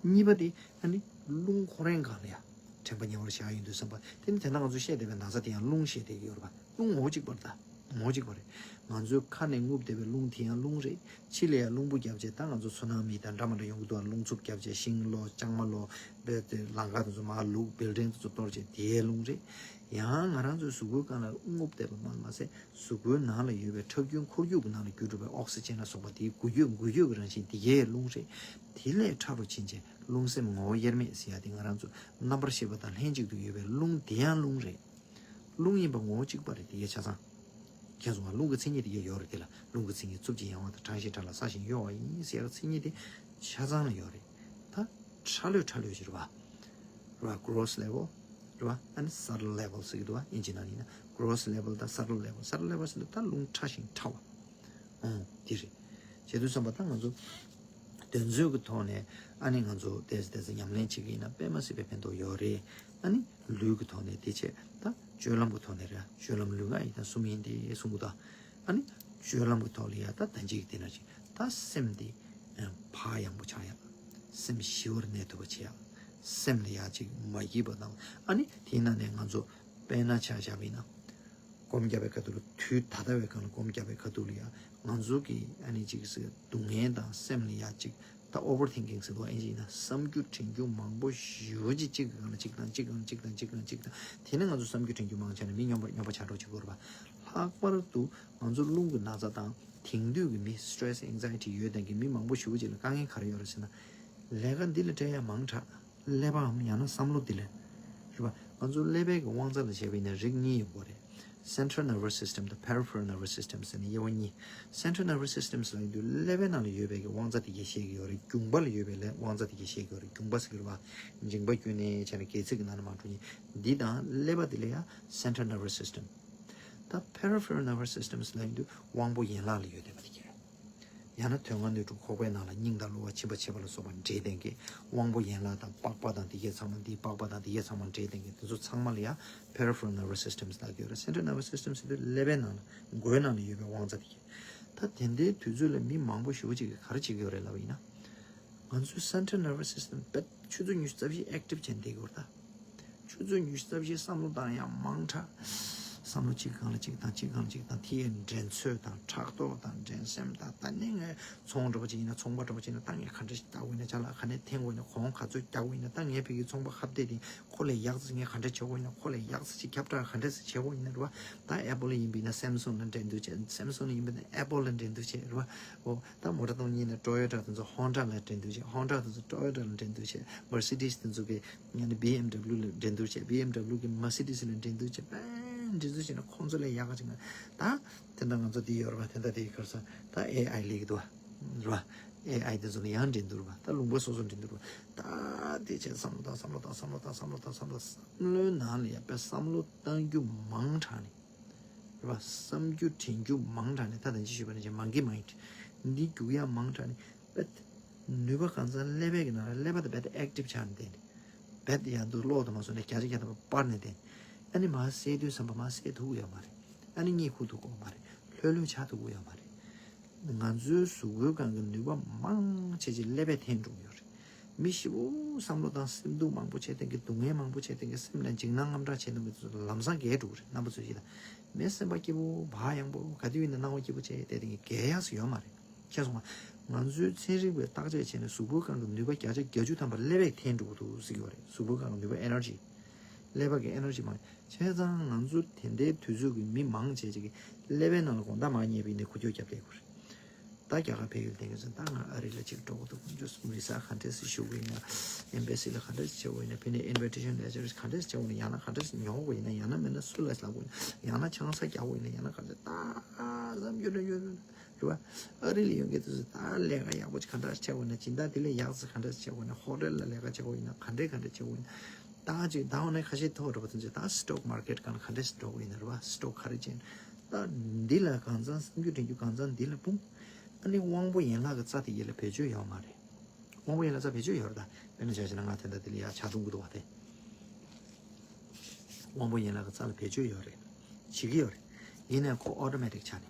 གཉིས་པ་དེ་ཨ་ནི་རླུང་ཁོ་རང་སྒང་ལ་ཡ་དྲན་པ་ཉེ་བར་བཞག་ཡོང་དུས་ཙམ་པ་དེ་ནི་དེ་འདྲ་ང་ཚོ་བཤད་བསྡད་པའི་ན་ཚ་དེ་ཡང་རླུང་བཤད་བསྡད་ཀྱི་ཡོད་རེད་པ། རླུང་ངོ་བོ་གཅིག་པ་རེད་ད། ངོ་བོ་གཅིག་པ་རེད། ང་ཚོའི་ཁ་ནས་རྔུབ་བསྡད་པའི་རླུང་དེ་ཡང་རླུང་རེད། ཕྱི་ལ་ཡང་རླུང་བུ་བརྒྱབ་བྱས་ད་ང་ཚོ་སོ་ནམ་མི་དང་འདྲ་མི་འདྲ་ཡོང་གི་འདུག་རླུང་འཚུབ་བརྒྱབ་བྱས་ཤིང་ལོ་ལྕང་མ་ལོ་བེ་དེ་ལམ་ཁ་དེ་ཚོ་མར་ལུག་བིལ་ཌིང་དེ་ཚོ་གཏོར་བྱས་དེའི་རླུང་རེད། ཡང་ང་རང་ཚོའི་གཟུགས་པོའི་སྒང་ལ་རྔུབ་བསྡད་པ་མ་མ་ཟད་གཟུགས་པོའི་ནང་ལ་ཡོད་པའི་ཁྲག་རྒྱུན་ཁོར་ཡུག་གི་ནང་ལ་རྒྱུ་འགྲོ་བའི་ཨོག་སི་ཅན་ལ་སོགས་པ་དེའི་འགུལ་སྐྱོད་འགུལ་སྐྱོད་ཀྱི་རང་བཞིན་དེ་གའི་རླུང་རེད། དེ་ལས་ཕྲ་རུ་ཕྱིན་བྱས་རླུང་སེམས་ངོ་བོ་དབྱེར་མེད་ཟེར་ཡ་དེ་ང་རང་ཚོ་རྣམ་པར་ཤེས་པ་དང་ལྷན་ཅིག་ཏུ་ཡོད་པའི་རླུང་དེ་ཡང་རླུང་རེད། རླུང་ཡིན་པ་ངོ་བོ་གཅིག་པ་རེད་དེ་གའི་ཆ་ཚང་། མཁྱེན་སོང་ང་། རླུང་གི་མཚན་ཉིད་དེ་གའི་ཡོད་རེད་དེ་ལ། རླུང་གི་མཚན་ཉིད་རྩུབ་ཅིང་ཡང་བ་དང་གྲང་ཞིང་ཕྲ་ལ་སྲ་ཞིང་གཡོ་བ་ཡིན་ཟེར་ཡ་གི་མཚན་ཉིད་དེ་ཆ་ཚང་ལ་ཡོད་རེད། ད་ཕྲ་ལོས་ཕྲ་ལོས་ཅིག་རེད་པ། རེད་པ། gross level རེད་པ། ཨ་ནི་subtle level ཟེར་གྱི་འདུག་པ། དབྱིན་ཇི་ནང་ཡིན་ན་gross level དང་subtle level། subtle level ཟེར་དུས་ད་རླུང་ཕྲ་ཞིང་ཕྲ་བ། ཨོ་དེ་རེད། བྱེད་དུས་ཙམ་པ་ད་ང་ཚོ་དོན་ཚན་གྱི་ཐོག་ནས་ཨ་ནི་ང་ཚོ་ཏོག་ཙམ་ཏོག་ཙམ་ཉམས་ལེན་བྱེད་ཀྱི་ཡིན་ན་དཔེ་མ་སྲིད་པའི་ཕན་ཐོགས་ཡོད་རེད། ཨ་ནི་ལུས་ཀྱི་ཐོག་ནས་དེ་བྱས་ད་སྤྱོད་ལམ་གྱི་ཐོག་ནས་རེད། སྤྱོད་ལམ་ལུས་ངག་ཡིད་གསུམ་ཡིན་ཏེ་གསུང་གི་འདུག་ཨ་ནི་སྤྱོད་ལམ་གྱི་ཐོག་ལ་ཡ་ད་ད་ཅིག་དེ་ན་ཅིག་ད་སེམས་དེ་ཨ་བག་ཡངས་པོ་ཆགས་ཡ། སེམས་ཞི་བར་གནས་ཐུབ་པ་བྱེད་ཡ། སེམས་ལ་ཡ་ཅིག་མ་སྐྱིད་པ་དང་། ཨ་ནི་དེའི་ནང་ནས་ང་ཚོ་དཔེར་ན་ཆ་བཞག་པ་ཡིན་ན། སྒོམ་རྒྱག་པའི་ཁ་ཐུག་ལ་དུས་ད་ལྟ་བའི་སྒང་ལ་སྒོམ་རྒྱག་པའི་ཁ་ཐུག་ལ་ཡ་ང་ཚོ་གི་ཨ་ནི་ཅིག་སེ་སྡུག་བསྔལ་དང་སེམས་ལ་ཡ་ཅིག་ད་overthinking ཟེར་དུས་ཨིན་ཇི་ཡིན་ན་བསམ་རྒྱུ་དྲན་རྒྱུ་མང་པོ་ཞེ་པོ་ཅིག་གཅིག་གི་སྒང་ལ་གཅིག་དང་གཅིག་སྒང་ལ་གཅིག་དང་གཅིག་སྒང་ལ་གཅིག་དང་། དེ་ནས་ང་ཚོ་བསམ་རྒྱུ་དྲན་རྒྱུ་མང་ཆགས་ནས་མི་སྨྱོན་པ་སྨྱོན་པ་ཆགས་འགྲོ་བྱེད་དགོས་རེད་པ། ལྷག་པར་དུ་ང་ཚོ་རླུང་གི་ན་ཚ་དང་དེང་དུས་ཀྱི་མི་stress anxiety ཡོད་མཁན་གྱི་མི་མང་པོ་ཞེ་པོ་ཅིག་ལ་དཀའ་ངལ་ག་རེ་ཡོད་རེད་ཟེར་ན། ལས་ཀ་འདི་ལ་སྤྲད་ཡ་མང་དྲགས། ཀླད་པའམ་ཡང་ན་བསམ་བློ་འདི་ལ། རེད་པ། ང་ཚོ་ཀླད་པའི་གི་དབང་རྩ་ལ་བྱས་པ་ཡིན་ན་རིགས་གཉིས་ཡོད་པ་རེད། Central nervous system དང་peripheral nervous system ཟེར་ནས་དབྱེ་བ་གཉིས། Central nervous system ལབ་ཡོང་དུས་ཀླད་པའི་ནང་ལ་ཡོད་པའི་གི་དབང་རྩ་དེ་གས་བཤད་ཀྱི་ཡོད་རེད། རྒྱུངས་པ་ལ་ཡོད་པའི་ལས་དབང་རྩ་དེ་གས་བཤད་ཀྱི་ཡོད་རེད། རྒྱུངས་པ་ཟེར་གྱི་རེད་པ། མཇིང་པ་བརྒྱུད་ནས་བྱས་ནས་སྒལ་ཚིགས་ཀྱི་ནང་ནས་མར་འགྲོ་མཁན་འདི་དང་ཀླད་པ་འདི་ལ་ཡ་Central nervous system། ད་peripheral nervous system ལབ་ཡོང་དུས་དབང་པོ་ཡན་ལག་ལ་ཡོད་བསྡད་པ་དེ་གས། ཡང་ན་དོན་ལྔ་སྣོད་དྲུག་ཁོག་པའི་ནང་ལ་སྙིང་དང་གློ་བ་མཆིན་པ་མཆེད་པ་ལ་སོགས་པ་འདྲེས་ལྡན་གྱི་དབང་པོ་ཡན་ལག་དང་པགས་པ་དང་དེ་གས་ཚང་མ་འདི་པགས་པ་དང་དེ་གས་ཚང་མ་འདྲེས་ལྡན་གྱི་དེ་ཚོ་ཚང་མ་ལ་ཡང་peripheral nervous system ལབ་ཀྱི་ཡོད་རེད། Central nervous system ཟེར་དུས་ཀླད་པའི་ནང་ལ་མགོའི་ནང་ལ་ཡོད་པའི་དབང་རྩ་དེ་གས། ད་དེ་འདྲའི་དུས་ཚོད་ལ་མི་མང་པོ་ཞེ་པོ་ཅིག་གིས་ག་རེ་བྱེད་ཀྱི་ཡོད་རེད་ལབ་པ་ཡིན་ན། ང་ཚོའི་Central nervous system དཔེ་ཆུ་ཚོད་ཉི་ཤུ་རྩ་བཞི་active བྱས་བསྡད་ཀྱི་ཡོད་རེད་ད། ཆུ་ཚོད་ཉི་ཤུ་རྩ་བཞི་བསམ་བློ་བཏང་ཡ་མང་དྲགས། བསམ་བློ་གཅིག་སྒང་ལ་གཅིག་དང་གཅིག་སྒང་ལ་གཅིག་དང་དེ་ཡི་འགྲན་རྩོད་དང་ཕྲག་དོག་དང་འགྲན་སེམས་དང་། ད་ནི་ངས་ཚོང་འགྲོ་བ་ཅིག་ཡིན་ན་ཚོང་པ་འགྲོ་བ་ཅིག་ཡིན་ན་ད་ངས་ག་འདྲ་ཞིག་བལྟ་དགོས་ཡིན་ན། ཅ་ལག་ག་ནས་འཐེན་དགོས་ཡིན་ན། གོང་ག་ཚོད་རྒྱག་དགོས་ཡིན་ན། ད་ངས་ཕ་གིའི་ཚོང་པ་ཁ་གཏད་དེ་ཁོ་ལས་ཡག་ཙམ་ངས་ག་འདྲ་བྱེད་དགོས་ཡིན་ན། ཁོ་ལས་ཡག་ཙམ་ཅིག་ཁྱབ་བསྒྲགས་ག་འདྲ་ཞིག་བྱེད་དགོས་ཡིན་ན་རེད་བ། ད་Apple ཡིན་པ་ཡིན་ན་Samsung ལ་འགྲན་བསྡུར་བྱེད། Samsung ཡིན་པ་ཡིན་ན་Apple ལ་འགྲན་བསྡུར་བྱེད་རེད་བ། ཨོ། ད་མོ་ཊ་གཏོང་མཁན་ཡིན་ན་Toyota དེ་ཚོ་Honda ལ་འགྲན་བསྡུར་བྱེད། Honda དེ་ཚོ་Toyota ལ་འགྲན་བསྡུར་བྱེད། Mercedes དེ་ཚོ་གི་ཡང་ན་B M W ལ་འགྲན་བསྡུར་བྱེད། B M W གི་Mercedes ལ་འགྲན་བསྡུར་བྱེད། དཔེ་འགྲན་བསྡུར་བྱེད་ན་ཁོང་ཚོ་ལས་ཡག་ག་ཅིག་ན། ད་དེ་འདྲ་ང་ཚོ་དེ་ཡོད་རེད་བ། དེ་འདྲ་དེ་གར་ས་ད་A I སླེབས་ཀྱི་འདུག་བ། རེད་བ། A I དེ་ཚོ་ལ་ཡང་འགྲན་བསྡུར་བ། ད་ལུང་པ་སོ་སོ་འགྲན་བསྡུར་བ། ད་དེ་བྱས་བསམ་བློ་བཏང་། བསམ་བློ་བཏང་། བསམ་བློ་བཏང་། བསམ་བློ་བཏང་། བསམ་བློ་བསམ་བློའི་ནང་ལ་ཡ་དཔེ་བསམ་བློ་བཏང་རྒྱུ་མང་དྲགས་ནས། རེད་བ། བསམ་རྒྱུ་དྲན་རྒྱུ་མང་དྲགས་ནས། ད་ད་ཅི་ཞུས་པ་ནང་བཞིན་monkey mind འདི་རྒྱུག་ཡ་མང་དྲགས་ནས། བེད། ནུས་པ་གང་ཚང་ཀླད་པའི་གི་ནང་ལ་ཀླད་པ་དེ་བེད་active ཆགས་ནས་བསྡད་ནས། བེད་ཡང་དུ་གློག་དང་མ་སོང་ནས་བརྒྱ་ཆ་བརྒྱ་ཐམ་པ་སྤར་ནས་བསྡད་ནས། ཨ་ནི་མར་བསད་དུས་ཙམ་པ་མར་བསད་ཐུབ་ཀྱི་ཡོད་མ་རེད། ཨ་ནི་གཉིད་ཁུག་ཐུབ་ཀྱི་ཡོད་མ་རེད། ལྷོད་ལྷོད་ཆགས་ཐུབ་ཀྱི་ཡོད་མ་རེད། ང་ཚོའི་གཟུགས་པོའི་སྒང་གི་ནུས་པ་མང་ཆེ་ཆེ་ཀླད་པས་འཐེན་འགྲོ་གི་ཡོད་རེད། མི་ཞེ་པོ་བསམ་བློ་བཏང་། སེམས་སྡུག་མང་པོ་བྱས་བསྡད་མཁན། སྡུག་བསྔལ་མང་པོ་བྱས་བསྡད་མཁན། སེམས་ལ་འཇིགས་སྣང་དངངས་སྐྲག་བྱས་བསྡད་མཁན་དེ་ཚོ་ལམ་སང་རྒས་འགྲོ་གི་རེད། རྣམ་པ་ཚོས་ཤེས་དང་། མི་སེམས་པ་སྐྱིད་པོ་བག་ཡངས་པོ་ག་དུས་ཡིན་ན་སྣང་བ་སྐྱིད་པོ་བྱས་བསྡད་མཁན་རྒས་ཡག་ས་ཡོད་མ་རེད། ཁྱེད་སོང་ང་། ང་ཚོའི་ཚན་རིག་པས་བརྟག་དཔྱད་བྱས་ནས་གཟུགས་པོའི་སྒང་གི་ནུས་པ་བརྒྱ་ཆ་བརྒྱད་ཅུ་ཐམ་པ་ཀླད་པས་འཐེན་འགྲོ་གི་འདུག་ཟེར་གྱི་ཡོད་རེད། གཟུགས་པོའི་སྒང་གི་ནུས་པ་energy། ཀླད་པ་གི་energy མང་། བྱས་ཙང་ང་ཚོ་དེ་འདྲའི་དུས་ཚོད་ཀྱི་མི་མང་ཆེ་ཆེ་གིས་ཀླད་པའི་ནང་ལ་དགོང་དག་མར་ཉལ་བ་ཡིན་ནའི་འགུལ་སྐྱོད་རྒྱབ་བསྡད་ཀྱི་ཡོད་རེད། ད་རྒྱ་གར་ཕེབས་ཡུལ་དེ་ག་ཚོད། ད་ང་ཨ་རི་ལ་ཅིག་འགྲོ་གི་འདུག་ཁོང་ཚོས་བི་ས་ག་འདྲས་སེ་ཞུ་གི་ཡིན་ན། ཨེམ་བེ་སི་ལ་ག་འདྲས་སེ་བྱེད་དགོས་ཡིན་ན། ཕ་གིའི་invitation letter ག་འདྲས་སེ་བྱེད་དགོས་ཡིན་ན། ཡང་ན་ག་འདྲས་སེ་ཉོ་དགོས་ཡིན་ན། ཡང་ན་མིན་ན་སུ་ལ་ལབ་དགོས་ཡིན་ན། ཡང་ན་ཆང་ས་རྒྱག་དགོས་ཡིན་ན། ཡང་ན་ག་འདྲས། ད་བསམ་རྒྱུ་འདྲ་ཡོད་རེད་བ། ཨ་རི་ལ་ཡོད་མཁན་དེ་ཚོ་ད་ལས་ཀ་ཡག་པོ་ཅིག་ག་འདྲས་བྱེད་དགོས་ན། སྦྱིན་བདག་དེ་ལས་ཡག་ཙམ་ག་འདྲས་བྱེད་དགོས་ན། ཧོ་ཊེལ་ལ་ལས་ཀ་བྱེད་དགོས་ཡིན་ན། ག་འདྲས་ག་འདྲས་བྱེད་དགོས་ཡིན་ན། ད་ཅིག་ད་འོ་ན་ཁ་ཤས་ཐོག་འགྲོ་བ་དེ་ཚོས་ད་stock market སྒང་ལ་ག་འདྲས་འགྲོ་དགོས་ཡིན་ན་རེད་བ། stock ག་རེ་བྱས་ན། ད་འདི་ལ་གང་ཚང་བསམ་རྒྱུ་དྲན་རྒྱུ་གང་ཚང་འདི་ལ་སྤུངས། ཨ་ནི་དབང་པོ་ཡན་ལག་གི་རྩ་དེ་གའི་ལ་བེད་སྤྱོད་ཡོད་མ་རེད། དབང་པོ་ཡན་ལག་རྩ་བེད་སྤྱོད་ཡོད་རེད་ད། དཔེར་ན་ཆ་བཞག་ན་ང་དེ་འདྲ་དེ་ལ་ཡ་ཇ་འཐུང་གི་འདུག་བ་དེ། དབང་པོ་ཡན་ལག་གི་རྩ་ལ་བེད་སྤྱོད་ཡོད་རེད། བྱེད་ཀྱི་ཡོད་རེད། ཡིན་ནའི་ཁོ་automatic ཆགས་ནས།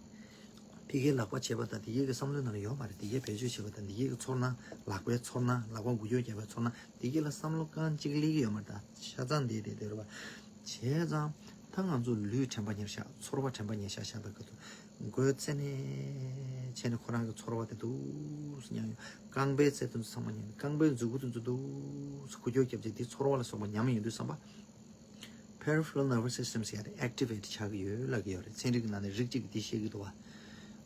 དེ་གའི་ལག་པ་བྱེད་པ་དང་དེ་གའི་གི་བསམ་བློའི་ནང་ལ་ཡོད་མ་རེད། དེ་གའི་བེད་སྤྱོད་བྱེད་པ་དང་དེ་གའི་གི་ཚོར་སྣང་། ལག་པའི་ཚོར་སྣང་། ལག་པ་འགུལ་སྐྱོད་རྒྱག་པའི་ཚོར་སྣང་། དེ་གའི་ལ་བསམ་བློ་གང་གཅིག་སླེབས་ཀྱི་ཡོད་མ་རེད། ད་ཆ་ཚང་དེ་དེ་དེ་རེད་པ། བྱས་ཙང་ད་ང་ཚོ་ལུས་དྲན་པ་ཉེར་བཞག་ཚོར་བ་དྲན་པ་ཉེར་བཞག་བཞག་པའི་སྐབས་སུ་མགོའི་རྩེ་ནས་བྱས་ནས་ཁོ་རང་གི་ཚོར་བ་དེ་འདུག་སེ་མྱངས་ཡོང་། རྐང་པའི་རྩེ་དེ་ཚོ་ཚང་མ་མྱངས་ནས། རྐང་པའི་མཛུ་གུ་དེ་ཚོ་འདུག་སེ་འགུལ་སྐྱོད་རྒྱབ་ཅིག་དེ་ཚོར་བ་ལ་སོགས་པ་ཉམས་ཡོང་དུས་ཙམ་པ། Peripheral nervous system ཟེར་ཡ་དེ་activate ཆགས་ཀྱི་ཡོད་ལབ་ཀྱི་ཡོད་རེད། ཚན་རིག་གི་ནང་ནས་རིགས་གཅིག་གིས་འདི་བཤད་ཀྱི་འདུག་བ།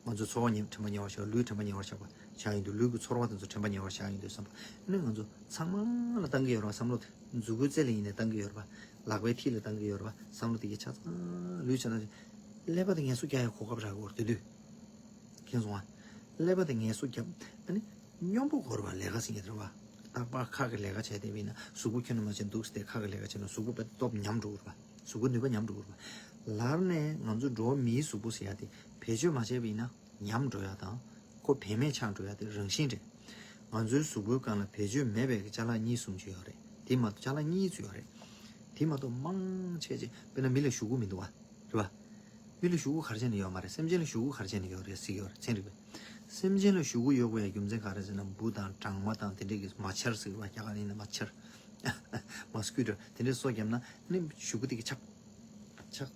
ང་ཚོའི་ཚོར་བ་ཉིད་དྲན་པ་ཉེ་བར་བཞག་ལུས་དྲན་པ་ཉེ་བར་བཞག་པ་ཆགས་ཡོང་དུས། ལུས་ཀྱི་ཚོར་བ་དེ་ཚོ་དྲན་པ་ཉེ་བར་བཞག་ཡོང་དུས་བསམ་པ། ཨ་ནི་ང་ཚོ་ཚང་མ་ལ་བཏང་གི་ཡོད་རེད་བ། བསམ་བློ་དེ་མཛུ་གུའི་རྩེ་ལ་ཡིན་ནའི་བཏང་གི་ཡོད་རེད་བ། ལག་པའི་མཐིལ་ལ་བཏང་གི་ཡོད་རེད་བ། བསམ་བློ་དེ་གའི་ཆ་ཚང་ལུས་ཆ་ཚང་། ཀླད་པ་དེ་ངལ་གསོ་རྒྱག་ཡ་གོ་སྐབས་རག་གི་ཡོད་རེད་དེ་དུས། མཁྱེན་སོང་ང་། ཀླད་པ་དེ་ངལ་གསོ་རྒྱབ། ཨ་ནི་སྙོམས་པོ་དགོས་རེད་བ། ལས་ཀ་ཟེར་མཁན་དེ་རེད་བ། རྟག་པར་ཁ་གི་ལས་ཀ་བྱས་བསྡད་པ་ཡིན་ན་གཟུགས་པོ་ཁྱོན་ནས་མ་བྱས་འདུག་སྟེ། ཁ་གི་ལས་ཀ་བྱས་ན་གཟུགས་པོ་དཔེ་སྟོབས་ཉམས་འགྲོ་གི་རེད་བ། གཟུགས་པོ་ནུས་པ་ཉམས་འགྲོ་གི་རེད་བ། ལར་ནས་ང་ཚོ་འགྲོ་བ་མིའི་གཟུགས་པོ་ཟེར་ཡ་དེ་བེད་སྤྱོད་མ་བྱས་པ་ཡིན་ན་ཉམས་འགྲོ་ཡ་དང་། ཁོ་བེད་མེད་ཆགས་འགྲོ་ཡ་དེ་རང་བཞིན་རེད། ང་ཚོའི་གཟུགས་པོའི་སྒང་ལ་བེད་སྤྱོད་མེད་པའི་ཅ་ལག་གཉིས་གསུམ་ཅིག་ཡོད་རེད། དེ་མ་གཏོགས་ཅ་ལག་གཉིས་ཙམ་ཡོད་རེད། དེ་མ་གཏོགས་མང་ཆེ་ཆེ། དཔེར་ན་མི་ལ་གཞུག་གུ་མི་འདུག་བ། རེད་བ། མི་ལ་གཞུག་གུ་ག་རེ་བྱས་ནས་ཡོད་མ་རེད། སེམས་ཅན་ལ་གཞུག་གུ་ག་རེ་བྱས་ནས་ཡོད་རེད་ཟེར་གྱི་ཡོད་རེད། ཚན་རིག་པས། སེམས་ཅན་ལ་གཞུག་གུ་ཡོད་དགོས་ཡ་རྒྱུ་མཚན་ག་རེ་ཟེར་ན། འབུ་དང་སྦྲང་མ་དང་དེ་འདྲས་ཀྱི། མ་ཆར་ཟེར་བ། རྒྱ་གར་ཡིན་ན་མ་ཆར། མོས་ཀི་ཊོ་དེ་འདྲས་སོ་བརྒྱབ་ན་ནི་གཞུག་གུ་དེ་གི་ཆག་ཆག་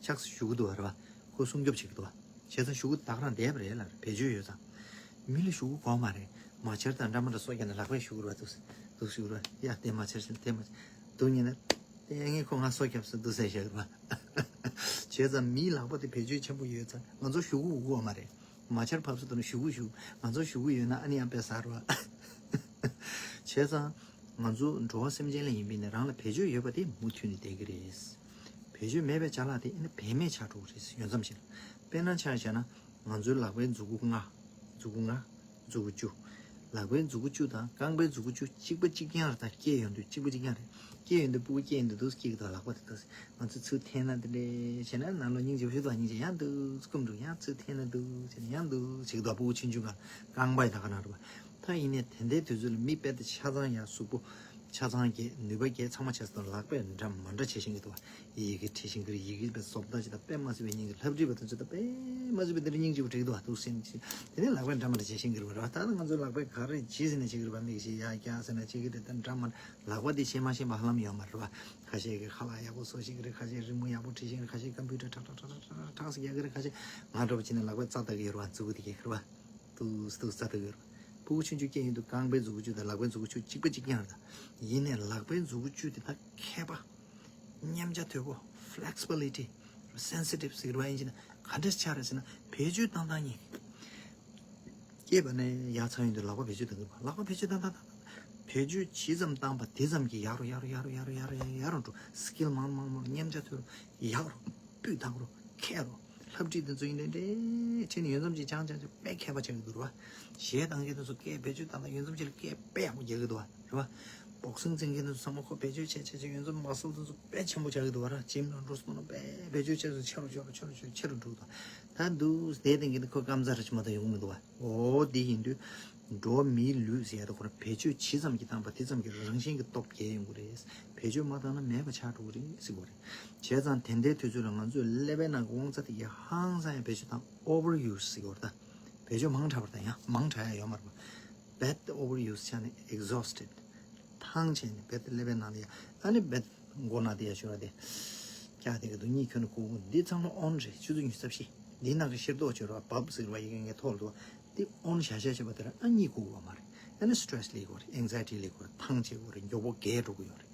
ཆག་གཞུག་གུ་འདུག་བ། རེད་བ། ཁོ་སྲུང་སྐྱོབ་བྱེད་ཀྱི་འདུག་བ། བྱས་ཙང་གཞུག་གུ་ད་ག་རང་བསྡད་པ་རེད་ལ། བེད་སྤྱོད་ཡོད་ཙང་། མི་ལ་གཞུག་གུ་དགོས་མ་རེད། མ་ཆར་དང་སྦྲང་མ་འདྲ་སོ་བརྒྱབ་ན་ལག་པས་གཞུག་གུ་རེད་བ། འདུག་འདུག་གཞུག་གུ་རེད་བ། ཡ་དེ་མ་ཆར་ཟེར་དེ་མ་ཆར་འདུག་ཉིན་ན། དེ་ངས་ཁོ་ང་སོ་བརྒྱབ་ཟེར་འདུག་ཟེར་བཞག་རེད་བ། བྱས་ཙང་མིའི་ལག་པ་དེ་བེད་སྤྱོད་ཆེན་པོ་ཡོད་ཙང་ང་ཚོ་གཞུག་གུ་དགོས་མ་རེད། མ་ཆར་བབས་སོང་དུས་ན་གཞུག་གུ་གཞུག་ང་ཚོ་གཞུག་གུ་ཡོད་ན་ཨ་ནི་ཡང་དཔེ་ཟ་རེད་བ། བྱས་ཙང་ང་ཚོ་འགྲོ་བ་སེམས་ཅན་ལ་ཡིན་པས་ན་རང་ལ་བེད་སྤྱོད་ཡོད་པ་དེ་མུ་མཐུད་ནས་བསྡད་ཀྱི་རེད། བེད་སྤྱོད་མེད་པའི་ཅ་ལག་དེ་ཨ་ནི་བེད་མེད་ཆགས་འགྲོ་གི་རེད། ཡོད་མཚམས་ཤིག་ལ། དཔེར་ན་ཆ་བཞག་ན་ང་ཚོའི་ལག་པའི་མཛུ་གུ་ལྔ། མཛུ་གུ་ལྔ། མཛུ་གུ་བཅུ། ལག་པའི་མཛུ་གུ་བཅུ་དང་རྐང་པའི་མཛུ་གུ་བཅུ་གཅིག་པ་གཅིག་རྐྱང་རེད། ད་སྐྱེས་ཡོང་དུས་གཅིག་པ་གཅིག་རྐྱང་རེད། སྐྱེས་ཡོང་དུས་སྤུ་གུ་སྐྱེས་ཡོང་དུས་འདུག་སྐྱེ་གི་འདུག་ལག་པ་དེ་འདུག་ང་ཚོས་ཚུར་འཐེན་ན་དེ་འདྲས་བྱས་ན་ནང་ལོགས་སྙིང་རྗེ་པོ་ཞིག་འདུག་སྙིང་རྗེ་ཡང་འདུག་སྐུམ་འགྲོ། ཡང་ཚུར་འཐེན་ན་འདུག་བྱས་ན་ཡང་འདུག་བྱེད་ཀྱི་འདུག་སྤུ་གུ་ཆུང་ཆུང་སྒང་རྐང་པ་ཡི་ད་ག་ན་རེད་བ། ད་ཡིན་ནའི་དེ་འདྲའི་དུས་ཚོད་ལ་མི་དཔེ་དེ་ཆ་ཚང་ཡང་གཟུགས་པོ་ཆ་ཚང་རྒྱས། ནུས་པ་རྒྱས། ཚང་མ་བྱས་སོང་། ལག་པས་འདྲ་མ་འདྲ་བྱེད་ཤེས་ཀྱི་འདུག་བ། ཡི་གེ་འབྲི་ཤེས་ཀྱི་རེད། ཡི་གེ་དཔེ་བཟོ་ལྟ་ཅིག་དང་དཔེ་མ་སྲིད་པའི་སྙིང་རྗེ། ལྷ་བྲིས་པ་དེ་ཚོ་དང་དཔེ་མ་སྲིད་པའི་དེ་འདྲ་སྙིང་རྗེ་པོ་འབྲི་གི་འདུག་བ། འདུག་སེམས་ཀྱི་དེ་ནས་ལག་པས་འདྲ་མ་འདྲ་བྱེད་ཤེས་ཀྱི་རེད་བ། ད་ང་ཚོའི་ལག་པས་ག་རེ་བྱེད་ཟེར་ན་བྱེད་ཀྱི་རེད་བ། མིག་ཤེས་ཡ་རྒྱག་ཟེར་ན་བྱེད་ཀྱི་རེད། ད་འདྲ་མ་ལག་པ་དེ་བྱེད་མ་ཤེས་པ་ཧ་ལམ་ཡོད་མ་རེད་བ། ཁ་ཤས་ཀྱིས་ཁ་ལག་ཡག་པོ་བཟོ་ཤེས་ཀྱི་རེད། ཁ་ཤས་རི་མོ་ཡག་པོ་འབྲི་ཤེས་ཀྱི་རེད། ཁ་ཤས་ཀམ་པུ་ཊར་ཁྲག་ཁྲག་ཁྲག་ཁྲག་ཁྲག་ཁྲག་ཟེར་རྒྱག་གི་རེད། ཁ་ཤས་ང་འདྲ་པོ་བྱས་ན་ལག་པས་རྩ་བཏགས་ཀྱི་ཡོད་རེད་བ། མཛུ་གུ་དེ་གས་རེད་བ། ཏུག་ཏུག་རྩ་ལྟ་གི་ཡོད་རེད། སྤུ་གུ་ཆུང་ཆུང་སྐྱེས་ཡོང་དུས་རྐང་པའི་མཛུ་གུ་བཅུ་དང་ལག་པའི་མཛུ་གུ་བཅུ་གཅིག་པ་གཅིག་རྐྱང་རེད། ད་ཡིན་ནའི་ལག་པའི་མཛུ་གུ་བཅུ་དེ་ད་མཁས་པ། མཉེན་ཆ་དོད་པོ། ཕི་ལེག་སི་བི་ལི་ཊི། སེན་སི་ཊིབ་ཟེར་གི་རེད་བ། ཡིན་གཅིག་ན་ག་འདྲས་ཆགས་རེད་ཟེར་ན་བེད་སྤྱོད་བཏང་བཏང་ཉིན། སྐྱེས་པ་ནས་ཡར་ཚར་ཡོང་དུས་ལག་པ་བེད་སྤྱོད་བཏང་གི་རེད་བ། ལག་པ་བེད་སྤྱོད་བཏང་བཏང་བཏང་བཏང་། བེད་སྤྱོད་ཇི་ཙམ་བཏང་པ་དེ་ཙམ་གྱིས་ཡག་རུ་ཡག་རུ་ཡག་རུ་ཡག་རུ་ཡག་རུ་ཡག་རུ་འགྲོ། སི་ཀིལ་མང་མང་མང་མཉེན་ཆ་དོད་རུ་ཡག་རུ། སྤུས་དག་རུ། མཁས་རུ། ལྷ་བྲིས་དེ་ཚོ་ཡིན་ནའི་འདྲ་བྱས་ནས་ཡོད་མཚམས་ཅིག་སྦྱང་སྦྱང་བྱས་དཔེ་མཁས་པ་ཆགས་ཀྱི་འདུག་རེད་བ། གཞས་བཏང་མཁན་དེ་ཚོ་སྐད་བེད་སྤྱོད་བཏང་དང་ཡོད་མཚམས་ཅིག་ལ་སྐད་དཔེ་ཡག་པོ་རྒྱག་གི་འདུག་བ། རེད་བ། བོག་སིང་རྩེད་མཁན་དེ་ཚོ་ཚང་མ་ཁོ་བེད་སྤྱོད་བྱས་བྱས་བྱས་ཡོད་མཚམས་མ་སལ་དེ་ཚོ་དཔེ་ཆེན་པོ་ཆགས་ཀྱི་འདུག་བ། ར་ཇིམ་ནང་འགྲོ་སོང་ན་དཔེ་བེད་སྤྱོད་བྱས་སོང་ཆེ་རུ་ཆེ་རུ་ཆེ་རུ་ཆེ་རུ་ཆེ་རུ་འགྲོ་གི་འདུག་ད་འདུག་དེ་བསྟན་མཁན་དེ་ཁོ་སྐམ་ཚ་ར་ཅིག་མ་གཏོགས་ཡོང་གི་མི་འདུག་བ། འོ་དེ་ཡིན་དུས། འགྲོ་བ་མིའི་ལུས་ཟེར་ཡ་དེ་ཁོ་རང་བེད་སྤྱོད་ཇི་ཙམ་གྱིས་བཏང་པ་དེ་ཙམ་གྱིས་རང་བཞིན་གྱིས་སྟོབས་རྒྱས་ཡོང་གི་རེད། བེད་སྤྱོད་མ་བཏང་ན་མེད་པ་ཆགས་འགྲོ་གི་རེད་ཟེར་གྱི་རེད། བྱས་ཙང་དེ་འདྲའི་དུས་ཚོད་ལ་ང་ཚོས་ཀླད་པའི་ནང་གི་དབང་རྩ་དེ་གའི་ཧང་སང་ཡང་བེད་སྤྱོད་བཏང་། ཨོ་ཝར་ཡུ་སི་ཟེར་གྱི་རེད་ད། བེད་སྤྱོད་མང་དྲགས་པ་རེད་ད། ཡང་མང་དྲགས་ཡ་ཡོད་མ་རེད་པ། བད་ཨོ་ཝར་ཡུ་སི་ཆགས་ནས་ཨེག་ཟོ་སི་ཊེཌ། ཐང་ཆད་ནས་བད་ཀླད་པའི་ནང་ལ་ཡ། ཨ་ནི་བད་མགོ་ན་དེ་ཡ་ཤོར་བ་དེ། སྐྱག་དེ་གི་འདུག་གཉིད་ཁྱོན་ནས་ཁུག་ཁུག་འདི་ཚང་མ་ཨོན་རེད། ཆུ་ཚོད་ཉི་ཤུ་རྩ་བཞི། འདིའི་ནང་གི་ཤེར་རྡོག་ཅིག་རེད་བ། བབ་ཟེར་བ་ཡི་གེ་ངའི་ཐོག་ལ་འདུག་བ། འདི་ཨོན་བཞག་བཞག་བྱས་པ་དེ་ར་ཨ་གཉིད་ཁུག་གི་ཡོད་མ་རེད། ཨ་ནི་སི་ཊེ་རེ་སི་སླེབས་ཀྱི་ཡོད་རེད། ཨེང་ཛའི་ཊི་སླེབས་ཀྱི་ཡོད་རེད། ཐང་ཆད་ཀྱི་ཡོད་རེད། མགྱོགས་པོ་རྒས་འགྲོ་གི་ཡོད་རེད།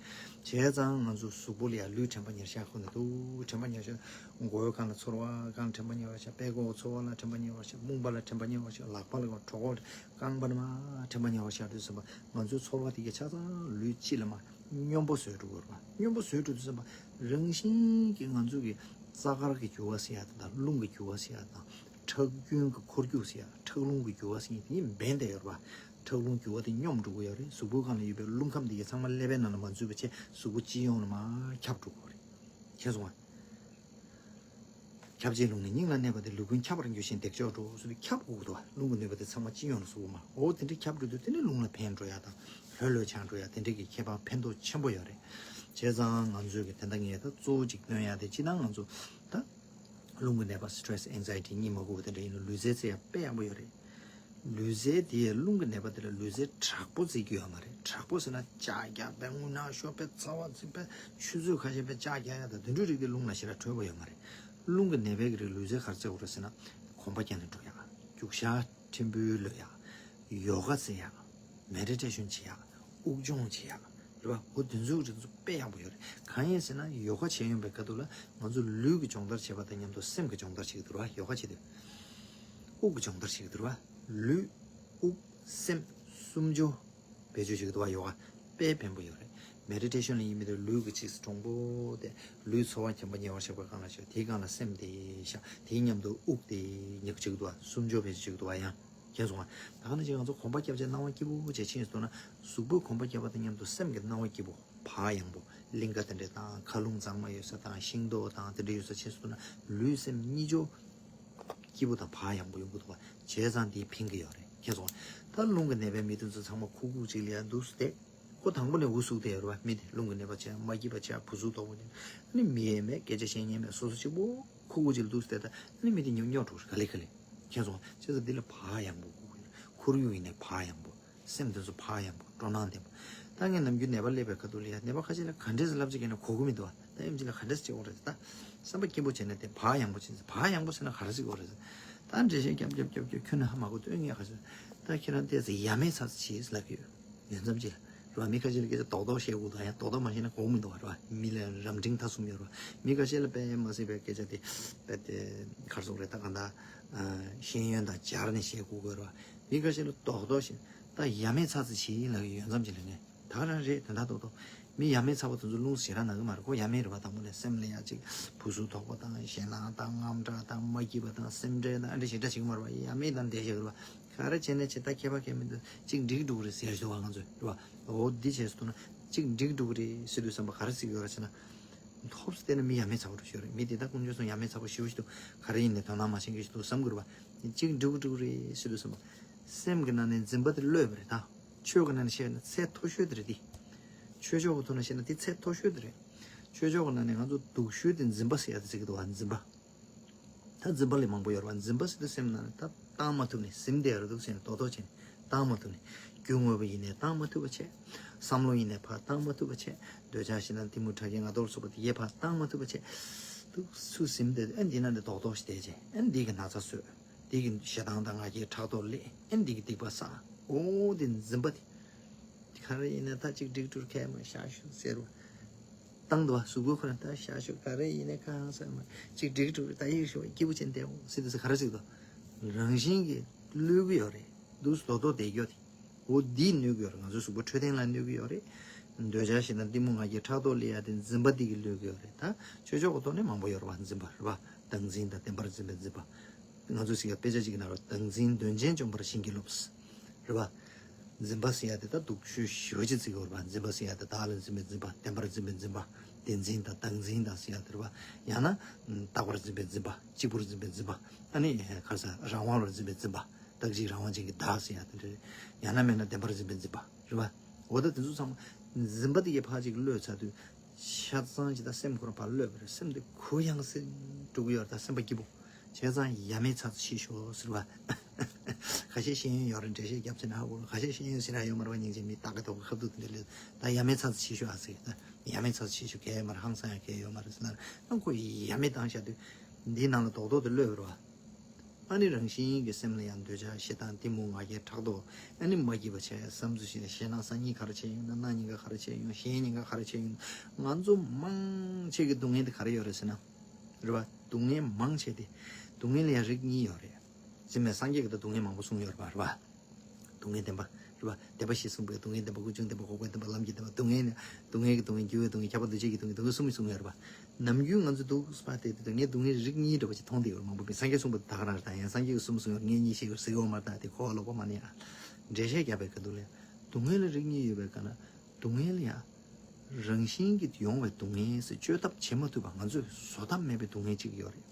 བྱས་ཙང་ང་ཚོ་གཟུགས་པོ་ལ་ཡ་ལུས་དྲན་པ་ཉེར་བཞག་ཁོ་ན་འདུག་དྲན་པ་ཉེར་བཞག་མགོ་བོའི་སྒང་ལ་ཚོར་བ་སྒང་དྲན་པ་ཉེར་བཞག་པད་ཀོག་ཚོར་བ་ལ་དྲན་པ་ཉེར་བཞག་རྨུགས་པ་ལ་དྲན་པ་ཉེར་བཞག་ལག་པ་ལ་གྲོད་ཁོག་རྐང་པ་ལ་མ་དྲན་པ་ཉེར་བཞག་དུས་ཙམ་པ་ང་ཚོའི་ཚོར་བ་དེ་གའི་ཆ་ཚང་ལུས་སྤྱི་ལ་མ་སྙོམས་པོ་བཟོས་འགྲོ་གི་ཡོད་རེད་བ། སྙོམས་པོ་བཟོས་འགྲོ་དུས་ཙམ་པ་རང་བཞིན་གྱིས་ང་ཚོ་གི་རྩ་དཀར་གྱི་འགྱུར་བ་ཟེར་ཡ་དང་། རླུང་གི་འགྱུར་བ་ཟེར་ཡ་དང་། ཁྲག་རྒྱུན་གྱི་འཁོར་རྒྱུག་ཟེར་ཡ། ཁྲག་རླུང་གི་འགྱུར་བ་ཟེར་ཡ་དེ་ནི་འབེན་བསྡད་ཡོད་རེད་བ། ཁྲག་རླུང་འགྱུར་བ་དེ་སྙོམས་འགྲོ་གི་ཡོད་རེད། གཟུགས་པོའི་སྒང་ལ་ཡོད་པའི་རླུང་ཁམས་དེ་གའི་ཚང་མ་ཀླད་པའི་ནང་ལ་མ་འཛུལ་བ་བྱས་གཟུགས་པོ་སྤྱི་ཡོངས་ལ་མར་ཁྱབ་འགྲོ་གི་ཡོད་རེད། མཁྱེན་སོང་ང་། ཁྱབ་བྱེད་རླུང་ནི་སྙིང་ལ་གནས་པ་སྟེ། ལུས་ཀུན་ཁྱབ་པར་འགྱུར་ཞིང་བདེ་མཆོག་འགྲོ། ཟེར་དུས་ཁྱབ་དགོས་ཀྱི་འདུག་བ། རླུང་གི་ནུས་པ་དེ་ཚང་མ་སྤྱི་ཡོངས་ལ་གཟུགས་པོ་མར། འོ་དེ་འདྲའི་ཁྱབ་འགྲོ་དུས་དེ་ནི་རླུང་ལ་ཕན་འགྲོ་ཡ་དང་། ལྷོད་ལྷོད་ཆགས་འགྲོ་ཡ་དེ་འདྲའི་གི་ཁྱད་པར་ཕན་ཐོགས་ཆེན་པོ་ཡོད་རེད། བྱས་ཙང་ང་ཚོས་གི་དེ་འདྲ་ངས་ད་གཙོ་བོ་གཅིག་སྟོན་ཡ་དེ་སྤྱིར་བཏང་ང་ཚོ་ད་ རླུང་གི་ནད་པ་stress anxiety་གཉིད་མ་ཁུག་པ་དེ་འདྲ་ཡིན་ན་ལུས་རྩལ་རྩེ་ཡ་དཔེ་ཡག་པོ་ཡོད་རེད། ལུས་རྩལ་དེ་ཡ་རླུང་གི་ནད་པ་དེ་ལ་ལུས་རྩལ་དྲག་པོ་རྩེ་རྒྱུ་ཡོད་མ་རེད། དྲག་པོ་ཟེར་ན་ལྕགས་རྒྱག་པའི་རྔུལ་ནག་ཤོར་པའི་ཚ་བ་འཛིན་པའི་ཆུ་ཚོད་ཁ་ཤས་པའི་ལྕགས་རྒྱག་ཡ་དང་དེ་འདྲའི་རིགས་དེ་རླུང་ལ་ཞེ་དྲག་འཕྲོད་པ་ཡོད་མ་རེད། རླུང་གི་ནད་པའི་གི་རིགས་ལུས་རྩལ་ག་རེ་རྩེ་དགོས་རེད་ཟེར་ན་གོམ་པ་རྒྱག་ནས་འགྲོ་ཡ། རྒྱུག་ཤར་ཕྲན་བུ་གློད་ཡ། ཡོ་ག་རྩེ་ཡ། མེ་ཌི་ཊེ་ཤོན་བྱེད་ཡ། དབུགས་སྦྱོང་བྱེད་ཡ། རེད་བ། འོ་དེ་ཚོ་རེད་ཚོ་དཔེ་ཡག་པོ་ཡོད་རེད། གང་ཡིན་ཟེར་ན་ཡོ་ག་བྱེད་ཡོང་པའི་སྐབས་དུ་ལ་ང་ཚོ་ལུས་ཀྱི་སྦྱོང་བརྡར་བྱེད་པ་དང་མཉམ་དུ་སེམས་ཀྱི་སྦྱོང་བརྡར་བྱེད་ཀྱི་འདུག་ར། ཡོ་ག་བྱེད་དུས་དབུགས་ཀྱི་སྦྱོང་བརྡར་བྱེད་ཀྱི་འདུག་ར། ལུས་དབུགས་སེམས་གསུམ་སྦྱོར་བེད་སྤྱོད་བྱེད་ཀྱི་འདུག་བ། ཡོ་ག་དཔེ་ཕན་པོ་ཡོད་རེད། མེ་ཌི་ཊེ་ཤོན་ལ་ཡིན་མི་དུ་ལུས་ཀྱི་ཅིག་གྲོང་པོ་དེ་ལུས་ཚོར་བ་མཁྱེན་པ་ཉེ་བར་བཞག་པའི་སྒང་ལ་བཞག་དེའི་སྒང་ལ་སེམས་དེ་བཞག་དེའི་མཉམ་དུ་དབུགས་དེ་ཉག་བྱེད་ཀྱི་འདུག་བ། གསུམ་སྦྱོར་བེད་སྤྱོད་བྱེད་ཀྱི་འདུག་བ། ཡང་མཁྱེན་སོང་ང་། ད་ག་ནང་བཞིན་ང་ཚོ་གོམ་པ་རྒྱབ་བྱས་སྣང་བ་སྐྱིད་པོ་བྱས་ཕྱིན་སོང་ན་གཟུགས་པོའི་གོམ་པ་རྒྱབ་པ་དང་མཉམ་དུ་སེམས་ཀྱི་སྣང་བ་སྐྱིད་པོ་བག་ཡངས་པོ་གླིང་ག་དེ་འདྲས་དང་མཁའ་རླུང་གཙང་མ་ཡོད་ས་དང་ཤིང་ཏོག་དང་དེ་འདྲས་ཡོད་ས་ཕྱིན་སོང་ན་ལུས་སེམས་གཉིས་ཆོ་སྐྱིད་པོ་དང་བག་ཡངས་པོ་ཡོང་གི་འདུག་བ། བྱས་ཙང་དེ་ཕན་གི་ཡོད་རེད། མཁྱེན་སོང་ང་། ད་རླུང་གི་ནད་པའི་མི་དེ་ཚོ་ཚང་མ་ཁུག་ཁུག་ཅིག་ལ་ཡ་འདུག་སྟེ། ཁོ་དང་པོ་ནས་འུ་སུག་དེ་ཡོད་རེད་བ། མི་དེ་རླུང་གི་ནད་པ་བྱས་མ་སྐྱིད་པ་བྱས་བུ་ཟུག་དོག་པོ་བྱས་ཨ་ནི་མི་ཡས་མས་སྐད་ཆ་བཤད་ཉན་མས་སོ་སོ་གཅིག་པོ་ཁུག་ཁུག་ཅིག་ལ་འདུག་སྟེ། ད་ཨ་ནི་མི་དེ་ཉོབ་ཉོབ་འགྲོ་རེད་ག་ལེ་ག་ལེ། མཁྱེན་སོང་ང་། བྱས་ཙང་འདི་ལ་བག་ཡངས་པོ་དགོས་ཀྱི་རེད། ཁོར་ཡུག་ཡིན་ནའི་བག་ཡངས་པོ། སེམས་དེ་ཚོ་བག་ཡངས་པོ་སྤྲོ་སྣང་ལྡན་པོ། ད་ངས་ནམ་རྒྱུན་ནད་པ་སླེབས་པའི་ཁ་ཐུག་ལ་ཡ་ནད་པ་ཁ་ཤས་ལ་ག་འདྲས་སེ་ལབ་ཅིག་ཡིན་ན་གོ་གི་མི་འདུག་བ། ད་ཨེམ་ཆི་ལ་ག་འདྲས་སེ་བྱེད་དགོས་རེད། ད་བསམ་པ་སྐྱིད་པོ་བྱས་ན་དེ་བག་ཡངས་པོ་བྱས་ན། བག་ཡངས་པོ་ཟེར་ན་ག་རེ་ཟེར་དགོས་རེད། ད་འགྲེལ་བཤད་རྒྱབ་རྒྱབ་རྒྱབ་རྒྱབ་ཁྱོན་ནས་ཧ་མ་གོ་དོན་ངས་ག་ཟེར། ད་ཁྱེད་རང་ལྟས་ཚེ་ཡ་མེད་ཚ་ཚ་བྱེད་ཟེར་ལབ་ཀྱི་ཡོད། ཡོད་ཙམ་ཅིག་ལ་རེད་བ། མི་ཁ་ཤས་ལ་སྐད་ཆ་རྡོག་རྡོག་བཤད་དགོས་འདུག་ཡང་རྡོག་རྡོག་མ་བཤད་ན་གོ་མི་འདུག་བ། རེད་བ། མི་ལ་རམ་འཕྲིན་ཐ་གསུམ་ཡོད་རེད་བ། མི་ཁ་ཤས་ལ་དཔེ་མ་སྲིད་པའི་སྐད་ཆ་དེ་དཔེ་དེ་ག་རེ་ཟེར་དགོས་རེད། ད་གང་ལྟར་ཤེས་ཡོན་དང་སྦྱར་ནས་བཤད་དགོས་དགོས་རེད་བ། མི་ཁ་ཤས་ལ་རྡོག་རྡོག་བཤད། ད་ཡ་མེད་ཚ་ཚ་བྱེད་ལབ་ཀྱི་ཡོད་ཙམ་ཅིག་ལ་ངས། ད་ག་རང་རེད། དེ་འདྲ་རྡོག་རྡོག་མི་ཡ་མེད་ཚ་པོ་དེ་ཚོ་རླུང་ཞེ་དྲག་ན་གི་མ་རེད། ཁོ་ཡ་མེད་རེད་བ། དང་པོ་ནས་སེམས་ལ་ཡ་ཅིག་བུ་ཟུག་དོག་པོ་དང་ཞེད་སྣང་དང་དངངས་སྐྲག་དང་མ་སྐྱིད་པ་དང་སེམས་ཁྲལ་དང་ཨ་འདྲ་ཞེ་དྲག་བྱེད་ཀྱི་མ་རེད་བ། ཡ་མེད་དང་བསྡད་བཞག་གི་རེད་བ། ག་རེ་བྱས་ནས་བྱས། ད་ཁྱད་པར་གང་མི་འདུག་ཅིག་འགྲིག་འགྲོ་གི་རེད་ཟེར་ཞུ་བ་ང་ཚོས་རེད་བ། འོ་འདི་བྱས་སོང་ན་ཅིག་འགྲིག་འགྲོ་གི་རེད་ཟེར་དུས་ཙམ་པ་ག་རེ་ཟེར་གྱི་ཡོད་རེད་ཟེར་ན། ཐོབ་སྟེ་ན་མི་ཡ་མེད་ཚ་པོ་འགྲོ་ཞོར་རེད། མི་དེ་ད་དཀོན་མཆོག་གསུམ་ཡ་མེད་ཚ་པོ་ཞེ་པོ་ཞིག་འདུག་ག་རེ་ཡིན་ནའི་དོ་སྣང་མ་བྱེད་མཁན་ཞིག་འདུག་བསམ་གྱི་རེད་བ། ཅིག་འགྲིག་འགྲིག་རེད་ཟེར་དུས་ཙམ་པ། སེམས་ཀྱི་ནང་ནས་འཛིན་པ་དེ་གློད་པ་རེད་ད། ཆོས་ཀྱི་ནང་ནས་བཤད་ན་ཚད་མཐོ་ཤོས་དེ་རེད་དེ། ཆོས་ཕྱོགས་ཀྱི་ཐོག་ནས་བཤད་ན་དེ་ཚད་མཐོ་ཤོས་དེ་རེད། ཆོས་ཕྱོགས་ཀྱི་ནང་ནས་ང་ཚོ་སྡུག་ཤོས་དེ་འཛིན་པ་ཟེར་ཡ་དེ་ཟེར་གྱི་འདུག་བ། འཛིན་པ། ད་འཛིན་པ་ལས་མང་པོ་ཡོད་རེད་བ། འཛིན་པ་ཟེར་དུས་སེམས་ནང་ནས་ད་བཏང་མ་ཐུབ་ནས་ཟིན་བསྡད་ཡོད་རེད་འདུག་ཟེར་ནས་རྡོག་རྡོག་བྱས་ནས་བཏང་མ་ཐུབ་ནས། རྒྱུ་དངོས་པོ་ཡིན་ནའི་བཏང་མ་ཐུབ་པ་བྱས། བསམ་བློ་ཡིན་ནའི་ཕར་བཏང་མ་ཐུབ་པ་བྱས། འདོད་ཆགས་ཞེ་སྡང་གཏི་མུག་ཕྲ་རྒྱས་ང་རྒྱལ་སོགས་པ་དེ་ཡེ་ཕར་བཏང་མ་ཐུབ་པ་བྱས། འདུག་སེ་ཟིན་བསྡད། ཨ་འདི་ནང་ནས་རྡོག་རྡོག་ཞིག་བསྡད་བྱས། ཨ་འདི་གི་ན་ཚ་བཟོས། འདི་གི་ཞེ་སྡང་དང་ང་རྒྱལ་ཕྲག་དོག་སླེབས། ཨ་འདི་གི་སྡིག་པ་བསགས། འོ་དེ་འཛིན་པ་དེ། ག་རེ་ཡིན་ན་ད་ཅིག་འགྲིག་འགྲུར་ཁས་མ་བཞག་ཞུ་ཟེར་བ། བཏང་འདུག་བ། གཟུགས་པོ་ཁོ་རང་ད་བཞག་ཞུ། ག་རེ་ཡིན་ན་གང་ཟེར་མ་ཅིག་འགྲིག་འགྲུར་ད་ཡིག་ཞུ་བ་སྐྱིད་པོ་ཅན་བསྡད་འོང་ཟེར་དུས་ག་རེ་ཟེར་དུས། རང་བཞིན་གྱིས་གློད་ཀྱི་ཡོད་རེད། འདུག་སེ་རྡོག་རྡོག་བསྡད་ཀྱི་ཡོད་རེད། འོ་འདིས་གནོད་ཀྱི་ཡོད་རེད། ང་ཚོའི་གཟུགས་པོ་འཕྲོད་བསྟེན་ལ་གནོད་ཀྱི་ཡོད་རེད། འདོད་ཆགས་ཞེ་སྡང་གཏི་མུག་ང་རྒྱལ་ཕྲག་དོག་སླེབས་ཡ་དེ་འཛིན་པ་འདི་གིས་གནོད་ཀྱི་ཡོད་རེད། ད་ཆོས་ཕྱོགས་ཀྱི་ཐོག་ནས་མང་པོ་ཡོད་རེད་བ། འཛིན་པ་རེད་བ། བདག་འཛིན་དང་བདེན་པར་འཛིན་པའི་འཛིན་པ། ང་ཚོས་ཟེར་ཡ་དཔེ་ཆ་གཅིག་གི་ནང་ལ་བདག་འཛིན་དོན་ཆེན་བཅོམ་པར་བྱིན་གྱིས་རློབས། རེད་བ། འཛིན་པ་ཟེར་ཡ་དེ་ད་སྡུག་ཤོས་ཞེ་པོ་ཅིག་བརྩི་གི་ཡོད་རེད་བ། འཛིན་པ་ཟེར་ཡ་དེ་བདག་ལ་འཛིན་པའི་འཛིན་པ། བདེན་པར་འཛིན་པའི་འཛིན་པ། བདེན་འཛིན་དང་བདག་འཛིན་དང་ཟེར་ཡ་དེ་རེད་བ། ཡང་ན་རྟག་པར་འཛིན་པའི་འཛིན་པ། གཅིག་པུར་འཛིན་པའི་འཛིན་པ། ཨ་ནི་ག་རེ་ཟེར། རང་དབང་ལ་འཛིན་པའི་འཛིན་པ། རྟག་གཅིག་རང་དབང་ཅན་གྱི་བདག་ཟེར་ཡ་དེ་འདྲ་རེད། ཡང་ན་མེད་ན་བདེན་པར་འཛིན་པའི་འཛིན་པ། རེད་བ། འོ་ད་དེ་ཚོ་ཚང་མ་འཛིན་པ་དེ་གས་ཕར་ཅིག་གློད་ཚར་དུས། ཆ་ཚང་ཅིག་ད་སེམས་ཁོ་རང་ཕར་གློད་པ་རེད། སེམས་དེ་གུ་ཡངས་སེ་འགྲོ་གི་ཡོད་རེད། ད་སེམས་པ་སྐྱིད་པོ། བྱས་ཙང་ཡ་མེད་ཚ་ཚ་བྱེད་ཤོག་ཟེར་བ། ཁ་ཤས་ཤེས་ཡོན་ཡོད་རེད། འགྲེལ་བཤད་རྒྱབ་ཆེ་ན་ཧ་གོ། ཁ་ཤས་ཤེས་ཡོན་ཞེ་དྲག་ཡོད་མ་རེད་བ། སྙིང་རྗེ་མི་ཏག་ཏག་ཏག་ཁ་ཐུག་དེ་འདྲ་ལས། ད་ཡ་མེད་ཚ་ཚ་བྱེད་ཤོག་ཨ་ཟེར། ད་ཡ་མེད་ཚ་ཚ་བྱེད་ཤོག་གལ་ཡོད་མ་རེད། ཧང་སང་ཡ་གལ་ཡོད་མ་རེད་ཟེར་ན། ཨ་ཁོ་ཡ་མེད་བཏང་བཞག་དུས། འདིའི་ནང་ལ་རྡོག་རྡོག་དེ་གློད་པ་རེད་བ། ཨ་ནི་རང་བཞིན་གྱི་སེམས་ལ་ཡང་འདོད་ཆགས་ཞེ་སྡང་གཏི་མུག་ང་རྒྱལ་ཕྲག་དོག་ཨ་ནི་མ་སྐྱིད་པ་བྱས། བསམ་ཚུལ་ཞིག་ནས་ཞེད་སྣང་སང་ཉིན་ག་རེ་བྱས་ཡོང་ན། གནངས་ཉིན་ག་ག་རེ་བྱས་ཡོང་། གཞེས་ཉིན་ག་ག་རེ་བྱས་ཡོང་། ང་ཚོ་མང་ཆེ་གི་སྡུག་བསྔལ་དེ་ག་རེ་ཡོད་རེད་ཟེར་ན། རེད་བ། སྡུག་བསྔལ་མང་ཆེ་དེ། སྡུག་བསྔལ་ལ་ཡང་རིགས་གཉིས་ཡོད་རེད། སྤྱིར་ན་སངས་རྒྱས་ཀྱིས་ད་སྡུག་བསྔལ་མང་པོ་གསུངས་ཡོད་རེད་བ། རེད་བ། སྡུག་བསྔལ་བདེན་པ། རེད་བ། བདེན་པ་བཞི་གསུངས་པའི་སྡུག་བསྔལ་བདེན་པ། ཀུན་འབྱུང་བདེན་པ། འགོག་པའི་བདེན་པ། ལམ་གྱི་བདེན་པ། སྡུག་བསྔལ་ནི། སྡུག་བསྔལ་གྱི་སྡུག་བསྔལ། འགྱུར་བའི་སྡུག་བསྔལ། ཁྱབ་པ་འདུ་བྱེད་ཀྱི་སྡུག་བསྔལ། སྡུག་བསྔལ་གསུམ་གསུངས་ཡོད་རེད་བ། ནམ་རྒྱུན་ང་ཚོ་འདུག་སེ་བལྟས་དུས་སྡུག་བསྔལ་སྡུག་བསྔལ་རིགས་གཉིས་འདྲ་བོ་ཅིག་མཐོང་བསྡད་ཡོད་རེད། མང་པོ་པས། སངས་རྒྱས་གསུངས་པ་ད་ག་རང་རེད། ད་ཡང་སངས་རྒྱས་ཀྱིས་གསུམ་གསུངས་ཡོད་རེད། ངས་གཉིས་བཤད་ཡོད་ཟེར་གྱི་ཡོད་མ་རེད། ད་དེ་གོ་བ་ལོག་པ་མ་ནི་ཨ། འགྲེལ་བཤད་རྒྱབ་པའི་སྐབས་དུ་ལ། སྡུག་བསྔལ་རིགས་གཉིས་ཡོད་པའི་སྐབས་ན། སྡུག་བསྔལ་ཡང་རང་བཞིན་གྱིས་ཡོང་བའི་སྡུག་བསྔལ་ཟེར་བཅོས་ཐབས་བྱེད་མ་ཐུབ་པ། ང་ཚོས་བཟོ་ཐབས་མེད་པའི་སྡུག་བསྔལ་གཅིག་ཡོད་རེད།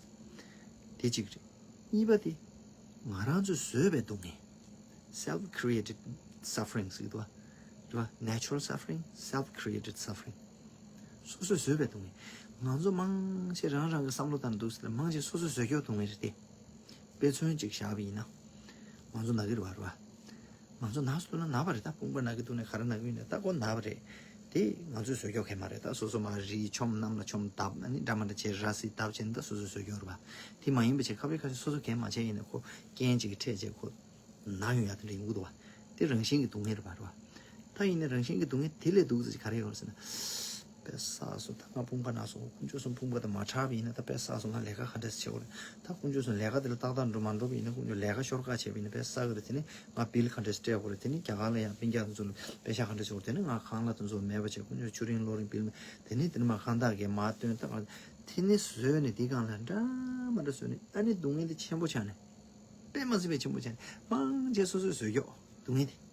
དེ་གཅིག་རེད། གཉིས་པ་དེ། ང་རང་ཚོས་བཟོས་པའི་སྡུག་བསྔལ། Self created suffering ཟེར་གྱི་འདུག་བ། རེད་བ། Natural suffering, self created suffering. སོ་སོས་བཟོས་པའི་སྡུག་བསྔལ། ང་ཚོ་མང་ཆེ་རང་རང་གི་བསམ་བློ་བཏང་འདུག་ཟེར་ལ་མང་ཆེ་སོ་སོའི་བཟོས་སྐྱོར་སྡུག་བསྔལ་རེད་དེ། དཔེ་མཚོན་ཅིག་བཞག་པ་ཡིན་ན། ང་ཚོ་ན་གི་རེད་བ་རེད་བ། ང་ཚོ་ན་སོང་ན་ན་བ་རེད་ད། དཔུང་པ་ན་གི་འདུག་ནས་ག་རེ་ན་གི་ཡིན་ནས་ད་ཁོ་ན་བ་རེད། དེ་ང་ཚོའི་བཟོས་སྐྱོར་གས་མ་རེད་ད། སོ་སོ་མ་རི་ཆོམ་གནམ་ལ་ཆོམ་བརྡབ་ཨ་ནི་འདྲ་མ་འདྲ་བྱས་ར་སི་བརྡབ་བྱས་ནས་ད་སོ་སོའི་བཟོས་སྐྱོར་རེད་བ། དེ་མ་ཡིན་པ་བྱས་ཁ་བའི་ཁ་ཤས་སོ་སོ་གས་མ་བྱས་ཡིན་ནས་ཁོ་རྐྱེན་ཅིག་གི་འཕྲད་བྱས་ཁོ། ན་ཡོང་ཡག་དེ་འདྲ་ཡོང་གི་འདུག་བ། དེ་རང་བཞིན་གྱི་སྡུག་བསྔལ་རེད་བ་རེད་བ། ད་ཡིན་ནའི་རང་བཞིན་གྱི་སྡུག་བསྔལ་དེ་ལས་སྡུག་ཙམ་ཅིག་ག་རེ་ཡོད་རེད་ཟེར་ན། དཔེ་བསགས་སོང་ད་ང་དཔུང་པ་ན་སོང་དཀོན་མཆོག་གསུམ་དཔུང་པ་དང་མ་ཕྲལ་བ་ཡིན་ན་ད་དཔེ་བསགས་སོང་ང་ལས་ཀ་ག་འདྲས་བྱེད་དགོས་རེད། ད་དཀོན་མཆོག་གསུམ་ལས་ཀ་དེ་ལ་ཏག་ཏག་འགྲོ་མ་འགྲོ་བ་ཡིན་ན་དཀོན་མཆོག་ལས་ཀ་ཤོར་ཁ་བྱས་པ་ཡིན་ན་དཔེ་བསགས་གི་རེད། དེ་ནི་ང་བིལ་ག་འདྲས་སྤྲད་དགོས་རེད། དེ་ནི་རྒྱ་གར་ལ་ཡང་སྤུན་ཀྱག་དེ་ཚོ་ལ་དཔེ་ཤག་ག་འདྲས་བྱེད་དགོས་རེད། དེ་ནི་ང་ཁང་གླ་དེ་ཚོ་མེད་པ་བྱས་དཀོན་མཆོག་ཆུ་རིན་གློག་རིན་བིལ་མེད། དེ་ནི་དེ་ནི་མ་ཁང་བདག་གིས་མ་བཏོན་ད་ང་དེ་ནི་བཟོས་ནས་དེ་སྒང་ལ་འདྲ་མ་འདྲ་བཟོས་ནས་ཨ་ནི་སྡུག་བསྔལ་དེ་ཆེན་པོ་ཆགས་ནས། དཔེ་མ་སྲིད་པའི་ཆེན་པོ་བྱས་ནས་མང་ཆེ་སོ་སོས་བཟོས་ཀྱོག་སྡུག་བསྔལ་དེ།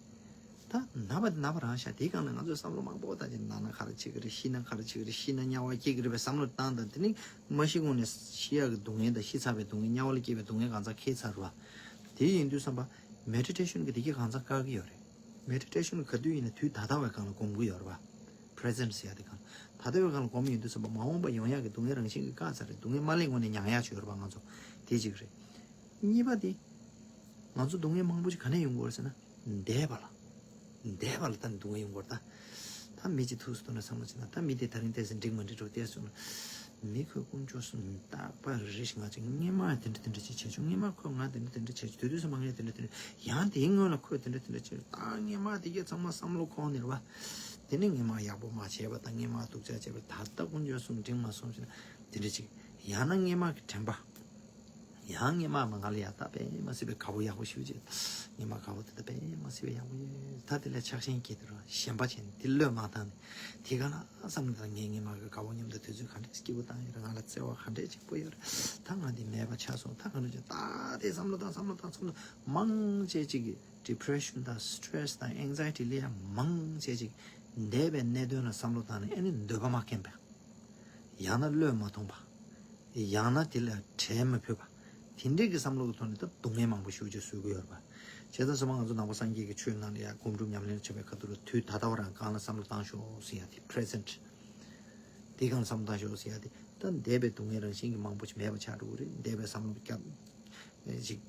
ད་ན་བ་དེ་ན་བ་རང་ཤ་དེའི་སྒང་ལ་ང་ཚོས་བསམ་བློ་མང་པོ་བཏང་ཅིང་ན་ན་ག་རེ་བྱེད་ཀྱི་རེད། ཤི་ན་ག་རེ་བྱེད་ཀྱི་རེད། ཤི་ན་དམྱལ་བ་སྐྱེ་གི་རེད་པའི་བསམ་བློ་བཏང་དང་དེ་ནི་མ་ཤི་གོང་ནས་ཤི་ཡག་གི་སྡུག་བསྔལ་དང་ཤི་ཚར་བའི་སྡུག་བསྔལ་དམྱལ་བ་ལ་སྐྱེ་བའི་སྡུག་བསྔལ་གང་ཚང་ཁེལ་ཚར་བ། དེ་ཡིན་དུས་བསམ་པ་མེ་ཌི་ཊེ་ཤན་གི་དེ་གས་གང་ཚང་བཀག་གི་ཡོད་རེད། མེ་ཌི་ཊེ་ཤན་གི་ག་དུས་ཡིན་ན་དུས་ད་ལྟ་བའི་སྒང་ལ་སྒོམ་གི་ཡོད་རེད་བ། པི་རི་ཛེན་ཊི་ཟེར་ཡ་དེ་སྒང་ལ་ད་ལྟ་བའི་སྒང་ལ་སྒོམ་ཡོང་དུས་བསམ་པ་མ་འོངས་པ་ཡོང་ཡག་གི་སྡུག་བསྔལ་རང་བཞིན་གྱིས་བཀག་ཚར་རེད། སྡུག་བསྔལ་མ་སླེབས་སྔོན་ནས་མྱང་ཡག་ཅིག་ཡོད་རེད་བ་ང་ཚོ། དེ་གཅིག་རེད། གཉིས་པ་དེ། ང་ཚོ་སྡུག་བསྔལ་མང་པོ་ཞིག་ག་ནས་ཡོང་གི་ཡོད་རེད་ཟེར་ན། འདས་པ་ལ། འདས་པ་ལ་ད་སྡུག་བསྔལ་ཡོང་གི་ཡོད་རེད་ད། ད་མི་གཅིག་ཐུགས་སུ་གཏོང་ན་བསམ་བློ་བྱས་ན་ད་མི་དེ་ད་རིང་བལྟས་ཟིན་འགྲིག་མ་འགྲིག་འགྲོ་བལྟས་སོང་ན། མི་ཁོས་དཀོན་མཆོག་གསུམ་རྟག་པར་རེ་ཞིག་ང་ཅིག་སྔས་མ་དེ་འདྲ་དེ་འདྲ་ཅིག་བྱས་བྱུང་། སྔས་མ་ཁོས་ང་དེ་འདྲ་དེ་འདྲ་བྱས་བྱུང་། དུས་དུས་སུ་མ་ངས་དེ་འདྲ་དེ་འདྲ་ཡང་དེའི་སྔོན་ལ་ཁོས་དེ་འདྲ་དེ་འདྲ་བྱས་ད་སྔས་མ་དེ་གས་ཚང་མ་བསམ་བློ་ཁོག་ནས་རེད་བ། དེ་ནས་སྔས་མ་ཡག་པོ་མ་བྱས་པ་དང་སྔས་མ་སྡུག་ཅག་བྱས་པ་ད་ལྟ་དཀོན་མཆོག་གསུམ་འགྲིག་མ་སོང་ཞེ་ན་དེ་འདྲ་ཅིག་ཡང་ན་སྔས་མ་གི་དྲན་པ། ཡང་སྔས་མ་མ་ང་ལ་ཡག་ད་དཔེ་མ་སྲིད་པའི་དགའ་པོ་ཡག་པོ་ཞེ་པོ་ཅིག་སྔས་མ་དགའ་པོ་དེ་ད་དཔེ་མ་སྲིད་པའི་ཡག་པོ་ཡོད་ད། དེ་ལ་ཆགས་ཞེན་སྐྱེས་དེ་རུ་ཞེན་པ་བྱས་ནས་དེ་བློས་མ་བཏང་ནས་དེ་ག་ལ་བསམ་ན་ད་ངའི་སྔས་མ་གི་དགའ་པོ་མཉམ་དུ་དུས་ཚོད་ག་འདྲས་སྐྱིད་པོ་བཏང་ཡོད་རེད། ང་ལ་བརྩེ་བ་ག་འདྲས་གཅིག་པོ་ཡོད་རེད། ད་ང་འདི་མེད་པ་ཆགས་སོང་ད་ག་འདྲས་ཅིག་ད་དེ་བསམ་བློ་བཏང་བསམ་བློ་བཏང་བསམ་བློ་མང་ཆེ་ཅིག་གི་ཌི་པི་རེ་ཤན་དང་སི་ཊི་རེ་སི་དང་ཨེང་ཛའི་ཊི་ལ་ཡང་མང་ཆེ་ཅིག་འདས་པའི་གནད་དོན་ལ་བསམ་བློ་བཏང་ནས་ཨ་ནི་འདོད་པ་མ་ཁེངས་པ། ཡང་ན་བློས་མ་ཐོངས་པ། ཡང་ན་དེ་ལ་བྲེལ་མི་ཕོད་པ། དེ་འདྲས་ཀྱི་བསམ་བློ་གི་ཐོག་ནས་ད་སྡུག་བསྔལ་མང་པོ་ཞེ་པོ་ཅིག་བཟོ་གི་ཡོད་རེད་པ། བྱས་ཙང་སོ་མ་ང་ཚོ་ནང་པ་སངས་རྒྱས་ཀྱི་ཆོས་ནང་ལ་ཡང་སྒོམ་སྒྲུབ་ཉམས་ལེན་བྱེད་པའི་ཁ་ཐུག་ལ་དུས་ད་ལྟ་བ་རང་སྒང་ལ་བསམ་བློ་བཏང་ཤོག་ཟེར་ཡ་དེ་པི་རེ་ཛེན་ཊི། དེ་སྒང་ལ་བསམ་བློ་བཏང་ཤོག་ཟེར་ཡ་དེ་ད་འདས་པའི་སྡུག་བསྔལ་རང་བཞིན་གྱིས་མང་པོ་ཞིག་མེད་པ་ཆགས་འགྲོ་གི་རེད། འདས་པའི་བསམ་བློ་བསྐྱབ། ཅིག་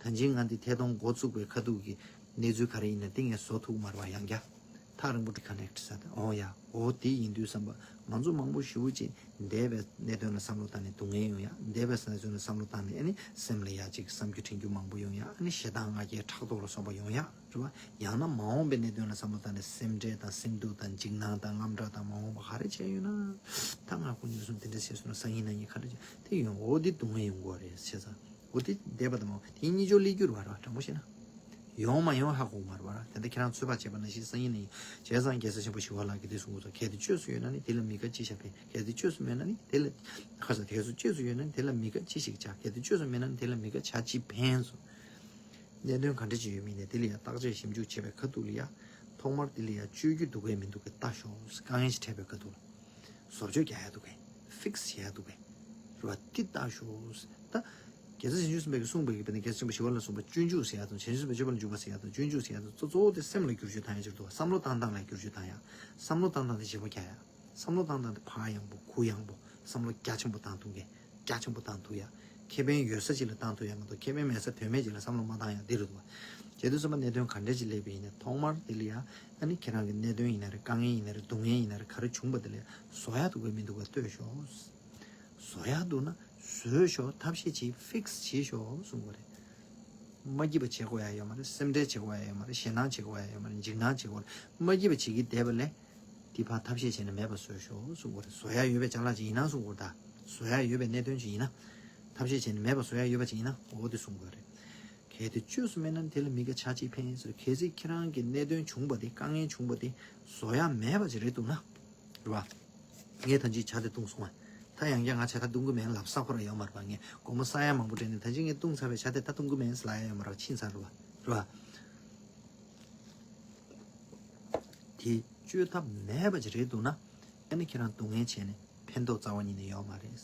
ད་ཅིང་ང་འདི་ཐད་གཏོང་འགོ་བཙུགས་པའི་ཁ་ཐུག་གི་གནས་ཚུལ་ག་རེ་ཡིན་ན་དེ་ངས་བཟོ་ཐུབ་མ་རེད་པ་ཡང་བསྐྱར། ཐག་རིང་པོ་དེ་ཀ་ནེག་ཊི་ས་དེ་འོ་ཡ་འོ་དེ་ཡིན་དུས་བསམ་པ་ང་ཚོ་མང་པོ་ཞེ་པོ་ཅིག་འདས་པའི་གནད་དོན་ལ་བསམ་བློ་བཏང་ནས་སྡུག་བསྔལ་ཡོང་ཡ། འདས་པའི་གནད་དོན་ལ་བསམ་བློ་བཏང་ནས་ཨ་ནི་སེམས་ལ་ཡ་ཅིག་བསམ་རྒྱུ་དྲན་རྒྱུ་མང་པོ་ཡོང་ཡ། ཨ་ནི་ཞེ་སྡང་ང་རྒྱལ་ཕྲག་དོག་ལ་སོགས་པ་ཡོང་ཡ་རེད་པ། ཡང་ན་མ་འོངས་པའི་གནད་དོན་ལ་བསམ་བློ་བཏང་ནས་སེམས་ཁྲལ་དང་སེམས་སྡུག་དང་འཇིགས་སྣང་དང་དངངས་སྐྲག་དང་མ་འོངས་པ་ག་རེ་བྱས་ཡོད་ན། ད་ང་དཀོན་མཆོག་གསུམ་དེ་འདྲ་བྱས་སོང་ན་སང་ཉིན་གནངས་ཉིན་ག་འདྲ་བྱས་དེ་ཡོང་འོ་དེ་སྡུག་བསྔལ་ཡོང་གི་རེད་བྱས་ཙང་། འོ་དེ་འདས་པ་དང་མ་འོངས་པ་དེ་གཉིས་ཆར་སླེབས་རྒྱུ་རེད་པ། ར་དྲང་པོ་བཤད་ན། ཡོང་མ་ཡོང་ཧ་གོ་མ་རེད་པ་ར། དེ་འདྲ་ཁྱེད་རང་ཚོད་དཔག་བྱས་པ་ནང་བཞིན་སང་ཉིན་གནངས་ཉིན་བྱས་ཙང་རྒྱལ་སྲས་ཆེན་པོ་ཞི་བ་ལྷ་གིས་དེ་གསུང་གི་འདུག་གལ་ཏེ་བཅོས་སུ་ཡོད་ན་ནི་དེ་ལ་མི་དགའ་ཅི་ཞིག་ཕན། གལ་ཏེ་བཅོས་སུ་མེད་ན་ནི་དེ་ལ་ཁ་ས་དེ་ཚོ་བཅོས་སུ་ཡོད་ན་ནི་དེ་ལ་མི་དགའ་ཅི་ཞིག་བྱ། གལ་ཏེ་བཅོས་སུ་མེད་ན་ནི་དེ་ལ་མི་དགའ་བྱ་ཅི་ཕན་སོ། གནད་དོན་ག་འདྲ་ཅིག་ཡོད་མིན་ནས་དེ་ལ་ཡང་བརྟག་དཔྱད་ཞིབ་འཇུག་བྱེད་པའི་ཁ་ཐུག་ལ་ཡང་ཐོག་མར་དེ་ལ་ཡང་བཅོས་རྒྱུ་འདུག་གས་མི་འདུག་གས་ལྟ་ཤོག་དཀའ་ངལ་ཞིག་འཕྲད་པའི་ཁ་ཐུག་ལ། བཟོ་བཅོས་རྒྱག་ཡ་འདུག་གས། ཕིག་སི་བྱེད་ཡ་འདུག་གས། རེད་པ། འདི་ལྟ་ཤོག་ད། རྒྱལ་སྲས་བྱང་ཆུབ་སེམས་དཔའ་གིས་གསུངས་པའི་གི་དཔེར་ན་རྒྱལ་སྲས་ཆེན་པོ་ཞི་བ་ལྷ་གསུངས་པ་སྤྱོད་འཇུག་ཟེར་ཡ་དང་བྱང་ཆུབ་སེམས་དཔའི་སྤྱོད་པ་ལ་འཇུག་པ་ཟེར་ཡ་དང་སྤྱོད་འཇུག་ཟེར་ཡ་དང་གཙོ་གཙོ་བོ་དེ་སེམས་ལ་བསྒྱུར་བཅོས་བཏང་ཡ་ཅིག་འདུག་བསམ་བློ་བཏང་སྟངས་ལ་བསྒྱུར་བཅོས་བཏང་ཡ། བསམ་བློ་བཏང་སྟངས་དེ་ཞིབ་པོ་རྒྱག་ཡ། བསམ་བློ་བཏང་སྟངས་དེ་ཕར་ཡངས་པོ་གུ་ཡངས་པོ་བསམ་བློ་རྒྱ་ཆེན་པོ་བཏང་ཐུབ་མཁན། རྒྱ་ཆེན་པོ་བཏང་ཐུབ་ཡ། ཁེ་ཕན་ཡོད་ས་ཅིག་ལ་བཏང་ཐུབ་ཡ་མ་གཏོགས་ཁེ་ཕན་མེད་ས་དོན་མེད་ཅིག་ལ་བསམ་བློ་མ་བཏང་ཡ་འདི་རེད་འདུག་བྱས་དུས་ཙམ་པ་གནད་དོན་ག་འདྲ་ཅིག་སླེབས་པ་ཡིན་ན་ཐོག་མར་དེ་ལ་ཡ་ཨ་ནི་ཁྱེད་རང་གི་གནད་དོན་ཡིན་ན་རེད། དཀའ་ངལ་ཡིན་ན་རེད། སྡུག་བསྔལ་ཡིན་ན་རེད། ག་རེ་བྱུང་པ་དེ་ལ་ཡ་བཟོ་ཡ་འདུག་གས་མི་འདུག་གས་ལྟོས་ཤོག་བཟོ་ཡ་འདུག་ན་བཟོས་ཤོག་ཐབས་ཤེས་བྱེད། ཕིག་སི་བྱེད་ཤོག་གསུང་གི་རེད། མ་སྐྱིད་པ་བྱེད་དགོས་ཡ་ཡོད་མ་རེད། སེམས་ཁྲལ་བྱེད་དགོས་ཡ་ཡོད་མ་རེད། ཞེད་སྣང་བྱེད་དགོས་ཡ་ཡོད་མ་རེད། འཇིགས་སྣང་བྱེད་དགོས་རེད། མ་སྐྱིད་པ་བྱེད་ཀྱི་བསྡད་པ་ལས། དེ་ཕར་ཐབས་ཤེས་བྱས་ནས་མེད་པ་བཟོས་ཤོག་གསུང་གི་རེད། བཟོ་ཡ་ཡོད་པའི་ཅ་ལག་ཅིག་ཡིན་ན་གསུང་གི་རེད་ད། བཟོ་ཡ་ཡོད་པའི་གནད་དོན་ཅིག་ཡིན་ན། ཐབས་ཤེས་བྱས་ནས་མེད་པ་བཟོ་ཡ་ཡོད་པ་ཅིག་ཡིན་ན་འོ་དེ་གསུང་གི་རེད། གལ་ཏེ་བཅོས་སུ་མེད་ན་དེ་ལ་མི་དགའ་བྱ་ཅི་ཕན་ཟེར། གལ་སྲིད་ཁྱེད་རང་གི་གནད་དོན་བྱུང་བ་དེ་དཀའ་ངལ་བྱུང་བ་དེ་བཟོ་ཡ་མེད་པ་ཅིག་རེད་འདུག་ན། རེད་བ། ངས་ད་ཅི་བྱ་དེ་བཏུང་སོང་བ། ད་ཡང་བསྐྱར་ང་བྱ་ད་བཏུང་གི་མེད་ལབ་ས་ཁོ་རང་ཡོད་མ་རེད་པ། ངས་སྒོར་མོ་ས་ཡ་མང་པོ་སྤྲད་ནས་ད་ཅི་ངས་བཏུང་ཚར་བའི་བྱ་དེ་ད་བཏུང་གི་མེད་ལབ་ཡ་ཡོད་མ་རེད་པ། ཕྱིན་ཚར་རེད་བ། རེད་བ། དེ་བཅོས་ཐབས་མེད་པ་ཅིག་རེད་འདུག་ན། ཨ་ནི་ཁྱེད་རང་སྡུག་བསྔལ་བྱས་ནས་ཕན་ཐོགས་རྩ་བ་ཉིད་ནས་ཡོད་མ་རེད།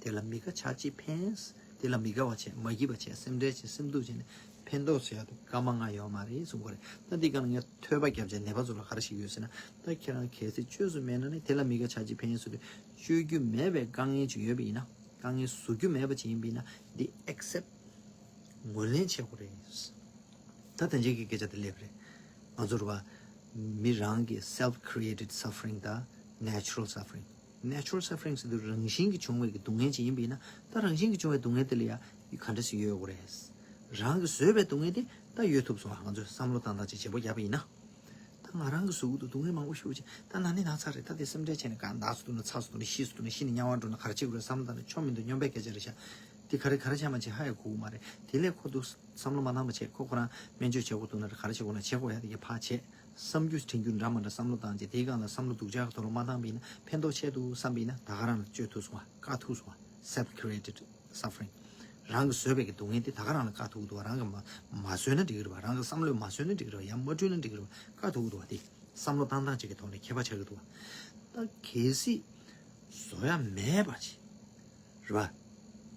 དེ་ལ་མི་དགའ་བྱ་ཅི་ཕན། དེ་ལ་མི་དགའ་བ་བྱས། མ་སྐྱིད་པ་བྱས། སེམས་ཁྲལ་བྱས། སེམས་སྡུག་བྱས་ནས་ ཕན་ཐོགས་ཟེར་ཡ་དེ་སྐར་མ་ལྔ་ཡོད་མ་རེད་གསུང་གི་རེད། ད་འདི་ག་ན་ངས་ཐོས་པ་བརྒྱབ་བྱས་ནད་པ་ཚོ་ལ་ག་རེ་ཞིག་ཡོད་ཟེར་ན། ད་ཁྱེད་རང་གལ་སྲིད་བཅོས་སུ་མེད་ན་ནི་དེ་ལ་མི་དགའ་ཆ་ཅི་ཕན་ཡིན་ཟེར་དུས། བཅོས་རྒྱུ་མེད་པའི་དཀའ་ངལ་ཅིག་ཡོད་པ་ཡིན་ན། དཀའ་ངལ་བཟོ་རྒྱུ་མེད་པ་ཅིག་ཡིན་པ་ཡིན་ན། འདི་accept། ངོས་ལེན་བྱེད་དགོས་རེད། ད་དེ་འདྲའི་གི་སྐད་ཆ་དེ་སླེབས་རེད། ང་ཚོ་རེད་བ། མི་རང་གི་self created suffering དང་natural suffering། natural suffering ཟེར་དུས་རང་བཞིན་གྱིས་བྱུང་བའི་གི་སྡུག་བསྔལ་ཅིག་ཡིན་པ་ཡིན་ན། ད་རང་བཞིན་གྱིས་བྱུང་བའི་སྡུག་བསྔལ་དེ་ལ་ཡ་ག་འདྲ་ཞིག་ཡོད་དགོས་རེད། རང་གིས་བཟོས་པའི་སྡུག་བསྔལ་དེ་ད་ཡོད་ཐུབ་སོང་། ང་ཚོས་བསམ་བློ་བཏང་སྟངས་ཅིག་བརྗེ་པོ་བརྒྱབ་པ་ཡིན་ན། ད་ང་རང་གི་གཟུགས་པོ་དུ་སྡུག་བསྔལ་མང་པོ་ཞིག་ཅིག་ད་ན་ནི་ན་ཚ་རེད། ད་དེ་སེམས་ཁྲལ་བྱས་ནས་གང་ཟག་སུ་འདུག་ན་ཚ་སུ་འདུག་ན་ཤི་སུ་འདུག་ན་ཤི་ནས་དམྱལ་བ་འགྲོ་ན་ག་རེ་བྱེད་དགོས་རེད་བསམ་བློ་བཏང་ན་ཆོ་མི་འདུག་སྙོམས་པའི་སྐད་ཆ་རེད་ཤག་དེ་ག་རེ་ག་རེ་བྱས་མ་བྱས་ཧ་ཡང་གོ་གི་མ་རེད། དེ་ལས་ཁོ་འདུག་བསམ་བློ་མ་བཏང་བ་བྱས། ཁོ་ཁོ་རང་སྨན་བཅོས་བྱེད་དགོས་འདུག་ན་རེད། ག་རེ་བྱེད་དགོས་ན་བྱེད་དགོས་ཡ། དེ་ག་ཕར་བྱས། བསམ་རྒྱུ་དྲན་རྒྱུ་འདྲ་མ་འདྲ་བསམ་བློ་བཏང་བྱས། དེའི་སྒང་ལ་བསམ་བློ་སྡུག་ཅག་གི་ཐོག་ལ་མ་བཏང་བ་ཡིན་ན་ཕན་ཐོགས་ཆེ་འདུག་བསམ་པ་ཡིན་ན། ད་ག་རང་ལ་བཅོས་ཐུབ་སོང་བ། བཀག་ཐུབ་སོང་བ། self created suffering། རང་གིས་བཟོས་པའི་གི་སྡུག་བསྔལ་དེ་ད་ག་རང་ལ་བཀག་ཐུབ་ཀྱི་འདུག་བ། རང་གིས་མ་མ་བཟོས་ན་འགྲིག་གི་རེད་བ། རང་གིས་བསམ་བློས་མ་བཟོས་ན་འགྲིག་གི་རེད་བ། ཡང་མ་འཁྲུལ་ན་འགྲིག་གི་རེད་བ། བཀག་ཐུབ་ཀྱི་འདུག་བ། དེ་བསམ་བློ་བཏང་སྟངས་ཅིག་གི་ཐོག་ནས་ཁྱད་པར་ཆགས་ཀྱི་འདུག་བ། ད་གལ་སྲིད་བཟོ་ཡ་མེད་པ་ཅིག་རེད་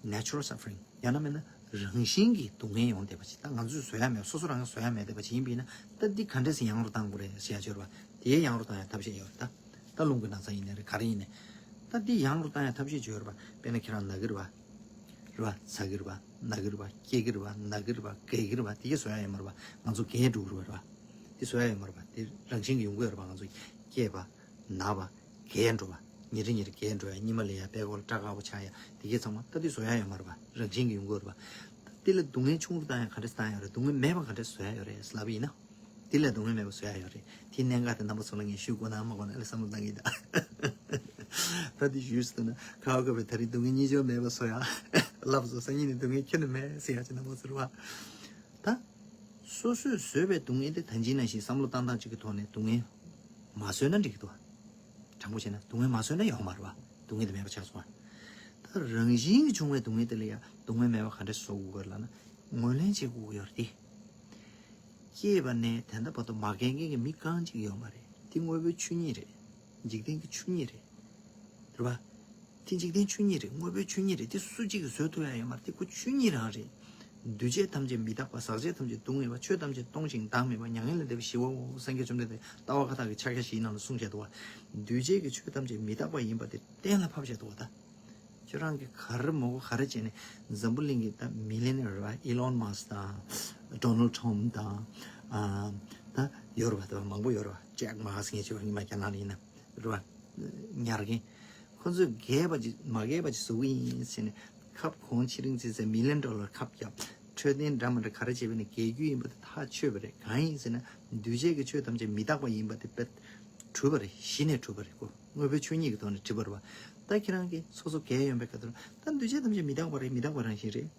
བ། natural suffering། ཡང་ན་མིན་ན་རང་བཞིན་གྱིས་སྡུག་བསྔལ་ཡོང་བསྡད་པ་ཅིག་ད་ང་ཚོས་བཟོ་ཡ་མེད། སོ་སོ་རང་གིས་བཟོ་ཡ་མེད་བསྡད་པ་ཅིག་ཡིན་པ་ཡིན་ན། ད་འདི་ག་འདྲས་སེ་ཡང་རུ་བཏང་དགོས་རེད་ཟེར་ཡ་ཅིག་ཡོད་རེད་བ། དེའི་ཡང་རུ་བཏང་ཡ་ཐབས་ཤེས་ཡོད་རེད་ད། ད་རླུང་གི་ན་ཚ་ཡིན་ནའི་རེད། ག་རེ་ཡིན་ནའི། ད་འདི་ཡང་རུ་བཏང་ཡ་ཐབས་ཤེས་ཅིག་ཡོད་རེད་བ། དཔེར་ན་ཁྱེད་རང་ན་གི་རེད་བ། རེད་བ། ཚ་གི་རེད་བ། ན་གི་རེད་བ། སྐྱེ་གི་རེད་བ། ན་གི་རེད་བ། རྒས་གི་རེད་བ། དེ་གས་བཟོ་ཡ་ཡོད་མ་རེད་བ། ང་ཚོ་རྒས་འགྲོ་གི་རེད་བ། རེད་བ། དེ་བཟོ་ཡ་ཡོད་མ་རེད་བ། དེ་རང་བཞིན་གྱིས་ཡོང་གི་ཡོད་རེད་བ། ང་ཚོ་སྐྱེས་པ། ན་བ། རྒས་འགྲོ་བ། ཉིན་རེ་ཉིན་རེ་རྒས་འགྲོ་ཡ། གཉིད་མ་ལེན་ཡ། པད་ཀོག་ལ་སྐྲ་དཀར་པོ་ཆགས་ཡ། དེ་གས་ཚང་མ་ད་དེ་བཟོ་ཡ་ཡོད་མ་རེད་བ། རང་བཞིན་གྱིས་ཡོང་གི་ཡོད་རེད་བ། ད་དེ་ལ་སྡུག་བསྔལ་ཆུང་རུ་བཏང་ཡ་ག་འདྲས་བཏང་ཡ་རེད། སྡུག་བསྔལ་མེད་པ་ག་འདྲས་བཟོ་ཡ་ཡོད་རེད་ལབ་པ་ཡིན་ན། དེ་ལས་སྡུག་བསྔལ་མེད་པ་བཟོ་ཡ་ཡོད་རེད། དེའི་གནད་འགག་དེ་རྣམ་པ་ཚོ་ལ་ངས་ཞུ་དགོས་ན་མ་དགོས་ན་ལ་བསམ་བློ་བཏང་གི་ཡིན་ད། ད་དེ་ཞུས་སོང་ན་ཁ་བ་ཁ་བའི་ད་རིང་སྡུག་བསྔལ་གཉིས་ཆར་མེད་པ་བཟོ་ཡ། ལབ་སོང་། སང་ཉིན་ནས་སྡུག་བསྔལ་ཁྱོན་ནས་མེད་ཟེར་ཡ་ཅིག་རྣམ་པ་ཚོ་རེད་བ། ད། སོ་སོས་བཟོས་པའི་སྡུག་བསྔལ་དེ་ད་གིན་ནང་བཞིན་བསམ་བློ་བཏང་སྟངས་གཅིག་གི་ཐོག་ནས་སྡུག་བསྔལ་མ་བཟོས་ན་འགྲིག་གི་འདུག་དྲང་པོ་བྱས་ན་སྡུག་བསྔལ་མ་བཟོས་ན་ཡོང་མ་རེད་བ། སྡུག་བསྔལ་དེ་མེད་པ་ཆགས་སོང་བ། ད་རང་བཞིན་གྱིས་བྱུང་བའི་སྡུག་བསྔལ་དེ་ལ་ཡང་སྡུག་བསྔལ་མེད་པ་ག་འདྲས་བཟོ་དགོས་ཀྱི་ཡོད་ལབ་ན། ངོས་ལེན་བྱེད་དགོས་ཀྱི་ཡོད་རེད་དེ། སྐྱེས་པ་ནས་ད་ལྟ་བར་དུ་མ་རྒན་མཁན་གྱི་མི་རྐང་གཅིག་ཡོད་མ་རེད། དེ་དངོས་པོའི་ཆོས་ཉིད་རེད། འཇིག་རྟེན་གྱི་ཆོས་ཉིད་རེད། རེད་བ། དེ་འཇིག་རྟེན་ཆོས་ཉིད་རེད། དངོས་པོའི་ཆོས་ཉིད་རེད། དེ་སུ་གཅིག་གིས་བཟོ་ཐུབ་ཡ་ཡོད་མ་རེད། དེ་ཁོ་ཆོས་ཉིད་རང་རེད། འདུས་བྱས་ཐམས་ཅད་མི་རྟག་པ། ཟག་བཅས་ཐམས་ཅད་སྡུག་བསྔལ་བ། ཆོས་ཐམས་ཅད་སྟོང་ཞིང་བདག་མེད་པ། མྱ་ངན་ལས་འདས་པའི་ཞི་བའོ། སངས་རྒྱས་བཅོམ་ལྡན་འདས་ལྟ་བ་བཀའ་རྟགས་ཀྱི་ཕྱག་རྒྱ་བཞིའི་ནང་ལ་གསུངས་བཞག་འདུག་བ། འདུས་བྱས་ཀྱི་ཆོས་ཐམས་ཅད་མི་རྟག་པ་ཡིན་པ་དེ་གཏན་ལ་ཕབ་བཞག་འདུག་བ། ད་ཁྱོད་རང་གིས་ག་རེ་མོ་གོ་ག་རེ་བྱས་ནས་འཛམ་བུ་གླིང་གི་ད་མི་ལི་ནེར་རེད་བ། ཨི་ལོན་མཱ་སི་ཀི་དང་ཌོ་ནལ་ཊམ་དང་། ཨ། ད་ཡོད་རེད་བ། ད་མང་པོ་ཡོད་རེད་བ། ཇེག་མཱ་ཟེར་མཁན་ཅིག་ཡོད་རེད། ཉི་མ་རྒྱ་ནག་ལ་ཡིན་ན། རེད་བ། ཉར་མཁན། ཁོ་ཚོས་རྒས་པ་ཅིག་མ་རྒས་པ་ཅིག་བཟོ་གི་ཡིན་ཟེར་ནས་ཁབ་གོང་ཕྱི་རིང་ཚེ་ཚེ་མི་ལི་ཡན་ཌོ་ལར་ཁབ་བརྒྱབ། འཕྲོད་བསྟེན་འདྲ་མི་འདྲ་ག་རེ་བྱས་པས་ནས་རྒས་རྒྱུ་ཡིན་པ་དེ་ཐག་ཆོད་པ་རེད། གང་ཡིན་ཟེར་ན་འདུས་བྱས་ཀྱི་ཆོས་ཐམས་ཅད་མི་རྟག་པ་ཡིན་པ་དེ་དཔེ་གྲུབ་པ་རེད། གཞི་ནས་གྲུབ་པ་རེད་ཁོ། དངོས་པོའི་ཆོས་ཉིད་ཀྱི་ཐོག་ནས་གྲུབ་པ་རེད་བ། ད་ཁྱེད་རང་གིས་སོ་སོ་རྒས་ཡོང་པའི་ཁ་ཐུག་ད་འདུས་བྱས་ཐམས་ཅད་མི་རྟག་པ་རེད། མི་རྟག་པ་རང་བཞིན་རེད།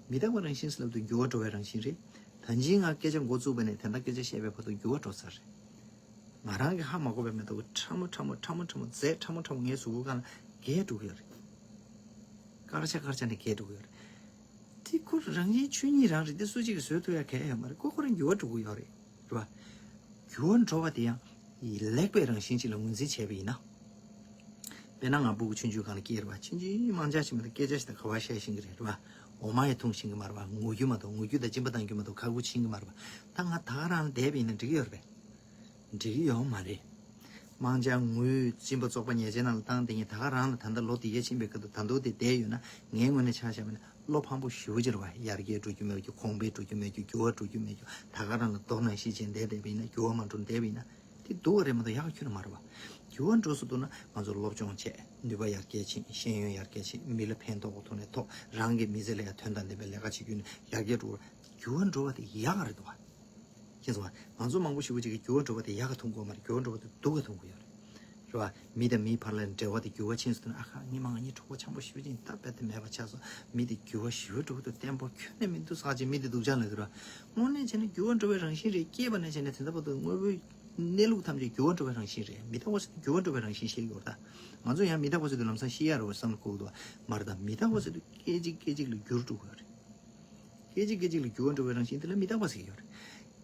མི་རྟག་པ་རང་བཞིན་ཟེར་ལབ་དུས་འགྱུར་བ་འགྲོ་བའི་རང་བཞིན་རེད། ད་གིན་ང་སྐད་ཆ་འགོ་བཙུགས་པ་ནས་དེ་འདྲ་སྐད་ཆ་བཤད་པའི་བར་དུ་འགྱུར་བ་འགྲོ་ཚར་རེད། ང་རང་གིས་ཧ་མ་གོ་བའི་མི་འདུག་ཕྲ་མོ་ཕྲ་མོ་ཕྲ་མོ་ཕྲ་མོ་རྫས་ཕྲ་མོ་ཕྲ་མོ་ངའི་གཟུགས་པོའི་སྒང་ལ་རྒས་འགྲོ་གི་ཡོད་རེད། སྐར་ཆ་སྐར་ཆ་ནས་རྒས་འགྲོ་གི་ཡོད་རེད། དེ་ཁོ་རང་བཞིན་ཆོས་ཉིད་རང་རེད། དེ་སུ་གཅིག་གིས་བཟོ་ཐུབ་ཡ་གང་ཡང་ཡོད་མ་རེད། ཁོ་ཁོ་རང་འགྱུར་བ་འགྲོ་གི་ཡོད་རེད། རེད་བ། འགྱུར་བ་འགྲོ་བ་དེ་ཡང་ལེགས་པའི་རང་བཞིན་ཅིག་ལ་ངོས་འཛིན་བྱས་པ་ཡིན་ན། དཔེར་ན་ང་སྤུ་གུ་ཆུང་ཆུང་སྒང་ལ་སྐྱེས་རེད་བ། ཆུང་ཆུང་མང་ཆ་ཞིག་མ་གཏོགས་སྐད་ཆ་ཞིག་དང་ག་པར་བཤད་ཤེས་ཀྱི་རེད། རེད་བ། འོ་མ་ཡང་འཐུང་ཤེས་ཀྱི་མ་རེད་བ། ངུ་རྒྱུ་མ་གཏོགས། ངུ་རྒྱུ་དང་གཅིན་པ་གཏོང་རྒྱུ་མ་གཏོགས་ཁ་ཁུ་ཕྱིན་གྱི་མ་རེད་བ། ད་ང་ད་ག་རང་ལ་བསྡད་པ་ཡིན་ན་འགྲིག་གི་ཡོད་རེད་པས། འགྲིག་གི་ཡོད་མ་རེད། མང་ཆེ་ངུས་གཅིན་པ་བཙོག་པ་ཉལ་ཆས་ནང་ལ་བཏང་བསྡད་མཁན་ད་ག་རང་ལ་ད་ལྟ་ལོ་འདི་ག་ཕྱིན་པའི་སྐབས་དུ་ད་དུང་དེ་བསྡད་ཡོད་ན། ངའི་ངོས་ནས་ཆ་བཞག་པ་ཡིན་ན་བློ་ཕམ་པོ་ཞེ་པོ་ཅིག་རེད་བ། ཡར་རྒྱས་འགྲོ་རྒྱུ་མེད་རྒྱུ། གོང་འཕེལ་འགྲོ་རྒྱུ་མེད་རྒྱུ། འགྱུར་བ་འགྲོ་རྒྱུ་མེད་རྒྱུ། ད་ག་རང་ལ་རྡོ་ནང་བཞིན་བྱས་བསྡད་བསྡད་པ་ཡིན་ན། འགྱུར་བ་མ་འགྲོ་བསྡད་པ་ཡིན་ན། དེ་སྡུག་པ་རེད་མ་གཏོགས་ཡག་ག་ཁྱོན་ནས་མ་རེད་བ། འགྱུར་བ་འགྲོ་སྲིད་འདུག་ན་ང་ཚོ་སློབ་སྦྱོང་བྱས། ནུས་པ་ཡར་རྒྱས་ཕྱིན། ཤེས་ཡོན་ཡར་རྒྱས་ཕྱིན། མི་ལ་ཕན་ཐོགས་པ་ཐོག་ནས་ཐོགས། རང་གི་མི་ཚེ་ལ་ཡང་དོན་དང་ལྡན་པའི་ལས་ཀ་བྱེད་རྒྱུ་ནི་ཡར་རྒྱས་འགྲོ་བ། འགྱུར་བ་འགྲོ་བ་དེ་ཡག་ག་རེད་འདུག་བ། ཤེས་སོང་བ། ང་ཚོ་མང་པོ་ཞེ་པོ་ཅིག་གིས་འགྱུར་བ་འགྲོ་བ་དེ་ཡག་ག་མཐོང་གི་ཡོད་མ་རེད། འགྱུར་བ་འགྲོ་བ་དེ་སྡུག་ག་མཐོང་གི་ཡོད་རེད། རེད་བ། མི་དང་མིའི་བར་ལ་འབྲེལ་བ་དེ་འགྱུར་བ་ཕྱིན་སོང་ན། ཨ་ཁ་ངའི་མ་ང་གཉིས་གྲོགས་པོ་འཆམ་པོ་ཞེ་པོ་ཅིག་ཡིན། ད་རྦད་དེ་མེད་པ་ཆགས་སོང་། མི་དེ་འགྱུར་བ་ཞེ་པོ་འགྲོ་གི་འདུག་བརྟན་པོ་ཁྱོན་ནས་མི་འདུག་ཟེར་བྱས་མི་དེ་སྡུག་ཅག་ལབ་ཀྱི་རེད་བ། དངོས་གནས་བྱས་ན་འགྱུར་བ་འགྲོ་བའི་རང་བཞིན་རེད། སྐྱེས་པ་ནས་བྱས་ནས་དེ་འདྲ་བར་དུ་དངོས་པོའི་གནས་ལུགས་ཐམས་ཅད་འགྱུར་བ་འགྲོ་བའི་རང་བཞིན་རེད། མི་རྟག་པ་ཟེར་དུས་འགྱུར་བ་འགྲོ་བའི་རང་བཞིན་བཤད་ཀྱི་ཡོད་རེད་ད། ང་ཚོ་ཡང་མི་རྟག་པ་ཟེར་དུས་ལམ་སང་ཤི་ཡ་རེད་བ་བསམ་བློ་འཁོར་གྱི་འདུག་བ། མ་རེད་ད། མི་རྟག་པ་ཟེར་དུས་སྐད་ཅིག་སྐད་ཅིག་ལ་འགྱུར་འགྲོ་གི་ཡོད་རེད། སྐད་ཅིག་སྐད་ཅིག་ལ་འགྱུར་བ་འགྲོ་བའི་རང་བཞིན་དེ་ལ་མི་རྟག་པ་ཟེར་གྱི་ཡོད་རེད།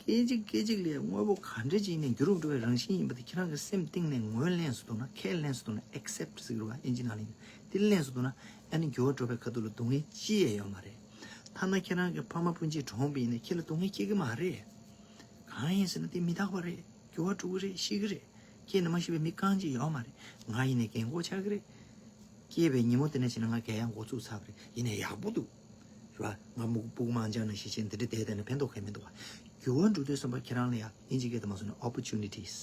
སྐད་ཅིག་སྐད་ཅིག་ལ་དངོས་པོ་ག་འདྲ་ཅིག་ཡིན་ནའི་འགྱུར་བ་འགྲོ་བའི་རང་བཞིན་ཡིན་པ་དེ་ཁྱེད་རང་གི་སེམས་གཏིང་ནས་ངོས་ལེན་སོང་འདུག་ན། ཁས་ལེན་སོང་འདུག་ན། accept ཟེར་གྱི་རེད་བ། ཨིན་ཇི་ནང་ལ་ཡིན་ན། དེ་ལེན་སོང་འདུག་ན། ཨ་ནི་འགྱུར་བ་འགྲོ་བའི་ཁ་ཐུག་ལ་སྡུག་བསྔལ་ཅི་ཡང་ཡོད་མ་རེད། ད་ ཐ་ན་ཁྱེད་རང་གི་ཕ་མ་སྤུན་མཆེད་གྲོངས་པ་ཡིན་ན་ཁྱེད་ལ་སྡུག་བསྔལ་སྐྱེ་གི་མ་རེད། གང་ཡིན་ཟེར་ན་དེ་མི་རྟག་པ་རེད། འགྱུར་བ་འགྲོ་གི་རེད། ཤི་གི་རེད། ཁྱེད་ནི་མ་ཤི་བའི་མི་རྐང་གཅིག་ཡོད་མ་རེད། ང་ཡིན་ནའི་རྒན་གོག་ཆགས་ཀྱི་རེད། སྐྱེས་པའི་ཉིན་མོ་དེ་ནས་བྱས་ན་ང་རྒས་ཡང་འགོ་ཚུགས་ཚར་བ་རེད། ཡིན་ནའི་ཡག་པོ་འདུག་རེད་བ། ང་སྨུག་སྤུ་གུ་མང་ཆགས་ནང་བཞིན་བྱས་འདི་འདྲ་བསྡད་བསྡད་ན་ཕན་ཐོགས་གང་མི་འདུག་བ། འགྱུར་བ་འགྲོ་དུས་ཙམ་པ་ཁྱེད་རང་ལ་ཡ་དབྱིན་ཇི་སྐད་དུ་མ་སོང་ན་opportunities།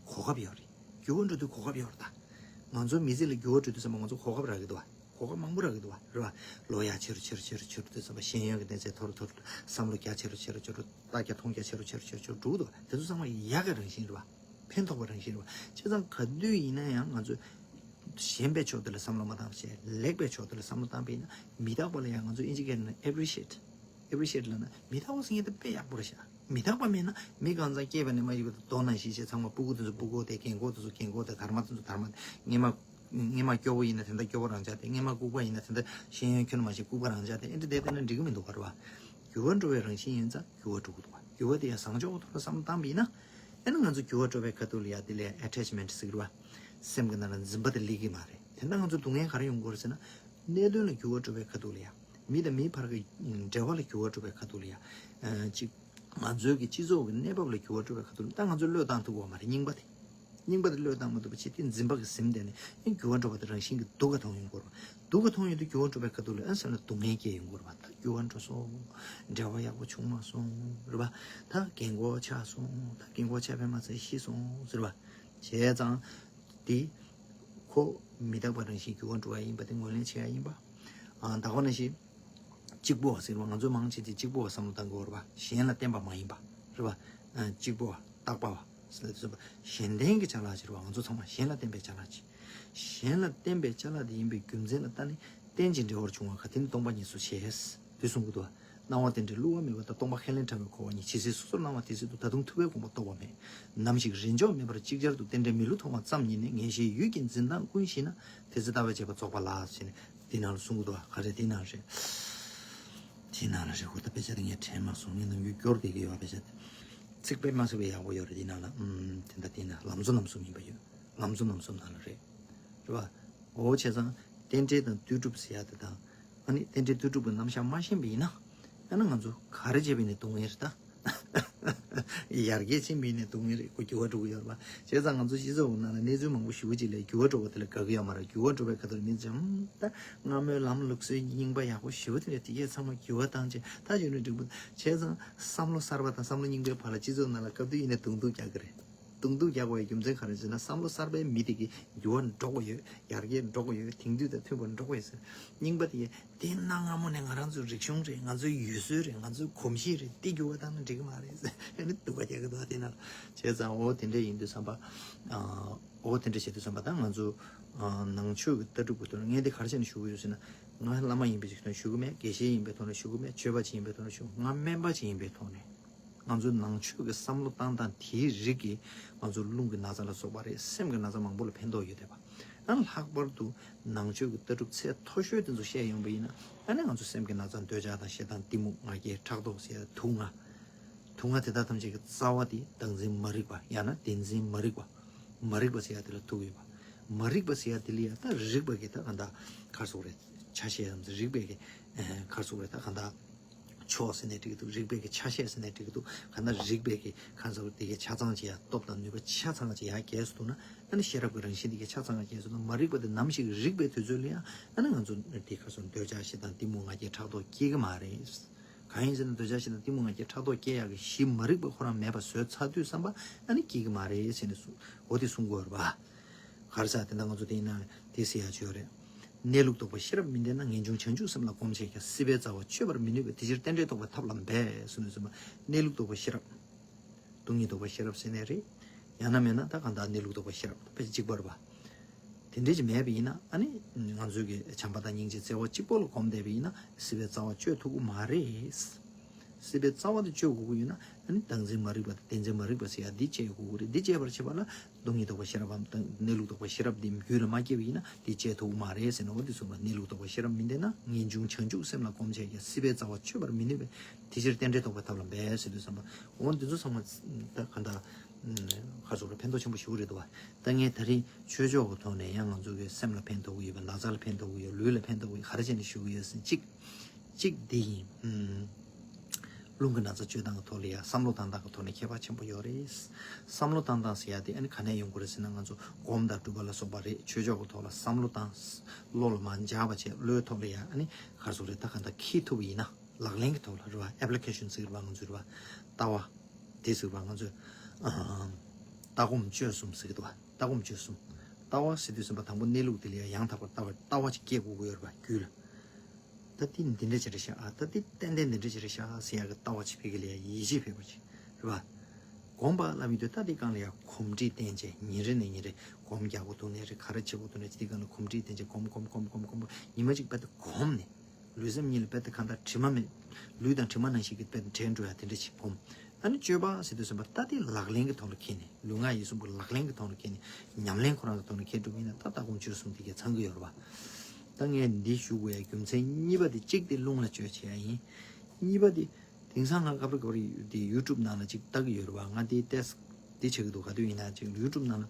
གོ་སྐབས་ཡོད་རེད། འགྱུར་བ་འགྲོ་དུས་གོ་སྐབས་ཡོད་རེད་ད། ང་ཚོ་མི་ཚེ་ལ་འགྱུར་བ་འགྲོ་དུས་ཙམ་པ་ང་ཚོ་གོ་སྐབས་རག་གི་འདུག་བ། གོ་སྐབས་མང་པོ་རག་གི་འདུག་བ། རེད་བ། ལོ་ཡར་ཆེ་རུ་ཆེ་རུ་ཆེ་རུ་ཆེ་རུ་འགྲོ་དུས་ཙམ་པ་ཤེས་ཡོན་གྱི་གནས་ཚད་མཐོ་རུ་མཐོ་རུ། བསམ་བློ་རྒྱ་ཆེ་རུ་ཆེ་རུ་ཆེ་རུ། ལྟ་རྒྱ་མཐོང་རྒྱ་ཆེ་རུ་ཆེ་རུ་ཆེ་རུ་ཆེ་རུ་འགྲོ་གི་འདུག་བ། དེ་ཚོ་ཚང་མ་ཡག་གི་རང་བཞིན་རེད་བ། ཕན་ཐོགས་པ་རང་བཞིན་རེད་བ། བྱས་ཙང་ག་དུས་ཡིན་ན་ཡང་ང་ཚོས་ཞན་པའི་ཕྱོགས་དེ་ལ་བསམ་བློ་མ་བཏང་བྱས་ལེགས་པའི་ཕྱོགས་དེ་ལ་བསམ་བློ་བཏང་པ་ཡིན་ན། མི་རྟག་པ་ལ་ཡང་ང་ཚོ་དབྱིན་ཇི་སྐད་ནང་appreciate appreciate ལབ་ན་མི་རྟག་པ་ཟེར་མཁན་དེ་དཔེ་ཡག་པོ་རེད་ཤག་མི་རྟག་པ་མེད་ན་མི་གང་ཚང་སྐྱེས་པ་ནས་མར་ཡོད་པ་དེ་རྡོ་ནང་བཞིན་བྱས། ཚང་མ་སྤུ་གུ་དེ་ཚོ་སྤུ་གུ་དེ། རྒན་གོག་དེ་ཚོ་རྒན་གོག་དེ། དར་མ་དེ་ཚོ་དར་མ་དེ། སྔས་མ་སྔས་མ་སྐྱོ་བོ་ཡིན་ན་དེ་འདྲ་སྐྱོ་བོ་རང་ཆགས་དེ། སྔས་མ་ལྐུགས་པ་ཡིན་ན་དེ་འདྲ་ཤེས་ཡོན་ཁྱོན་མ་ཤེས་ལྐུགས་པ་རང་ཆགས་དེ། ཨེ་འདྲ་བསྡད་བསྡད་ན་འགྲིག་གི་མི་འདུག་ག་རེད་བ། འགྱུར་བ་འགྲོ་བའི་རང་བཞིན་ཡིན་ཙང་འགྱུར་བ་འགྲོ་གི་འདུག་བ། འགྱུར་བ་དེ་ཡང་བཟང་ཕྱོགས་ཀྱི་ཐོག་ལ་བསམ་བློ་བཏང་པ་ཡིན་ན། ཨེ་ན་ང་ཚོ་འགྱུར་བ་འགྲོ་བའི་ཁ་ཐུག་ལ་ཡ་དེ་ལ་attachment ཟེར་གི་རེད་བ། སེམས་ཀྱི་ནང་ལ་འཛིན་པ་དེ་སླེབས་ཀྱི་མ་རེད། དེ་འདྲ་ང་ཚོ་སྡུག་བསྔལ་ག་རེ་ཡོང་གི་ཡོད་རེད་ཟེར་ན། གནད་དོན་ལ་འགྱུར་བ་འགྲོ་བའི་ཁ་ཐུག་ལ་ཡ། མི་དང་མིའི་བར་གྱི་འབྲེལ་བ་ལ་འགྱུར་བ་འགྲོ་བའི་ཁ་ཐུག་ལ་ཡ། ཨ་གཅིག་ང་ཚོའི་གི་སྤྱི་ཚོགས་ཀྱི་གནས་བབ་ལ་འགྱུར་བ་འགྲོ་བའི་ཁ་ཐུག་ལ། ད་ང་ཚོས་བློས་བཏང་ཐུབ་ཀྱི་ཡོད་མ་རེད། རྙིང་པ་དེ། རྙིང་པ་དེ་བློས་བཏང་མ་ཐུབ་པ་བྱས་ཏེ་འཛིན་པ་གི་གཟིམ་བསྡད་ནས་ཨེ་འགྱུར་བ་འགྲོ་བ་དེ་རང་བཞིན་གྱིས་སྡུག་ག་མཐོང་ཡོང་གི་ཡོད་རེད་བ། སྡུག་ག་མཐོང་ཡོང་དུས་འགྱུར་བ་འགྲོ་བའི་ཁ་ཐུག་ལ་ཨ་སེམས་ལ་སྡུག་བསྔལ་སྐྱེ་ཡོང་གི་ཡོད་རེད་བ། ད་འགྱུར་བ་འགྲོ་སོང་། འབྲེལ་བ་ཡག་པོ་བྱུང་མ་སོང་རེད་བ། ད་རྒན་གོག་ཆགས་སོང་། ད་རྒན་གོག་ཆགས་པས་མ་ཚད་ཤི་སོང་ཟེར་བ། བྱས་ཙང་དེ་ཁོ་མི་རྟག་པ་རང་བཞིན་འགྱུར་བ་འགྲོ་བ་ཡིན་པ་དེ་ངོས་ལེན་བྱེད་ཡ་ཡིན་པ། ཨ་ད་ག་ནང་བཞིན། གཅིག་པོ་བ་ཟེར་བ། ང་ཚོ་མང་ཆེ་ཆེ་གཅིག་པོ་བ་བསམ་བློ་བཏང་དགོས་རེད་བ། གཞན་ལ་བརྟེན་པ་མ་ཡིན་པ་རེད་བ། ཨ་གཅིག་པོ་བ་རྟག་པ་བ་ཟེར་ལ་དེ་ཚོ་གཞན་ལྡན་གྱི་ཅ་ལག་ཅིག་རེད་བ། ང་ཚོ་ཚང་མ་གཞན་ལ་བརྟེན་པའི་ཅ་ལག་ཅིག་གཞན་ལ་བརྟེན་པའི་ཅ་ལག་དེ་ཡིན་པའི་རྒྱུ་མཚན་ལ་བརྟེན་ནས་རྟེན་ཅིང་འབྲེལ་བར་འབྱུང་བ་ག་དེ་ནི་སྟོང་པ་ཉིད་སོ་ཞེས་དེ་གསུང་གི་འདུག་བ། སྣང་བ་རྟེན་འབྲེལ་བསླུ་བ་མེད་པ་དང་། སྟོང་པ་ཁས་ལེན་བྲལ་བའི་འཁོར་བ་ཉིད། ཇི་སྲིད་སོ་སོར་སྣང་བ་དེ་སྲིད་དུ། ད་དུང་ཐུབ་པའི་དགོངས་པ་རྟོགས་པ་མེད། ནམ་ཞིག་རེས་འཇོག་མེད་པར་ཅིག་ཅར་དུ། རྟེན་འབྲེལ་མི་བསླུ་མཐོང་བ་ཙམ་ཉིད་ནི། ངེས་ཤེས་ཡུད་ཀྱིས་འཛིན་སྟངས་ཀུན་ཞི་ན། དེ་ཚེ་ལྟ་བས་དཔྱད་པ་རྫོགས་པ་ལགས་ཟེར་ནས། དེ་ནང་ལ་གསུང་གི་འདུག་བ། ག་རེ་དེ་ནང་རེད། དེ་ནང་ལ་རེད། ཧོ་ད་དཔེ་ཆ་དེ་ངས་དྲན་མ་སོང་། ངས་ནམ་རྒྱུན་སྐྱོར་བསྡད་ཀྱི་ཡོད་བ། དཔེ་ཆ་དེ་ཚིག་དཔེ་མ་ཟེར་བའི་ཡག་པོ་ཡོད་རེད། དེ་ནང་ལ་ཨུམ་དེ་འདྲ། དེ་ནང་ལམ་གཙོ་རྣམ་གསུམ་ཡིན་པ་ཡོད། ལམ་གཙོ་རྣམ་གསུམ་ནང་ལ་རེད། རེད་བ། འོ་བྱས་ཙང་རྟེན་འབྲེལ་དང་ལྟོས་གྲུབ་ཟེར་ཡ་དེ་དང་། ཨ་ནི་རྟེན་འབྲེལ་ལྟོས་གྲུབ་ཀྱི་རྣམ་གཞག་མ་ཤེས་པ་ཡིན་ན། ཨ་ནི་ང་ཚོ་ག་རེ་བྱས་པ་ཡིན་ནའི་སྡུག་བསྔལ་རེད་ད། ཡར་རྒྱས་ཕྱིན་པ་ཡིན་ནའི་སྡུག་བསྔལ་རེད། ཁོ་འགྱུར་བ་འགྲོ་གི་ཡོད་རེད་པ། བྱས་ཙང་ང་ཚོ་སྤྱི་ཚོགས་ཀྱི་ནང་ལ་གནས་ཚུལ་མང་པོ་ཞེ་པོ་ཅིག་ལ་འགྱུར་བ་འགྲོ་བ་དེ་ལ་དགའ་གི་ཡོད་མ་རེད། འགྱུར་བ་འགྲོ་བའི་ཁ་ཐུག་ལ་མི་ཚོས་ཨམ་ད་སྔ་མོའི་ལམ་ལུགས་སྲོལ་རྙིང་པ་ཡག་པོ་ཞེ་པོ་དེ་འདྲ་དེ་གས་ཚང་མ་འགྱུར་བ་བཏང་བྱས་ད་ཡོད་ན་འགྲིག་པ། བྱས་ཙང་བསམ་བློ་གསར་པ་དང་བསམ་བློ་རྙིང་པའི་བར་ལ་སྤྱི་ཚོགས་ནང་ལ་སྐབས་དུས་ཡིན་ནའི་གདོང་ཐུག་རྒྱག་གི་རེད། གདོང་ཐུག་རྒྱག་དགོས་པའི་རྒྱུ་མཚན་ག་རེ་ཟེར་ན། བསམ་བློ་གསར་པའི་མི་དེ་གིས་འགྱུར་བ་འགྲོ་དགོས་ཡོད། ཡར་རྒྱས་འགྲོ་དགོས་ཡོད། དེང་དུས་དང་མཐུན་པར་འགྲོ་དགོས་ཡོད་ཟེར། རྙིང་པ་དེ་གིས་དེ་གནའ་སྔ་མོ་ནས་ང་རང་ཚོའི་རིག་གཞུང་རེད། ང་ཚོའི་ཡུལ་སྲོལ་རེད། ང་ཚོའི་གོམས་གཤིས་རེད། དེ་འགྱུར་བ་བཏང་ན་འགྲིག་གི་མ་རེད་ཟེར། ཨ་ནི་སྡུག་པ་རྒྱག་གི་འདུག་བ། དེ་ན་བྱས་ཙང་འོ་དེ་འདྲ་ཡིན་དུས་ཙམ་པ། ཨ་འོ་དེ་འདྲ་བྱེད་དུས་ཙམ་པ་ད་ང་ཚོ་ཨ་ནང་ཆོས་ཀྱི་ལྟ་གྲུབ་ཀྱི་ཐོག་ནས་ངས་འདི་ག་རེ་བྱས་ནས་ཞུ་གི་ཡོད་ཟེར་ན། ང་བླ་མ་ཡིན་པའི་ཐོག་ནས་ཞུ་གི་མེད། དགེ་བཤེས་ཡིན་པའི་ཐོག་ནས་ཞུ་གི་མེད། ཆོས་པ་ཅིག་ཡིན་པའི་ཐོག་ནས་ཞུ། ང་སྨན་པ་ཅིག་ཡིན་པའི་ཐོག་ནས། ང་ཚོའི་ནང་ཆོས་ཀྱི་བསམ་བློ་བཏང་སྟངས་དེའི་རིགས་ཀྱིས་ང་ཚོ་རླུང་གི་ན་ཚ་ལ་སོགས་པ་རེད། སེམས་ཀྱི་ན་ཚ་མང་པོ་ལ་ཕན་ཐོགས་ཡོད་བསྡད་པ། ཨ་ལྷག་པར་དུ་ནང་ཆོས་ཀྱི་ལྟ་གྲུབ་ཚད་མཐོ་ཤོས་དེ་ཚོ་བཤད་ཡོང་པ་ཡིན་ན། ཨ་ནི་ང་ཚོ་སེམས་ཀྱི་ན་ཚ་འདོད་ཆགས་དང་ཞེ་སྡང་གཏི་མུག་ང་རྒྱལ་ཕྲག་དོག་ཟེར་ཡ་དུག་ལྔ། དུག་ལྔ་དེ་དག་ཐམས་ཅད་ཀྱི་རྩ་བ་དེ་བདག་འཛིན་མ་རིག་པ། ཡང་ན་བདེན་འཛིན་མ་རིག་པ། མ་རིག་པ་ཟེར་ཡ་དེ་ལ་ཐུག་ཡོད་པ། མ་རིག་པ་ཟེར་ཡ་དེ་ལ་ཡ་ད་རིག་པ་གི་ད་གང་ལྟར་ག་རེ་ཟེར་དགོས་རེད། ཆ་ཤས་ཙམ་ཟེར། རིག་པའི་གི་ཨ་ག་རེ་ཟེར་དགོས་རེད། ད་གང་ལྟར། ཕྱོགས་ཟེར་ནའི་འགྲིག་གི་འདུག་རིག་པའི་གི་ཆ་ཤས་ཟེར་ནའི་འགྲིག་གི་འདུག་གང་ལྟར་རིག་པའི་གི་གང་ཟེར་དེ་གའི་ཆ་ཚང་ཅིག་ཡ། སྟོབས་དང་ནུས་པ་ཆ་ཚང་ཅིག་ཡ་རྒྱས་སུ་བཏང་ན། ཨ་ནི་ཤེས་རབ་ཀྱི་རང་བཞིན་དེ་གའི་ཆ་ཚང་ཅིག་རྒྱས་སུ་བཏང་ན། མ་རིག་པ་དེ་ནམ་ཞིག་རིག་པའི་དུས་ཚོད་ལ་ཡང་ཨ་ནི་ང་ཚོ་དེ་ག་རེ་ཟེར། འདོད་ཆགས་ཞེ་སྡང་གཏི་མུག་ང་རྒྱལ་ཕྲག་དོག་སྐྱེ་གི་མ་རེད། གང་ཡིན་ཟེར་ན་འདོད་ཆགས་ཞེ་སྡང་གཏི་མུག་ང་རྒྱལ་ཕྲག་དོག་སྐྱེ་ཡག་གི་གཞི་མ་རིག་པ་ཁོ་རང་མེད་པ་བཟོས་ཚར་དུས་ཙམ་པ་ཨ་ནི་སྐྱེ་གི་མ་རེད་ཟེར་ནས་གསུང་། འོ་དེ་གསུང་དགོས་རེད་པ། ག་རེ་ཟེར། དེ་འདྲ་ང་ཚོ་དེ་ཡིན་ན་དེ་ཟེར་ཡ་ཅིག་ཡོད་རེད། གནས་ལུགས་རྟོགས་པ་ཤེས་རབ་མི་ལྡན་ན། ངེས་འབྱུང་བྱང་ཆུབ་སེམས་ལ་གོམས་བྱས་ཀྱང་། སྲིད་པའི་རྩ་བ་གཅོད་པར་མི་ནུས་པས། དེ་ཕྱིར་རྟེན་འབྲེལ་རྟོགས་པའི་ཐབས་ལ་འབད། གསུངས་ནས་གསུངས་པ། གནས་ལུགས་རྟོགས་པ་ཤེས་རབ། སྟོང་ཉིད་རྟོགས་པ་ཤེས་རབ་ཟེར་ནའི་རེད། ཡང་ན་མེད་ན་ད་གང་ལྟར་གནས་ལུགས་རྟོགས་པ་ཤེས་རབ་དཔེ་གཅིག་པ་རེད་པ། དེ་འདྲས་ཅིག་མེད་པ་ཡིན་ན་ཨ་ནི་ང་ཚོའི་གི་བྱམས་པ་དང་སྙིང་རྗེ་བརྩེ་བ་གཅིག་པོ་ལ་གོམས་བསྡད་པ་ཡིན་ན་སྲིད་པའི་རྩ་བ་གཅོད་ཐུབ་ཀྱི་མ་རེད། སྲིད་པའི་རྩ་བ་དེ་གཅོད་དགོས་ཀྱི་ཡོད་ན་ཨ་ནི་བདག་འཛིན་མ་རིག་པ་དང་བདེན་འཛིན་མ་རིག་པ་ཟེར་ཡ་འདི་གཅོད་དགོས་ཀྱི་རེད། འདི་གཅོད་པར་བྱེད་པ་ལ་སྟོང་ཉིད་རྟོགས་པ་ཤེས་རབ་བམ་དང་གནས་ལུགས་རྟོགས་པ་ཤེས་རབ་འདི་རྒྱུད་ལ་མ་སྐྱེས་པ་ཡིན་ན་འདི་གཅོད་ཐུབ་ཀྱི་མ་རེད་ཟེར་ནས། འོ་འདི་གསུངས་པ། གནས་ལུགས་རྟོགས་པ་ཤེས་རབ་མི་ལྡན་ན། ངེས་འབྱུང་བྱང་ཆུབ་སེམས་ལ་གོམས་བྱས་ཀྱང་། སྲིད་པའི་རྩ་བ་གཅོད་པར་མི་ནུས་པས། དེ་ཕྱིར་རྟེན་འབྲེལ་རྟོགས་པའི་ཐབས་ལ་འབད། ཟེར་དུས་ཙམ་པ། འོ་འདི་ཚོ་ཚང་མ་ད་ག་འདྲ་ག་ཚོད་རེ་ཕན་ཐོགས་ཆེན་པོ་ཞིག་རེད་འདུག་བ། ད་ངས་ད་རིང་ཆོས་ཕྱོགས་ཀྱི་ཐོག་ནས་ཡང་ང་ཚོ་གི་སེམས་ལ་ཕན་ཐོགས་ཀྱི་ཡོད་པ། ན་ཚ་ལ་ཕན་ཐོགས་ཀྱི་ཡོད། ལུས་ལ་ཕན་ཐོགས་ཀྱི་ཡོད། ག་རེ་བྱས་ནས་ཞུ་གི་ཡོད་ཟེར་ན། གཅིག་གཅིག་འདི་ཡིན། ཨུམ། རླུང་གི་ན་ཚ་བཅོས་སྟངས་ཀྱི་ཐོག་ལ་ཡ་བསམ་བློ་བཏང་སྟངས་ཀྱི་ཐོག་ནས་ཁྱད་པར་ཆེན་པོ་ཡོད་རེད། བསམ་བློ་བཏང་སྟངས་ཟེར་ཡ་དེ་ཨ་ནི་ག་ནས་ཡོང་གི་རེད་ཟེར་ན། ང་ཚོ་སྒོམ་དང་སྒྲུབ་པ་ལ་སོགས་པ་རེད། ཆོས་ཕྱོགས་ཀྱི་ཐོག་ལ་བསམ་བློ་བཏང་། བློ་ལ་མར་འཇགས་པ་བྱས། བློའི་ཐོག་ལ་ཡ་ཨ་ནི་ག་རེ་ཟེར་དགོས་རེད། ད་གང་ལྟར་འཁྱེར་ཐུབ་པ་ཡིན་ན། ལག་ལེན་གྱི་ཐོག་ལ་རེད་བ། ཨེབ་ལི་ཀེ་ཤན་ཟེར་གྱི་རེད་བ། ང་ཚོས་རེད་བ། ལྟ་བ་དེ་ཟེར་གྱི་རེད་བ། ང་ཚོས་ཨ་ལྟ་སྒོམ་སྤྱོད་གསུམ་ཟེར་གྱི་འདུག་བ། ལྟ་སྒོམ་སྤྱོད་གསུམ། ལྟ་བ་ཟེར་དུས་ཙམ་པ་དང་པོ་གནས་ལུགས་དེ་ལ་ཡ་ཡང་དག་པར་ལྟ་བ། ལྟ་བ་ཅིག་སྐྱེ་དགོས་ཀྱི་ཡོད་རེད་བ། རྒྱུད་ལ། ད་དེ་འདི་འདྲ་ཅིག་རེད་ཤག་ཨ། ད་དེ་ཏན་ཏན་འདི་འདྲ་ཅིག་རེད་ཤག་ཟེར་ཡག་གི་ལྟ་བ་ཅིག་ཕ་གི་ལ་ཡ་ཡིད་ཆེས་ཕེབས་པ་ཅིག་རེད་བ། སྒོམ་པ་ལབ་ཡོང་དུས་ད་དེ་སྒང་ལ་ཡ་གོམས་འདྲིས་བསྟེན་བྱས། ཉིན་རེ་ནས་ཉིན་རེ་སྒོམ་རྒྱག་དགོས་འདུག་ནའི་རེད། ག་རེ་བྱེད་དགོས་འདུག་ནའི་རེད། དེ་སྒང་ལ་གོམས་འདྲིས་བསྟེན་བྱས། སྒོམ་སྒོམ་སྒོམ་སྒོམ་སྒོམ། ཉི་མ་གཅིག་རྦད་དེ་གོམས་ནས། ལུས་སེམས་གཉིས་ལ་རྦད་དེ་གང་ལྟར་དྲི་མ་མེད། ལུས་དང་དྲི་མ་ནང་བཞིན་གྱི་རྦད་དེ་བྲལ་འགྲོ་ཡ་དེ་འདྲ་ཅིག་སྒོམ། ཨ་ནི་སྤྱོད་པ་ཟེར་དུས་ཙམ་པ་ད་དེ་ལག་ལེན་གྱི་ཐོག་ལ་འཁྱེར་ནས། ལུས་ངག་ཡིད་གསུམ་པོ་ལག་ལེན་གྱི་ཐོག་ལ་འཁྱེར་ནས། ཉམས་ལེན་ཁོ་རང་གི་ཐོག་ནས་འཁྱེར་འགྲོ་གི་ཡིན་ན། ད་ལྟ་སྒོམ་སྤྱོད་གསུམ་དེ་གས་ཚང་གི་ཡོད་རེད་བ། ད་ངས་འདི་ཞུ་དགོས་ཡ་རྒྱུ་མཚན་གཉིས་པ་དེ། གཅིག་དེ་རླུང་ལ་བཅོས་བྱས་ཡ་ཡིན། གཉིས་པ་དེ། དེང་སང་ང་སྐབས་རེ་སྐབས་རེ་དེ་ཡུ་ཊུབ་ནང་ལ་ཅིག་ལྟ་གི་ཡོད་རེད་བ། ང་དེ་ཏོག་ཙམ་འདི་བྱེད་ཀྱི་འདུག་ག་དུས་ཡིན་ན་ཅིག་ཡུ་ཊུབ་ནང་ལ་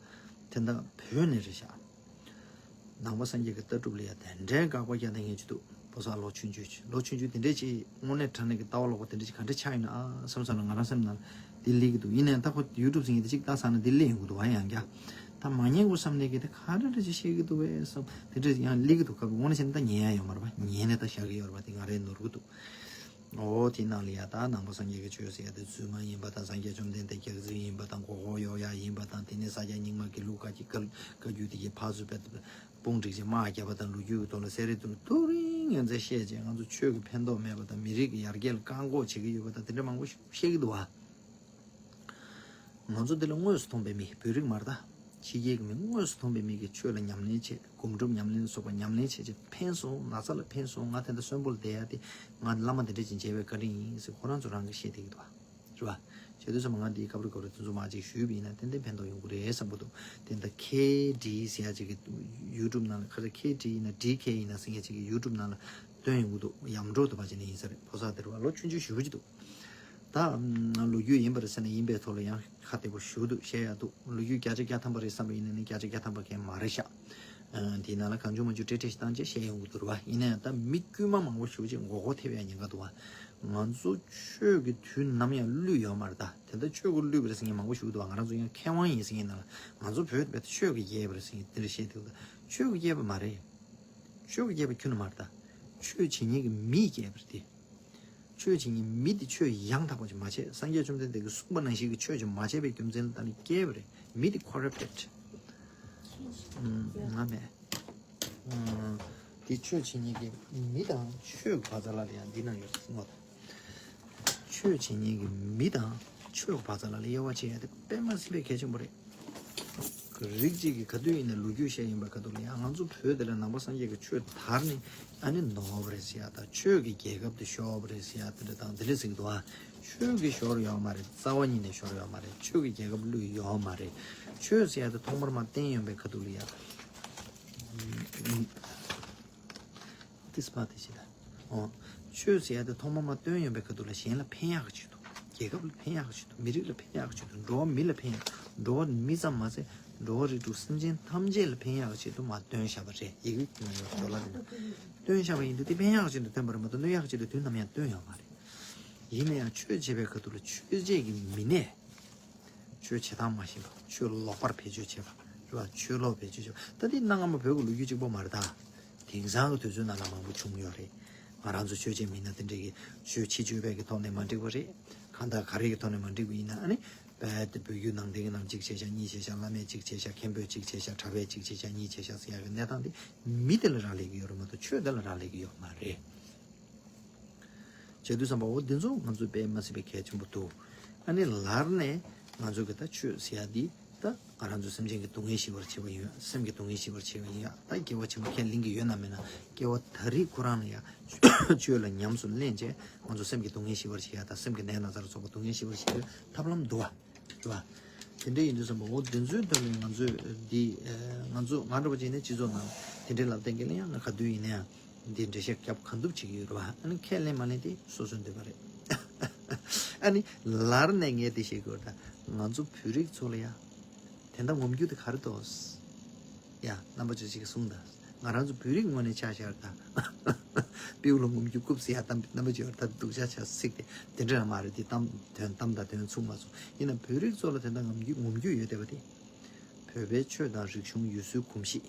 དེ་འདྲ་བོད་ནས་རེད་ཤག་ནང་པ་སངས་རྒྱས་ཀྱི་ལྟ་གྲུབ་ལ་ཡ་དེ་འདྲའི་དགག་པ་རྒྱག་མཁན་ཅིག་འདུག་ཕོ་གསར་ལོ་ཆུང་ཆུང་ཅིག་ལོ་ཆུང་ཆུང་དེ་འདྲས་ཅིག་དངོས་གནས་དྲང་གནས་ཀྱི་ལྟ་བ་ལོག་པ་དེ་འདྲས་ཅིག་ག་འདྲས་ཆགས་ཡོད་ན་ཨ་བསམ་བསམ་ན། ང་རང་སེམས་ནང་ལ་དེ་སླེབས་ཀྱི་འདུག་ཡིན་ནའང་ད་ཁོ་ཡུ་ཊུབ་ཟེར་མཁན་དེ་ཅིག་ལྟ་ཚར་ན་དེ་སླེབས་ཡོང་གི་འདུག་བ། ཡང་བསྐྱར་ད་མ་ཉན་དགོས་བསམ་ནས་གི་དེ་ག་འདྲ་འདྲ་ཅིག་བཤད་ཀྱི་འདུག་བས་བསམ། དེ་འདྲས་ཡང་སླེབས་ཀྱི་འདུག་སྐབས་དངོས་གནས་བྱས་ན་ད་ཉན་ཡ་ཡོད་མ་རེད་བ། ཉན་ནས་ད་བཞག་གི་ཡོད་རེད་བ། དེ་ང་རས་ནོར་གྱི་འདུག་འོ་དེ་ནང་ལ་ཡ་ད་ནང་པ་སངས་རྒྱས་ཀྱི་ཆོས་ཟེར་ཡ་དེ་རྫུན་མ་ཡིན་པ་དང་། སངས་རྒྱས་བཅོམ་ལྡན་འདས་རྒྱལ་རྫུན་ཡིན་པ་དང་། མགོ་སྐོར་གཡོག་ཡ་ཡིན་པ་དང་། དེ་ནས་ས་སྐྱ་རྙིང་མ་གི་ལུགས་བཀའ་བརྒྱུད་བཀའ་བརྒྱུད་དེ་གི་ཕར་ཚུར་བལྟས་དཔུང་བསྒྲིགས་བྱས་དམག་བརྒྱབ་པ་དང་། ལོ་རྒྱུས་ཀྱི་ཐོག་ལ་གསལ་རི་ཐུར་ཐུར་རིང་ངན་ཚད་བཤད་བྱས། ང་ཚོ་ཆོས་ཀྱི་ཕན་ཐོགས་མེད་པ་དང་། མི་རིགས་ཀྱི་ཡར་རྒྱས་ལ་བཀག་འགོག་བྱེད་ཀྱི་ཡོད་པ་དང་། དེ་འདྲ་མང་པོ་བཤད་ཀྱི་འདུག་བ། ང་ཚོ་འདི་ལ་དངོས་སུ་མཐོང་པའི་མི། བོད་རིགས་མ་རེད་ད། ཕྱི་རྒྱལ་གྱི་མི། དངོས་སུ་མཐོང་པའི་མི་གིས་ཆོས་ལ་ཉམས་ལེན་བྱས། སྒོམ་སྒྲུབ་ཉམས་ལེན་སོགས་པ་ཉམས་ལེན་བྱས་བྱས་ཕན་སོང་། ན་ཚ་ལ་ཕན་སོང་། ང་དེ་འདྲ་གསོན་པོ་ལ་བསྡད་ཡ་དེ་ང་བླ་མ་དེ་འདྲ་ཅིག་མཇལ་བའི་བཀའ་དྲིན་ཡིན་ཟེར་ཁོ་རང་ཚོ་རང་གིས་བཤད་བསྡད་ཀྱི་འདུག་བ། རེད་བ། བྱས་དུས་ཙམ་པ་ང་འདིའི་སྐབས་རེ་སྐབས་རེ་དེ་ཚོ་མར་ཅིག་ཞུས་པ་ཡིན་ན་ཏན་ཏན་ཕན་ཐོགས་ཡོང་གི་རེད་བསམ་གྱི་འདུག་དེ་འདྲ་ཁེ་ཌི་ཟེར་ཡ་ཅིག་གི་ཡུ་ཊུབ་ནང་ལ། ག་རེ་ཁེ་ཌི་ཡིན་ན་ཌི་ཁེ་ཡིན་ན་ཟེར་མཁན་ཅིག་གི་ཡུ་ཊུབ་ནང་ལ་སྟོན་ཡོང་གི་འདུག་ཡམ་འགྲོ་དུ་བ་ཅིག་ནས་ཡིན་ས་རེད། ཕོ་གསར་དེ་རེད་བ། ལོ་ཆུང་ཆུང་ཞེ་པོ་ཅིག་འདུག་ད་ལོ་རྒྱུས་ཡིན་པ་རེད་ཟེར་ན་ཡིན་པའི་ཐོག་ལ་ཡང་ཁ་གཏད་པོ་ཞེ་པོ་འདུག་བཤད་ཡ་འདུག་ལོ་རྒྱུས་བརྒྱ་ཆ་བརྒྱ་ཐམ་པ་རེད་བསམ་པ་ཡིན་ན་ནི་བརྒྱ་ཆ་བརྒྱ་ཐམ་པ་གང་མ་རེད་ཤག་དེའི་ནང་ལ་གང་བྱུང་མང་བྱུང་བཀྲལ་བཀྲལ་ཞིག་བཏང་བྱས་བཤད་ཡོང་གི་འདུག་རེད་བ། ཡིན་ན་ཡང་ད་མི་དཀྱུས་མ་མང་པོ་ཞེ་པོ་ཅིག་མགོ་སྐོར་ཐེབས་ཡ་ཉེན་ཁ་འདུག་བ། ང་ཚོ་ཆོས་ཀྱི་དུས་ནམ་ཡང་བསླུས་ཡོད་མ་རེད་ད། དེ་འདྲ་ཆོས་ཀྱིས་བསླུས་པ་རེད་ཟེར་མཁན་མང་པོ་ཞིག་འདུག་བ། ང་རང་ཚོ་ཡང་མཁས་དབང་ཡིན་ཟེར་མཁན་ནང་ལ་ང་ཚོ་བོད་དེ་རྦད་དེ་ཆོས་ཀྱིས་རྒྱས་པ་རེད་ཟེར་མཁན་དེ་འདྲ་བཤད་འདུག་ད་ཆོས་ཀྱིས་རྒྱས་པ་མ་རེད། ཆོས་ཀྱིས་རྒྱས་པ་ཁྱོན་ནས་མ་རེད་ད། ཆོས་བྱེད་མཁན་གྱི་མིས་རྒྱས་པ་རེད་དེ། ཆོས་བྱེད་མཁན་མི་དེ་ཆོས་ཡང་དག་པ་ཅིག་མ་བྱས། སངས་རྒྱས་བཅོམ་ལྡན་འདས་ཀྱིས་གསུངས་པ་ནང་བཞིན་གྱི་ཆོས་ཅིག་མ་བྱས་པའི་རྒྱུ་མཚན་ལ་བརྟེན་ནས་སྐྱེས་པ་རེད། མི་དེ་ཀོ་རབ་ཊེཌ། ང་མེད། དེ་ཆོས་བྱེད་མཁན་གྱི་མི་དང་ཆོས་ཀྱི་བར་མཚམས་ལ་ཡང་འདི་ན་ཡོད་ཟེར་ངོ་། ཆོས་བྱེད་མཁན་གྱི་མི་དང་ཆོས་ཀྱི་བར་མཚམས་ལ་དབྱེ་བ་ཕྱེ་ཡ་དེ་དཔེ་མ་སྲིད་པའི་གལ་ཆེན་པོ་རེད། རིགས་གཅིག་གིས་ག་དུས་ཡིན་ན་ལོ་རྒྱུས་བཤད་ཡིན་པ་ག་དུས་ལ་ཡང་ང་ཚོ་བོད་འདི་ལ་ནང་པ་སངས་རྒྱས་ཀྱི་ཆོས་དར་ནས་ཨ་ནི་ནོར་བ་རེད་ཟེར་ཡ་དང་། ཆོས་ཀྱི་རྒྱལ་ཁབ་དེ་ཤོར་བ་རེད་ཟེར་ཡ་དེ་འདྲ་དང་དེ་འདྲ་ཟེར་གྱི་འདུག་ཨ། ཆོས་ཀྱིས་ཤོར་ཡོད་མ་རེད། རྩ་བ་ཉིད་ནས་ཤོར་ཡོད་མ་རེད། ཆོས་ཀྱི་རྒྱལ་ཁབ་བསླུས་ཡོད་མ་རེད། ཆོས་ཟེར་ཡ་དེ་ཐོག་མར་མར་བསྟན་ཡོང་པའི་ག་དུས་ལ་ཡ། ཏིས་པ་དེ་ཞིག་ད། ཨོ། ཆོས་ཟེར་ཡ་དེ་ཐོག་མ་མར་བཏོན་ཡོང་པའི་ཁ་ཐུག་ལ་གཞན་ལ་ཕན་ཡག་གི་ཆེད་དུ། རྒྱལ་ཁབ་ལ་ཕན་ཡག་གི་ཆེད་དུ། མི་རིགས་ལ་ཕན་ཡག་གི་ཆེད་དུ། འགྲོ་བ་མི་ལ་ཕན་ཡག་འགྲོ་བ་མི་ཙམ་མ་ཟད་འགྲོ་བ་རིགས་དྲུག་སེམས་ཅན་ཐམས་ཅད་ལ་ཕན་ཡག་གི་ཆེད་དུ་མར་བཏོན་བཞག་པ་རེད། ཡི་གེ་ནང་ཡོད་ཌོ་ལར་རེད། བཏོན་བཞག་པ་ཡིན་དུས་དེ་ཕན་ཡག་གི་ཆེད་དུ་བཏོན་པ་རེད་མ་གཏོགས་གནོད་ཡག་གི་ཆེད་དུ་དུས་ནམ་ཡང་བཏོན་ཡོད་མ་རེད། ཡིན་ན་ཡང་ཆོས་བྱེད་པའི་ཁ་ཐུག་ལ་ཆོས་བྱེད་ཀྱི་མི་སྣས། ཆོས་བྱེད་སྟངས་མ་ཤེས་པ། ཆོས་ལོག་པར་བེད་སྤྱོད་བྱེད་པ་རེད་བ། ཆོས་ལོག་བེད་སྤྱོད་བྱེད་པ། ད་འདི་གནའ་སྔ་མོ་བོད་ཀྱི་ལོ་རྒྱུས་གཅིག་པོ་མ་རེད་ད། དེང་སང་གི་དུས་ཚོད་ནང་ལ་མང་པོ་བྱུང་ཡོད་རེད། ང་རང་ཚོ་ཆོས་བྱེད་མི་སྣ་དེ་འདྲས་ཀྱི་ཆོས་ཕྱི་སྤྱོད་པའི་གི་ཐོག་ནས་མ་འགྲིག་པ་རེད། གང་ལྟར་ག་རེ་གི་ཐོག་ནས་མ་འགྲིག་པ་ཡིན་ན་ཨ་ནི། རྦད་དེ་བོད་བརྒྱུད་ནང་བསྟན་གྱི་ནང་གཅིག་བྱས་ཤག་གཉིས་བྱས་ཤག་བླ་མས་གཅིག་བྱས་ཤག་མཁན་པོས་གཅིག་བྱས་ཤག་གྲྭ་པས་གཅིག་བྱས་ཤག་གཉིས་བྱས་ཤག་ཟེར་ཡག་གི་གནས་སྟངས་དེ་མི་དེ་ལ་རག་ལས་ཀྱི་ཡོད་རེད་མ་གཏོགས་ཆོས་དེ་ལ་རག་ལས་ཀྱི་ཡོད་མ་རེད། བྱས་དུས་ཙམ་པ་འོ་འདི་ཚོ་ང་ཚོས་དཔེ་མ་སྲིད་པའི་གལ་ཆེན་པོ་འདུག་ཨ་ནི་ལར་ནས་ང་ཚོ་གི་ད་ཆོས་ཟེར་ཡ་འདི་ད་ང་རང་ཚོ་སེམས་ཅན་གྱི་སྡུག་བསྔལ་ཞི་བར་བྱེད་པ་ཡིན་ཡ། སེམས་ཀྱི་སྡུག་བསྔལ་ཞི་བར་བྱེད་པ་ཡིན་ཡ། ད་སྐྱེ་བ་ཕྱི་མ་ཁས་ལེན་གྱི་ཡོད་ན་མེད་ན་སྐྱེ་བ་ད་རེས་ཁོ་རང་ལ་ཡ་ཆོས་ལ་ཉམས་སུ་ལེན་བྱས་ང་ཚོ་སེམས་ཀྱི་སྡུག་བསྔལ་ཞི་བར་བྱེད་ཡ་དང་སེམས་ཀྱི་ནད་ན་ཚ་ལ་སོགས་པ་སྡུག་བསྔལ་ཞི་བར་བྱེད་ཡ་ཐབས་ལམ་འདུག་བ། རེད་བ། དེ་འདྲ་ཡིན་དུས་ཙམ་པ་འོ་དེ་ཚོའི་ཐོག་ནས་ང་ཚོས་འདི་ང་ཚོ་ང་འདྲ་བ་བྱས་ནས་སྤྱི་ཚོགས་ནང་དེ་འདྲའི་ལབ་བསྟན་གྱི་ལ་ཡང་ང་ག་དུས་ཡིན་ན་ཡང་འདི་འགྲེལ་བཤད་རྒྱབ་གང་ཐུབ་བྱེད་ཀྱི་ཡོད་རེད་བ། ཨ་ནི་ཁས་ལེན་མ་ལེན་དེ་སོ་སོའི་འདོད་པ་རེད། ཨ་ནི་ལར་ནས་ངས་དེ་བཤད་ཀྱི་ཡོད་རེད་ད། ང་ཚོ་བོད་རིགས་ཚོ་ལ་ཡ་དེ་འདྲ་ངོམ་རྒྱུ་དེ་ག་རེ་འདུག་ཡ་རྣམ་པ་ཚོས་ཅིག་གསུངས་དང་། ང་རང་ཚོ་བོད་རིགས་ངོས་ནས་ཆ་བཞག་ད། སྤྲེའུ་ལ་ངོམ་རྒྱུ་རྐུབ་ཟེར་ཡ་གཏམ་རྣམ་པ་ཅིག་ཡོད་རེད། ད་སྡུག་ཅག་ཆགས་སྲིད་དེ་དེ་འདྲ་མ་རེད། དེ་གཏམ་དོན་གཏམ་དང་དོན་མཚུངས་མ་སོང་། ཡིན་ན་བོད་རིགས་ཚོ་ལ་དེ་འདྲ་ངོམ་རྒྱུ་ངོམ་རྒྱུ་ཡོད་བསྡད་པ་དེ། བོད་པའི་ཆོས་དང་རིག་གཞུང་ཡུལ་སྲོལ་གོམས་གཤིས།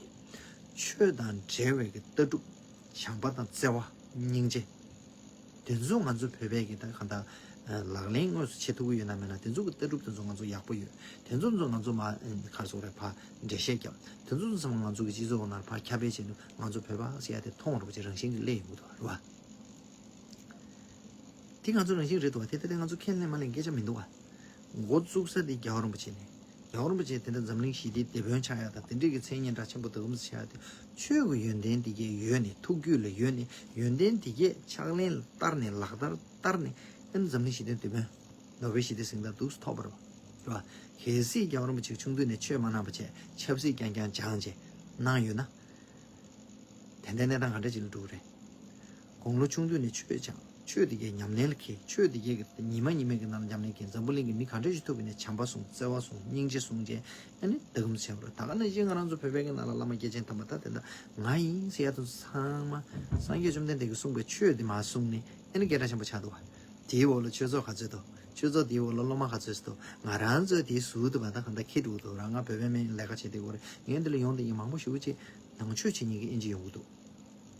ཆོས་དང་འབྲེལ་བའི་གི་ལྟ་གྲུབ། བྱམས་པ་དང་བརྩེ་བ། སྙིང་རྗེ། དེ་ཚོ་ང་ཚོ་བོད་པའི་གི་ད་གང་ལྟར་ལག་ལེན་དངོས་སུ་བྱེད་ཐུབ་ཀྱི་ཡོད་ན་མེད་ན། དེ་ཚོ་གི་ལྟ་གྲུབ་དེ་ཚོ་ང་ཚོ་ཡག་པོ་ཡོད། དེ་ཚོ་ཚོ་ང་ཚོ་མ་ག་རེ་ཟེར་དགོས་རེད། ཕར་འགྲེལ་བཤད་རྒྱབ། དེ་ཚོ་ཚོ་ང་ཚོ་གི་སྤྱི་ཚོགས་ནང་ཕར་ཁྱབ་སྤེལ་བྱེད་དུས་ང་ཚོ་བོད་པ་ཟེར་ཡ་དེ་མཐོང་རུ་ཅིག་རང་བཞིན་གྱིས་སླེབས་ཡོང་གི་འདུག་རེད་བ། དེ་ང་ཚོ་རང་བཞིན་རེད་འདུག་བ། དེ་ལྟ་དེ་ང་ཚོ་ཁས་ལེན་མ་ལེན་སྐད་ཆ་མི་འདུག་བ། འགོ་བཙུགས་ས་དེ་རྒྱལ་བ་རིན་པོ་ཆེ་ནས། རྒྱལ་བ་རིན་པོ་ཆེ་དེ་འདྲ་འཛམ་གླིང་ཞི་བདེའི་དེད་དཔོན་ཆགས་ཡ་དང་དེ་འདྲས་ཀྱི་མཚན་སྙན་གྲགས་ཆེན་པོ་དེ་ག་ཚོད་ཆགས་ཡ་དེ། ཆོས་ཀྱི་ཡོན་ཏན་དེ་གས་ཡོད་ནས། ཐུགས་རྒྱུད་ལ་ཡོད་ནས། ཡོན་ཏན་དེ་གས་ཕྱག་ལེན་ལ་བསྟར་ནས། ལག་བསྟར་བསྟར་ནས། ཨ་ནི་འཛམ་གླིང་ཞི་བདེའི་དེད་དཔོན། ནོ་བེལ་ཞི་བདེ་གཟེངས་རྟགས་འདུག་སེ་ཐོབ་པ་རེད་བ། རེད་བ། གལ་སྲིད་རྒྱལ་བ་རིན་པོ་ཆེ་ཆུང་དུས་ནས་ཆོས་མ་གནང་བ་བྱས། ཆབ་སྲིད་རྐྱང་རྐྱང་སྦྱངས་བྱས་གནང་ཡོད་ན། དེ་འདྲའི་གནས་སྟངས་ག་འདྲ་ཅིག་ལ་འགྲོ་གི་རེད། དགུང་ལོ་ཆུང་དུས་ནས་ཆོས་སྦྱངས། ཆོས་དེ་གས་ཉམས་ལེན་ལ་འཁྱེར། ཆོས་དེ་གས་ཀྱི་ཉི་མ་ཉི་མའི་གི་ནང་ལ་ཉམས་ལེན་འཁྱེར། འཛམ་བུ་གླིང་གི་མི་ག་འདྲ་ཞིག་ཐུག་པ་ཡིན་ནའི་བྱམས་པ་བཟུང་། བརྩེ་བ་བཟུང་། སྙིང་རྗེ་བཟུང་བྱས། ཨ་ནི་དེ་ག་ཚོད་བྱས་པ་རེད། ད་ག་ནང་བཞིན་ང་རང་ཚོ་བོད་པའི་གི་ནང་ལ་བླ་མ་སྐྱེས་ཆེན་དམ་པ་ད་དེ་འདྲ་ང་ཡིན་ཟེར་ཡ་དེ་ཚོ་ཚང་མ་སངས་རྒྱས་བཅོམ་ལྡན་འདས་ཀྱིས་གསུངས་པའི་ཆོས་དེ་མར་བཟུང་ནས། ཨ་ནི་སྐད་གྲགས་ཆེན་པོ་ཆགས་འདུག་བ། དེའི་འོག་ལ་ཆོས་ཚོགས་ག་ཚོད་འདུག་ཆོས་ཚོགས་དེའི་འོག་ལ་སློབ་མ་ག་ཚོད་འདུག་ང་རང་ཚོས་དེའི་ཟུར་དུ་བ་ད་གང་ལྟར་འཁྱེར་འགྲོ་གི་འདུག་ར། ང་བོད་པའི་སྨན་ལས་ཀ་བྱེད་བསྡད་ཡོད་རེད། ངས་འདི་ལ་ཡོང་བསྡད་མཁན་མང་པོ་ཞེ་པོ་ཅིག་ནང་ཆོས་བྱེད་མཁན་གྱི་དབྱིན་ཇི་ཡོང་གི་འདུག་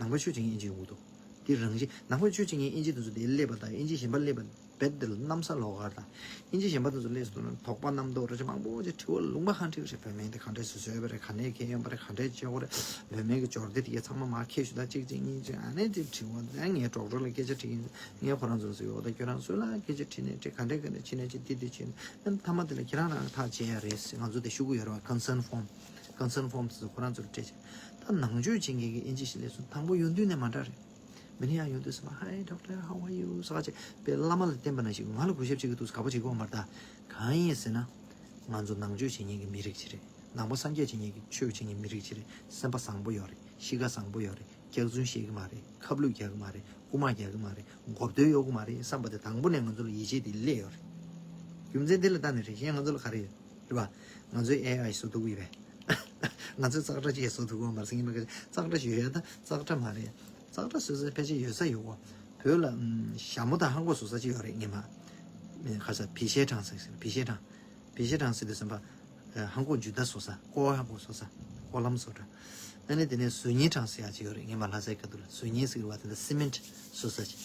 ནང་པ་ཆོས་བྱེད་མཁན་དབྱིན་ཇི་ཡོང་གི་འདུག་དེ་རང་བཞིན་ནང་པ་ཆོས་བྱེད་མཁན་དབྱིན་ཇི་དེ་ཚོ་དེ་སླེབས་པ་དང་། དབྱིན་ཇི་གཞན་པ་སླེབས་པ་རྦད་དེ་ལ་གནམ་ས་ལོགས་ཀ་རེད། ད་དབྱིན་ཇི་གཞན་པ་དེ་ཚོ་སླེབས་སོང་ན་དོགས་པ་རྣམ་རྟོག་རེ་མང་པོ་ཅིག་དྲི་བ་ལུང་པ་གང་དྲི་བ་རེད། བོད་སྨན་དེ་ག་འདྲས་སུ་བཟོས་པ་རེད། ག་ནས་ཁྱེར་ཡོང་པ་རེད། ག་འདྲས་སྤྱོད་དགོས་རེད། བོད་སྨན་གྱི་སྦྱོར་སྡེ་དེ་གས་ཚང་མ་མར་ཁྱེར་ཤོག་ད་གཅིག་གཅིག་གཉིས་གཅིག་ཨ་ནི་དེ་དྲི་བ། ད་ངས་ཌོག་ཊར་ལ་སྐད་ཆ་དྲིས་ཡིན། ངས་ཁོ་རང་ཚོ་ལ་ཟེར་ཡོད། ད་ཁྱོད་རང་ཚོ་ལ་སྐད་ཆ་དྲིས་ནས་དྲི། ག་འདྲས་ག་འདྲས་བྱས་ནས་ཅིག་འདི་འདི་བྱས་ནས། ཨ་ནི་མཐའ་མ་དེ་ལ་ཁྱེད་རང་རང་ཐག་བཅད་ཡ་རེད་ཟེར་ང་ཚོ་དེ་ཞུ་གི་ཡོད་རེད་བ། ཀོན་སན་ཕོམ། ཀོན་སན་ཕོམ་ཟེར་ཁོ་རང་ཚོར་སྤྲད་བྱས། ད་ནང་ཆོས་བྱེད་མཁན་གྱི་དབྱིན་ཇི་ཞིག་སླེབས་སོང་། དང་པོ་ཡོང་དུས་ནས་མ་འདྲ་རེད། མི་ནི་ཡང་ཡོང་དུས་ཙམ་པ། Hi doctor, how are you? ཟེར་ག་བྱས་པའི་བླ་མ་ལ་བསྟན་པ་ནང་བཞིན་ང་ལ་གུས་ཞབས་བྱེད་ཀྱི་འདུག་དགའ་པོ་བྱེད་ཀྱི་ཡོད་མ་རེད། ད་གང་ཡིན་ཟེར་ན། ང་ཚོ་ནང་ཆོས་བྱེད་མཁན་གྱི་མི་རིགས་ཅིག་རེད། ནང་པ་སངས་རྒྱས་བྱེད་མཁན་གྱི་ཆོས་བྱེད་མཁན་མི་རིགས་ཅིག་རེད། སེམས་པ་བཟང་པོ་ཡོད་རེད། གཤིས་ཀ་བཟང་པོ་ཡོད་རེད། སྐྱག་རྫུན་བཤད་ཀྱི་མ་རེད། ཁ་བསླུས་རྒྱག་གི་མ་རེད། རྐུ་མ་རྒྱག་གི་མ་རེད། མགོ་གཏོད་གཡོག་གི་མ་རེད་བསམ་པ་དེ་དང་པོ་ནས་ང་ཚོ་ལ་ཡིད་ཆེས་དེ་སླེབས་ཡོད་རེད། རྒྱུ་མཚན་དེ་ལ་བལྟས་ནས་རེད། གཞན་ང་ཚོ་ལ་ག་རེ་ཡོད་རེད་བ། ང་ཚོས་ཨེ་ཨའི་བཟོ་ཐུབ་ཀྱི་ཡོད་པས། ང་ཚོས་ཙག་སྒྲ་ཅིག་བཟོ་ཐུབ་ཀྱི་ཡོད་མ་རེད་ཟེར་མཁན་མ་རེད། ཙག་སྒྲ་ཞིག་ཡོད་ཡ་ད་ཙག་སྒྲ་མ་རེད། ཙག་སྒྲ་བཟོ་ས་ཕལ་ཆེར་ཡོད་ས་ཡོད་གོ། བོད་ལ་ཨམ་ཞྭ་མོ་དང་ཧང་གོ་བཟོ་ས་ཅིག་ཡོད་རེད། ངས་མ་ཁ་ས་བི་ཤེ་ཁྲང་ཟེར་ཟེར། བི་ཤེ་ཁྲང་། བི་ཤེ་ཁྲང་ཟེར་དུས་ཙམ་པ། ཧང་གོ་ཇུ་ད་བཟོ་ས། ཀོ་ཧང་གོ་བཟོ་ས། ཀོ་ལམ་བཟོ་གྲྭ། ཨ་ནི་དེ་ནས་ཟུ་ཉི་ཁྲང་ཟེར་ཡ་ཅིག་ཡོད་རེད། ངས་མ་ལྷ་སའི་ཁ་ཐུག་ལ་ཟུ་ཉི་ཟེར་བ་དེ་འདྲ་སི་མེན་ཊི་བཟོ་ས་ཅིག་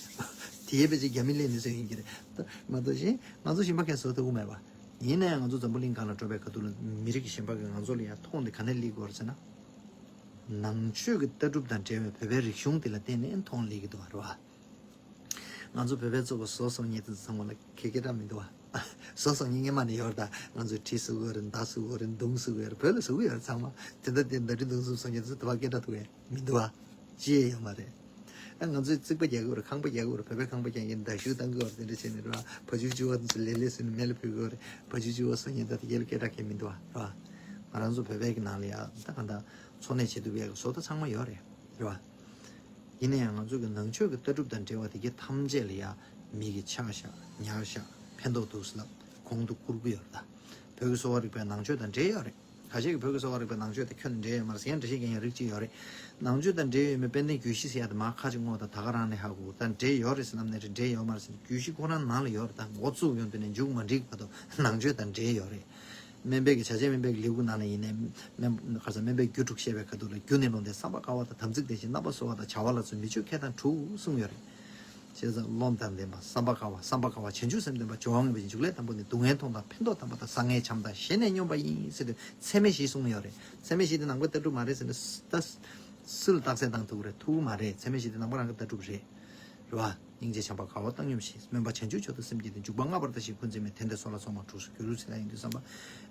དེའི་ཕལ་ཆེར་རྒྱ་མི་སླེབས་ནས་བཟོས་ཡིན་གྱི་རེད། ད་མ་གཏོགས་གཞན་ང་ཚོ་གཞན་པ་གས་བཟོ་ཐུབ་ཀྱི་མེད་པ། ཡིན་ན་ཡང་ང་ཚོ་འཛམ་བུ་གླིང་སྒང་ལ་འགྲོ་བའི་ཁ་ཐུག་ལ་མི་རིགས་གཞན་པ་གིས་ང་ཚོ་ལ་ཡང་མཐོང་སྟེ་ག་ནས་སླེབས་ཀྱི་ཡོད་རེད་ཟེར་ན། ནང་ཆོས་ཀྱི་ལྟ་གྲུབ་དང་འབྲེལ་བའི་བོད་པའི་རིག་གཞུང་དེ་ལ་བརྟེན་ནས་མཐོང་སླེབས་ཀྱི་འདུག་བ། རེད་བ། ང་ཚོ་བོད་པའི་གཙོ་བོ་བཟོ་བཟོ་མཁན་དེ་ཚོ་ཚང་མ་ལ་ཁེ་ཁེ་འདྲ་མི་འདུག་བ། བཟོ་བཟོ་མཁན་སྔོན་མ་ནས་ཡོད་རེད། ད་ང་ཚོས་གྲི་བཟོ་གི་ཡོད་རེད། མདའ་བཟོ་གི་ཡོད་རེད། མདུང་བཟོ་གི་ཡོད་རེད། བོད་ལ་བཟོ་གི་ཡོད་རེད་ཚང་མ། དེ་འདྲ་དེ་མདའ་གྲི་མདུང་གསུམ་བཟོ་མཁན་དེ་ཚོ་དུ་བ་སྐད་འདྲ་ཐུག་ཡ་མི་འདུག་བ། ཅི་ཡང་ཡོད་མ་རེད། ཨ་ང་ཚོས་རྩིག་པ་རྒྱག་གི་ཡོད་རེད། ཁང་པ་རྒྱག་གི་ཡོད་རེད། བོད་པའི་ཁང་པ་རྒྱག་མཁན་མདའ་གཞུ་བཏང་གི་ཡོད་རེད། དེ་འདྲ་བྱས་ནས་རེད་བ། བ་ཕྱུགས་ཅུ་བ་ཚོ་ལས་ལས་བཟོས་ནས་མེ་ལ་ཕུལ་གི་ཡོད་རེད། བ་ཕྱུགས་ཅུ་བ་བཟོ་མཁན་ད་དེ་གས་ལ་སྐད་གྲགས་མཁན་མི་འདུག་བ། རེད་བ། ང་རང་ཚོ་བོད་པའི་གི་ནང་ལ་ཡ་ད་ག་འདྲ་འཚོ་གནས་བྱེད་ཐུབ་ཡ་གི་བཟོ་ལྟ་ཚང་མ་ཡོད་རེད། རེད་བ། ཡིན་ན་ཡང་ང་ཚོ་གི་ནང་ཆོས་ཀྱི་ལྟ་གྲུབ་དང་འབྲེལ་བ་དེ་གའི་ཐམས་ཅད་ལ་ཡ་མི་གི་ཆགས་ཤག་ཉར་ཤག་ཕན་ཐོགས་འདུག་ཟེར་ལབ་གོང་དུ་བཀུར་གི་ཡོད་རེད་ད། བོད་ཀྱི་གསོ་བ་རིག་པའི་ནང་ཆོས་དང་འབྲེལ་ཡོད་རེད། ཁ་ཤས་ཀྱིས་བོད་ཀྱི་གསོ་བ་རིག་པའི་ནང་ཆོས་དང་ཁྱོན་ནས་འབྲེལ་ཡོད་མ་རེད་ཟེར་ཡང་འགྲེལ་བཤད་རྒྱག་མཁན་རིགས་གཅིག་ཡོད་རེད། ནང་ཆོས་དང་འབྲེལ་ཡོད་མེད་དཔལ་ལྡན་རྒྱུད་བཞི་ཟེར་ཡ་དེ་མར་ཁ་ཅིག་བསྔོགས་དང་ད་ག་རང་ནས་ཧ་གོ། ད་འབྲེལ་ཡོད་རེད་ཟེར་ལབ་ནས་རེད། འབྲེལ་ཡོད་མ་རེད་ཟེར་ནས་རྒྱུད་བཞི་ཁོ་རང་ནང་ལ་ཡོད་རེད། ད་འགོ་བཙུགས་ཡོང་དུས་ནས་མཇུག་མ་འགྲིལ་བར་དུ་ནང་ཆོས་དང་འབྲེལ་ཡོད་རེད། སྨན་པའི་གི་བྱ་བྱེད་སྨན་པའི་གི་ལེའུ་ནང་ལ་ཡིན་ནའི་སྨན་ཁ་སང་སྨན་པའི་རྒྱུ་དྲུག་བཤད་པའི་ཁ་ཐུག་ལ་རྒྱུ་ནི་ལུང་བསྟན་བསམ་པ་དཀར་བ་དང་དམ་ཚིག་ལྡན་ཞིང་རྣམ་པར་གསོ་བ་དང་བྱ་བ་ལ་བརྩོན་མི་ཆོས་ཁེ་དང་དྲུག་གསུངས་ཡོད་རེད། བྱས་ཙང་བློ་དང་ལྡན་པ་བསམ་པ་དཀར་བ། བསམ་པ་དཀར་བ་བྱང་ཆུབ་སེམས་ལྡན་པ་སྦྱོར་བ་ངན་པ་ཡིན། འཇུག་ལས་དང་པོ་ནི་སྡུག་བསྔལ་མཐོང་དང་ཕན་འདོགས་དམ་པ་དང་། བཟང་ངན་བྱམས་དང་ཞི་གནས་སྙོམས་པ་ཡིན་ཟེར་དུས་ཚད་མེད་བཞི་གསུངས་ཡོད་རེད། ཚད་མེད་བཞི་དེ་ནང་པའི་ལྟ་གྲུབ་མ་རེད་ཟེར་ན་ད་སུ་ལ་རྟགས་གསལ་བཏང་ཐུབ་ཀྱི་རེད། ཐུབ་ཀྱི་མ་རེད། ཚད་མེད་བཞི་དེ་ནང་པ་རང་གི་ལྟ་གྲུབ་རེད། རེད་བ། སྙིང་རྗེ་བྱམས་པ་དགའ་བ་བཏང་སྙོམས་ཤིང་། སྨོན་པ་བྱང་ཆུབ་མཆོག་ཏུ་སེམས་བསྐྱེད་དེ། འཇུག་པ་ལྔ་པར་ལྟ་ཞིང་ཀུན་ཚད་མེད། དེ་འདྲའི་སོགས་ལ་སོགས་མ་དྲུག་སུ་གྱུར་ཟེར་ཡ་ཡིན་དུས་ཙམ་པ།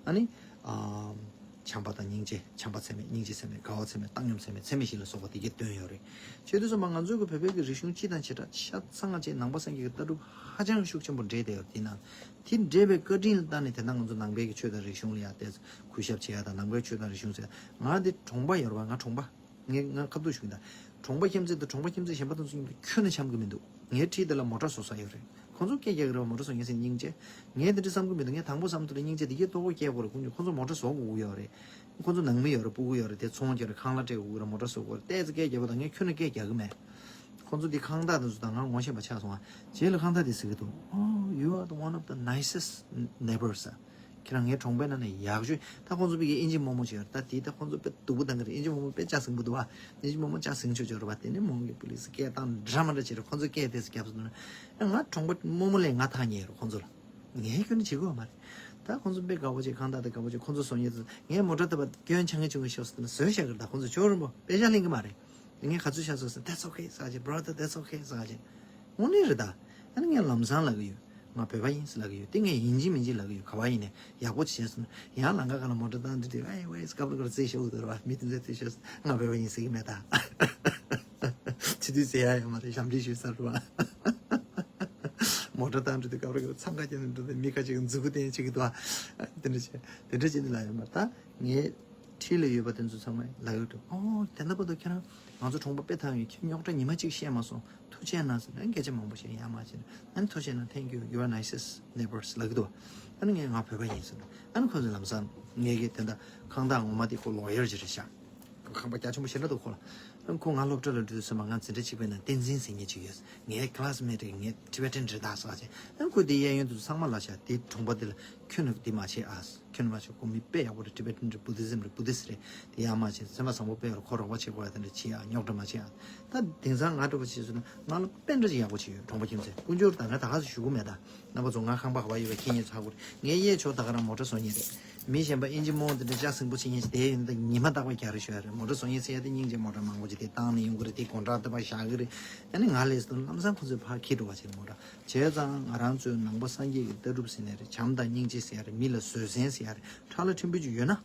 ཨ་ནི། ཨ། བྱམས་པ་དང་སྙིང་རྗེ། བྱམས་པ་ཚད་མེད། སྙིང་རྗེ་ཚད་མེད། དགའ་བ་ཚད་མེད། བཏང་སྙོམས་ཚད་མེད། ཚད་མེད་བཞི་ལ་སོགས་པ་དེ་གས་སྟོན་ཡོད་རེད། བྱས་དུས་ཙམ་པ་ང་ཚོའི་གི་བོད་པའི་གི་རིག་གཞུང་སྤྱི་དང་བྱེ་བྲག་ཆ་ཚང་བཅས་ནང་པ་སངས་རྒྱས་ཀྱི་ལྟ་གྲུབ་ཧ་ཅང་ཤུགས་ཆེན་པོ་འདྲེས་བསྡད་ཡོད་རེད། དེ་ན་དེ་འདྲེས་པའི་བཀའ་དྲིན་ལ་བརྟེན་ནས་དེ་ན་ང་ཚོ་ནང་པའི་གི་ཆོས་དང་རིག་གཞུང་ལ་ཡ་ཏོག་ཙམ་གུས་ཞབས་བྱེད་ཡ་དང་། ནང་པའི་ཆོས་དང་རིག་གཞུང་ཟེར་ཡ། ང་དེ་གྲོང་པ་ཡོད་རེད་བ། ང་གྲོང་པ། ངས་ང་ཁ་ཐུག་ཞུ་གི་ད། གྲོང་པ་ཁྱིམ་མཚེས་དང་གྲོང་པ་ཁྱིམ་མཚེས་གཞན་པ་དང་ཚོ་མཉམ་དུ་ཁྱོན་ནས་འཆམ་གི་མི་འདུག་ངའི་འཁྲིས་དེ་ལ་མོ་ཊ་བཟོ་ས་ཡོད་རེད། ཁོང་ཚོ་སྐད་རྒྱག་གི་རེད་བ། མོ་ཊ་བཟོ་མཁན་ཟེར་སྙིང་རྗེ། ངས་དེ་འདྲ་བསམ་གི་མི་འདུག་ངས་དང་པོ་བསམ་ཐུབ་ན་སྙིང་རྗེ་དེ་གས་ལྟོ་གོས་སྐྱེལ་དགོས་རེད། ཁོང་ཚོ་ཁོང་ཚོ་མོ་ཊ་བཟོ་དགོས་ཀྱི་ཡོད་རེད། ཁོང་ཚོ་ནང་མི་ཡོད་རེད། སྤུ་གུ་ཡོད་རེད། དེ་ཚོང་རྒྱག་རེད། ཁང་གླ་སྤྲད་དགོས་རེད། མོ་ཊ་བཟོ་དགོས་རེད། ཏོག་ཙམ་སྐད་རྒྱག་པ་དང་ངས་ཁྱོན་ནས་སྐད་རྒྱག་གི་མེད། ཁོང་ཚོ་འདི་ཁང་བདག་དེ་ཚོ་དང་ང་ངོ་ཤེས་པ་ཆགས་སོང་ང་། རྗེས་ལ་ཁང་བདག་དེ་ཟེར་གི་འདུག Oh, you are the one of the nicest neighbors. ཁྱེད་རང་ངའི་གྲོང་པའི་ནང་ནས་ཡག་ཤོས། ད་ཁོང་ཚོ་ཕ་གིའི་ཨིན་ཇི་རྨོ་མོ་ཅིག་ཡོད་རེད། ད་དེ་ད་ཁོང་ཚོ་དཔེ་སྡུག་པོ་བཏང་གི་རེད། ཨིན་ཇི་རྨོ་མོ་དཔེ་ལྕགས་ཟིང་པོ་འདུག་བ། ཨིན་ཇི་རྨོ་མོ་ལྕགས་ཟིང་ཆོག་ཆོག་རེད་བ། དེ་ནས་མོ་གི་པུ་ལི་སི་སྐད་བཏང་འདྲ་མ་འདྲ་བྱེད་རེད། ཁོང་ཚོ་སྐད་དེ་ཚོ་རྒྱབ་སོང་ན། ང་གྲོང་པ་རྨོ་མོ་ལས་ང་ཐག་ཉེ་རེད་ཁོང་ཚོ་ལ། ངས་ཁྱོན་ནས་བྱེད་དགོས་པ་མ་རེད། ད་ཁོང་ཚོ་དཔེ་དགའ་པོ་བྱེད། ཁང་བདག་དེ་དགའ་པོ་བྱེད། ཁོང་ཚོ་བཟོ་མཁན་ཚོ་ངས་མོ་ཊ་ད་བ་སྐྱོན་ཆ་ངེས་བྱུང་གི་ཤོག་ཟེར་ན་བཟོས་བཞག་གི་རེད། ད་ཁོང་ཚོ་ཇོ་རིན་པོ་པེ་ཤག་ལེན་གི་མ་རེད། ངས་ག་ཚོད་ཤ་ཟོས་ཟེར། That's okay ཟེར་གྱི། Brother, that's okay ཟེར་གྱི། དངོས་གནས་རེད་ད། ཨ་ནི་ངས་ལམ་སང་ལབ་གི་ཡོད། ང་བོད་པ་ཡིན་ཟེར་ལབ་གི་ཡོད། དེ་ངས་ཡིན་གཅིག་མིན་གཅིག་ལབ་གི་ཡོད། ག་བ་ཡིན་ནས་ཡག་པོ་བྱས་ཟེར་ན། ཡང་ལམ་ཁ་སྒང་ལ་མོ་ཊ་བཏང་དུས་དེ་ཨེ་ཝེ་སྐབས་ལ་ཁར་རྩེད་ཤོར་འདུག་ར་བ། མི་དེ་ཚོས་རྩེད་ཤོར་ཟེར། ང་བོད་པ་ཡིན་ཟེར་གི་མེད་ད། ཕྱི་དུས་ཟེར་ཡ་ཡོད་མ་རེད། ཞབས་འདྲེན་ཞུས་ཚར་ར་བ། མོ་ཊ་བཏང་དུས་དེ་སྐབས་ལ་ཁར་འཚང་ཁ་རྒྱག་ནས་འགྲོ་དུས་མི་ཁ་ཅིག་མཛུ་གུ་བསྟན་བྱེད་ཀྱི་འདུག་ཨ། དེ་འདྲ་བྱས་དེ་འདྲ་བྱས་ནས་ལབ་ཡོད་མ་རེད། ད་ངས་འཁྲིས་ལ་ཡོད་པ་དེ་ཚོ་ཚང་མས་ལབ་ཡོད་འདུག་ཨོ་དེ་འདྲ་པོ་འདུག་ཁྱེད་རང་ང་ཚོ་གྲོང་པ་དཔེ་ཐང་ཡོད། ཁྱེད་རྙོག་དྲ་ཉི་མ་གཅིག་བཤད་མ་སོང་། ཐུགས་རྗེ་གནང་ཟེར་ནས་སྐད་ཆ་མང་པོ་བཤད། ཡ་མ་བྱས་ནས་ཨ་ནི་ཐུགས་རྗེ་གནང་། Thank you, you are nicest neighbors ལབ་ཀྱི་འདུག་ཨ་ནི་ངས་ང་བོད་པ་ཡིན་ཟེར་ནས། ཨ་ནི་ཁོ་ཚོས་ལམ་སང་ངས་ཀྱི་དེ་འདྲ་ཁང་བདག་ངོ་མ་དེ་ཁོ་ལོ་ཡར་ཅིག་རེད་ཤག་ཁང་པ་རྒྱ་ཆེན་པོ་ཞེ་དྲག་འདུག་ཁོ་ལ། ཨ་ནི་ཁོ་ང་སློབ་གྲྭ་ལ་འགྲོ་དུས་ཙམ་པ་ང་འཛིན་གྲྭ་གཅིག་པའི་ནང་བསྟན་འཛིན་ཟེར་མཁན་ཅིག་ཡོད། ངའི་classmate རེད། ངའི་Tibetan རེད་ད་ཟེར་བྱས། ཨ་ནི་ཁོ་དེ་གཡས་གཡོན་དུ་ཚང་མ་ལབ་ཤག་དེ་གྲོང་པ་དེ་ལ་ཁྱོད་ནི་འདི་མ་བྱེད་ཨ། ཁྱོད་ནི་མ་བྱེད། ཁོ་མི་དཔེ་ཡག་པོ་རེད། Tibetan རེད། Buddhism རེད། Buddhist རེད། དེ་ཡག་མ་བྱེད། སེམས་པ་བཟང་པོ་དཔེ་ཡག་པོ། ཁོ་རོགས་པ་བྱེད་དགོས་ཡ་དེ་འདྲ་བྱེད་ཨ། རྙོག་དྲ་མ་བྱེད་ཨ། ད་དེང་སང་ང་འདྲ་པོ་བྱས་སོང་ན་ང་ལ་དཔེ་འདྲ་ཅིག་ཡག་པོ་བྱེད་ཡོད། གྲོང་པ་ཁྱིམ་མཚེས་དཀོན་མཆོག་ད་ང་ད་ག་ཟེ་ཞུ་གི་མེད་ད། རྣམ་པ་ཚོ་ང་ཁང་པ་ག་པར་ཡོད་པ་ཁྱེད་གཉིས་ཚོ་ཧ་གོ་རེད། ངའི་གཡས་ཕྱོགས་ད་ག་རང་མོ་ཊ་བཟོ་མཁན་རེད། མི་གཞན་པ་ཨིན་ཇི་རྨོ་འདི་འདྲ་ལྕགས་ཟིང་པོ་བྱེད་མཁན་ཞིག་དེ་ཡོད་ན་ད་ཉི་མ་རྟག་པར་རྒྱག་རེས་ཞུ་ཡ་རེད། མོ་ཊ་བཟོ་མཁན་ཟེར་ཡ་དེ་སྙིང་རྗེ། མོ་ཊ་མང་པོ་ཅིག་དེ་བཏང་ནས་ཡོང་གི་རེད། དེ་དགོང་དྲག་ལྟ་བ་བཞག་གི་རེད། ཨ་ནི་ང་ལས་སུ་ལམ་སང་ཁོ་ཚོས་ཕར་འཁྱེར་འགྲོ་བ་ཅིག་རེད། མོ་ཊ་བྱས་ཙང་ང་རང་ཚོའི་ནང་པ་སངས་རྒྱས་ཀྱི་ལྟ་གྲུབ་ཟེར་ནས་རེད། བྱམས་དང་སྙིང་རྗེ་ཟེར་ཡ་རེད། མི་ལ་བཟོད་བསྲན་ཟེར་ཡ་རེད། ཁྲག་ལ་ཕྲན་བུ་ཅིག་ཡོད་ན།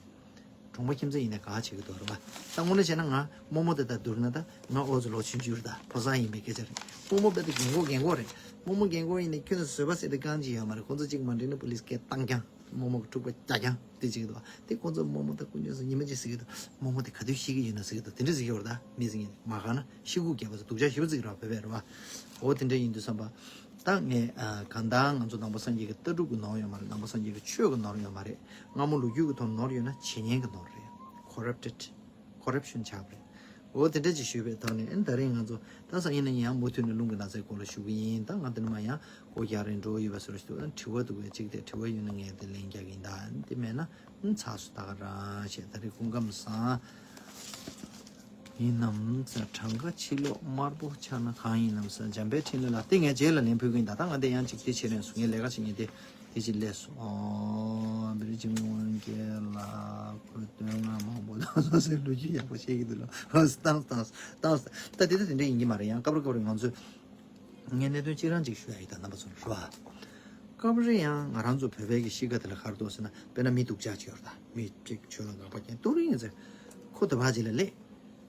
གྲོང་པ་ཁྱིམ་མཚེས་ཡིན་ནའི་ག་བྱེད་ཀྱི་འདུག་རེད་པ། ད་དངོས་གནས་བྱས་ན་ང་རྨོ་མོ་དེ་དང་བསྡུར་ན་ད་ང་ཨོ་ཙི་ལོ་ཆུང་ཆུང་རེད། ད་ཕོ་གསར་ཡིན་པའི་སྐད་ཆ་རེད། རྨོ་མོ་དཔེ་དེ་རྒན་གོག་རྒན་གོག་རེད། རྨོ་མོ་རྒན་གོག་ཡིན་ནའི་ཁྱོད་ཚོ་བཟོད་པ་ཟེར་དེ་རྐང་གཅིག་ཡོད་མ་རེད། ཁོང་ཚོ་གཅིག་མ་འགྲིག་ན་པུ་ལིས་སྐད་བཏང་རྐྱང་། རྨོ་མོ་གི་འཁྲུག་པ་རྒྱག་རྐྱང་དེ་བྱེད་ཀྱི་འདུག་དེ་ཁོང་ཚོ་རྨོ་མོ་དང་དཀོན་མཆོག་གསུམ་ཉི་མ་གཅིག་ཟེར་གྱི་འདུག་རྨོ་མོ་དེ་ག་དུས་ཤི་གི་ཡོད་ན་ཟེར་གྱི་འདུག་དེ་འདྲ་ཟེར་གྱི་ཡོད་རེད། ད་མི་ཟེར་མཁན་མ་གང་ན་ཤི་སྒུག་བརྒྱབ་པ་ཟེར། སྡུག་ཅག་ཞེ་པོ་ཅིག་རེད་པ། བོད་པ་རེད་པ། འོ་དེ་འདྲ་ཡིན་དུས་ཙམ་པ། ད་ངས་ཨ་གང་ལྟར་ང་ཚོ་ནང་པ་སངས་རྒྱས་ཀྱི་ལྟ་གྲུབ་ཀྱི་ནོར་ཡོད་མ་རེད། ནང་པ་སངས་རྒྱས་ཀྱི་ཆོས་ཀྱི་ནོར་ཡོད་མ་རེད། སྔ་མོ་ལོ་རྒྱུས་ཀྱི་ཐོག་ནོར་ཡོད་ན་བྱེད་ཉན་གྱི་ནོར་རེད། Corrupted, corruption ཆགས་པ་རེད། འོ་དེ་འདྲ་ཅིག་ཞུས་པའི་ཐོག་ནས་ཨ་ནི་ད་རེས་ང་ཚོ་ད་སང་ཉིན་ནས་ཡང་མུ་མཐུད་ནས་རླུང་གི་ན་ཚའི་སྐོར་ལ་ཞུ་གི་ཡིན། ད་ང་འདི་ནས་མར་ཡང་སྒོ་རྒྱག་རན་འགྲོ་ཡོད་པ་བཟོ་འདྲ་ཞིག་འདུག་ཨ་ནི་དྲི་བ་འདུག་པས། གཅིག་དེ་དྲི་བ་ཡོད་ན་ངས་དེ་ལན་རྒྱག་གི་ཡིན། ད་ཨ་ནི་དེ་མེད་ན། ཚགས་སུ་ད་ག་རང་བྱས། ད་རེས་སྐུ་ཁམས་བཟང་ཡིན་ནམ་ཟེར། གྲངས་ཀ་ཕྱི་ལོགས་དམར་པོ་ཆགས་ན་གང་ཡིན་ནམ་ཟེར། འཇམ་དཔལ་འཕྲིན་ལས་ལགས། དེ་ངས་རྗེས་ལ་ལན་ཕུལ་གི་ཡིན། ད་ལྟ་ང་འདི་ཡང་ཅིག་དེ་བྱེད་རན་སོང་། ངས་ལས་ཀ་བྱེད་མཁན་དེ་དེ་ཅིག་སླེབས་སོང་། ཨོ་བིར་ཇིན་དབང་རྒྱལ་ལགས་ཁོས་བསྟོད་བསྔགས་མང་པོ་གནང་སོང་ཟེར། ལོ་རྒྱུས་ཡག་པོ་བཤད་ཀྱི་འདུག་ལ། ཨོ་བཏང་བཏང་བཏང་། ད་དེ་ད་དེ་འདྲ་ཡིན་གྱི་མ་རེད། ཡང་སྐབས་རེ་སྐབས་རེ་ང་ཚོས། ངས་གནད་དོན་གཅིག་རང་གཅིག་ཞུ་ཡ་ཡིན། ད་རྣམ་པ་ཚོར་རེད་པ། སྐབས་རེ་ཡང་ང་རང་ཚོ་བོད་པའི་གི་གཤིས་ཀ་དེ་ལ་ག་རེ་འདུག་ཟེར་ན། དཔེར་ན་མི་སྡུག་ཅག་ཅིག་ཡོད་རེད། ད་མི་གཅིག་ཆོས་ལ་དགག་པ་བརྒྱབ་འདུག་རེད། ཡིན་ཟེར། ཁོ་དེ་བ་ཅིག་ལ་སླེབས།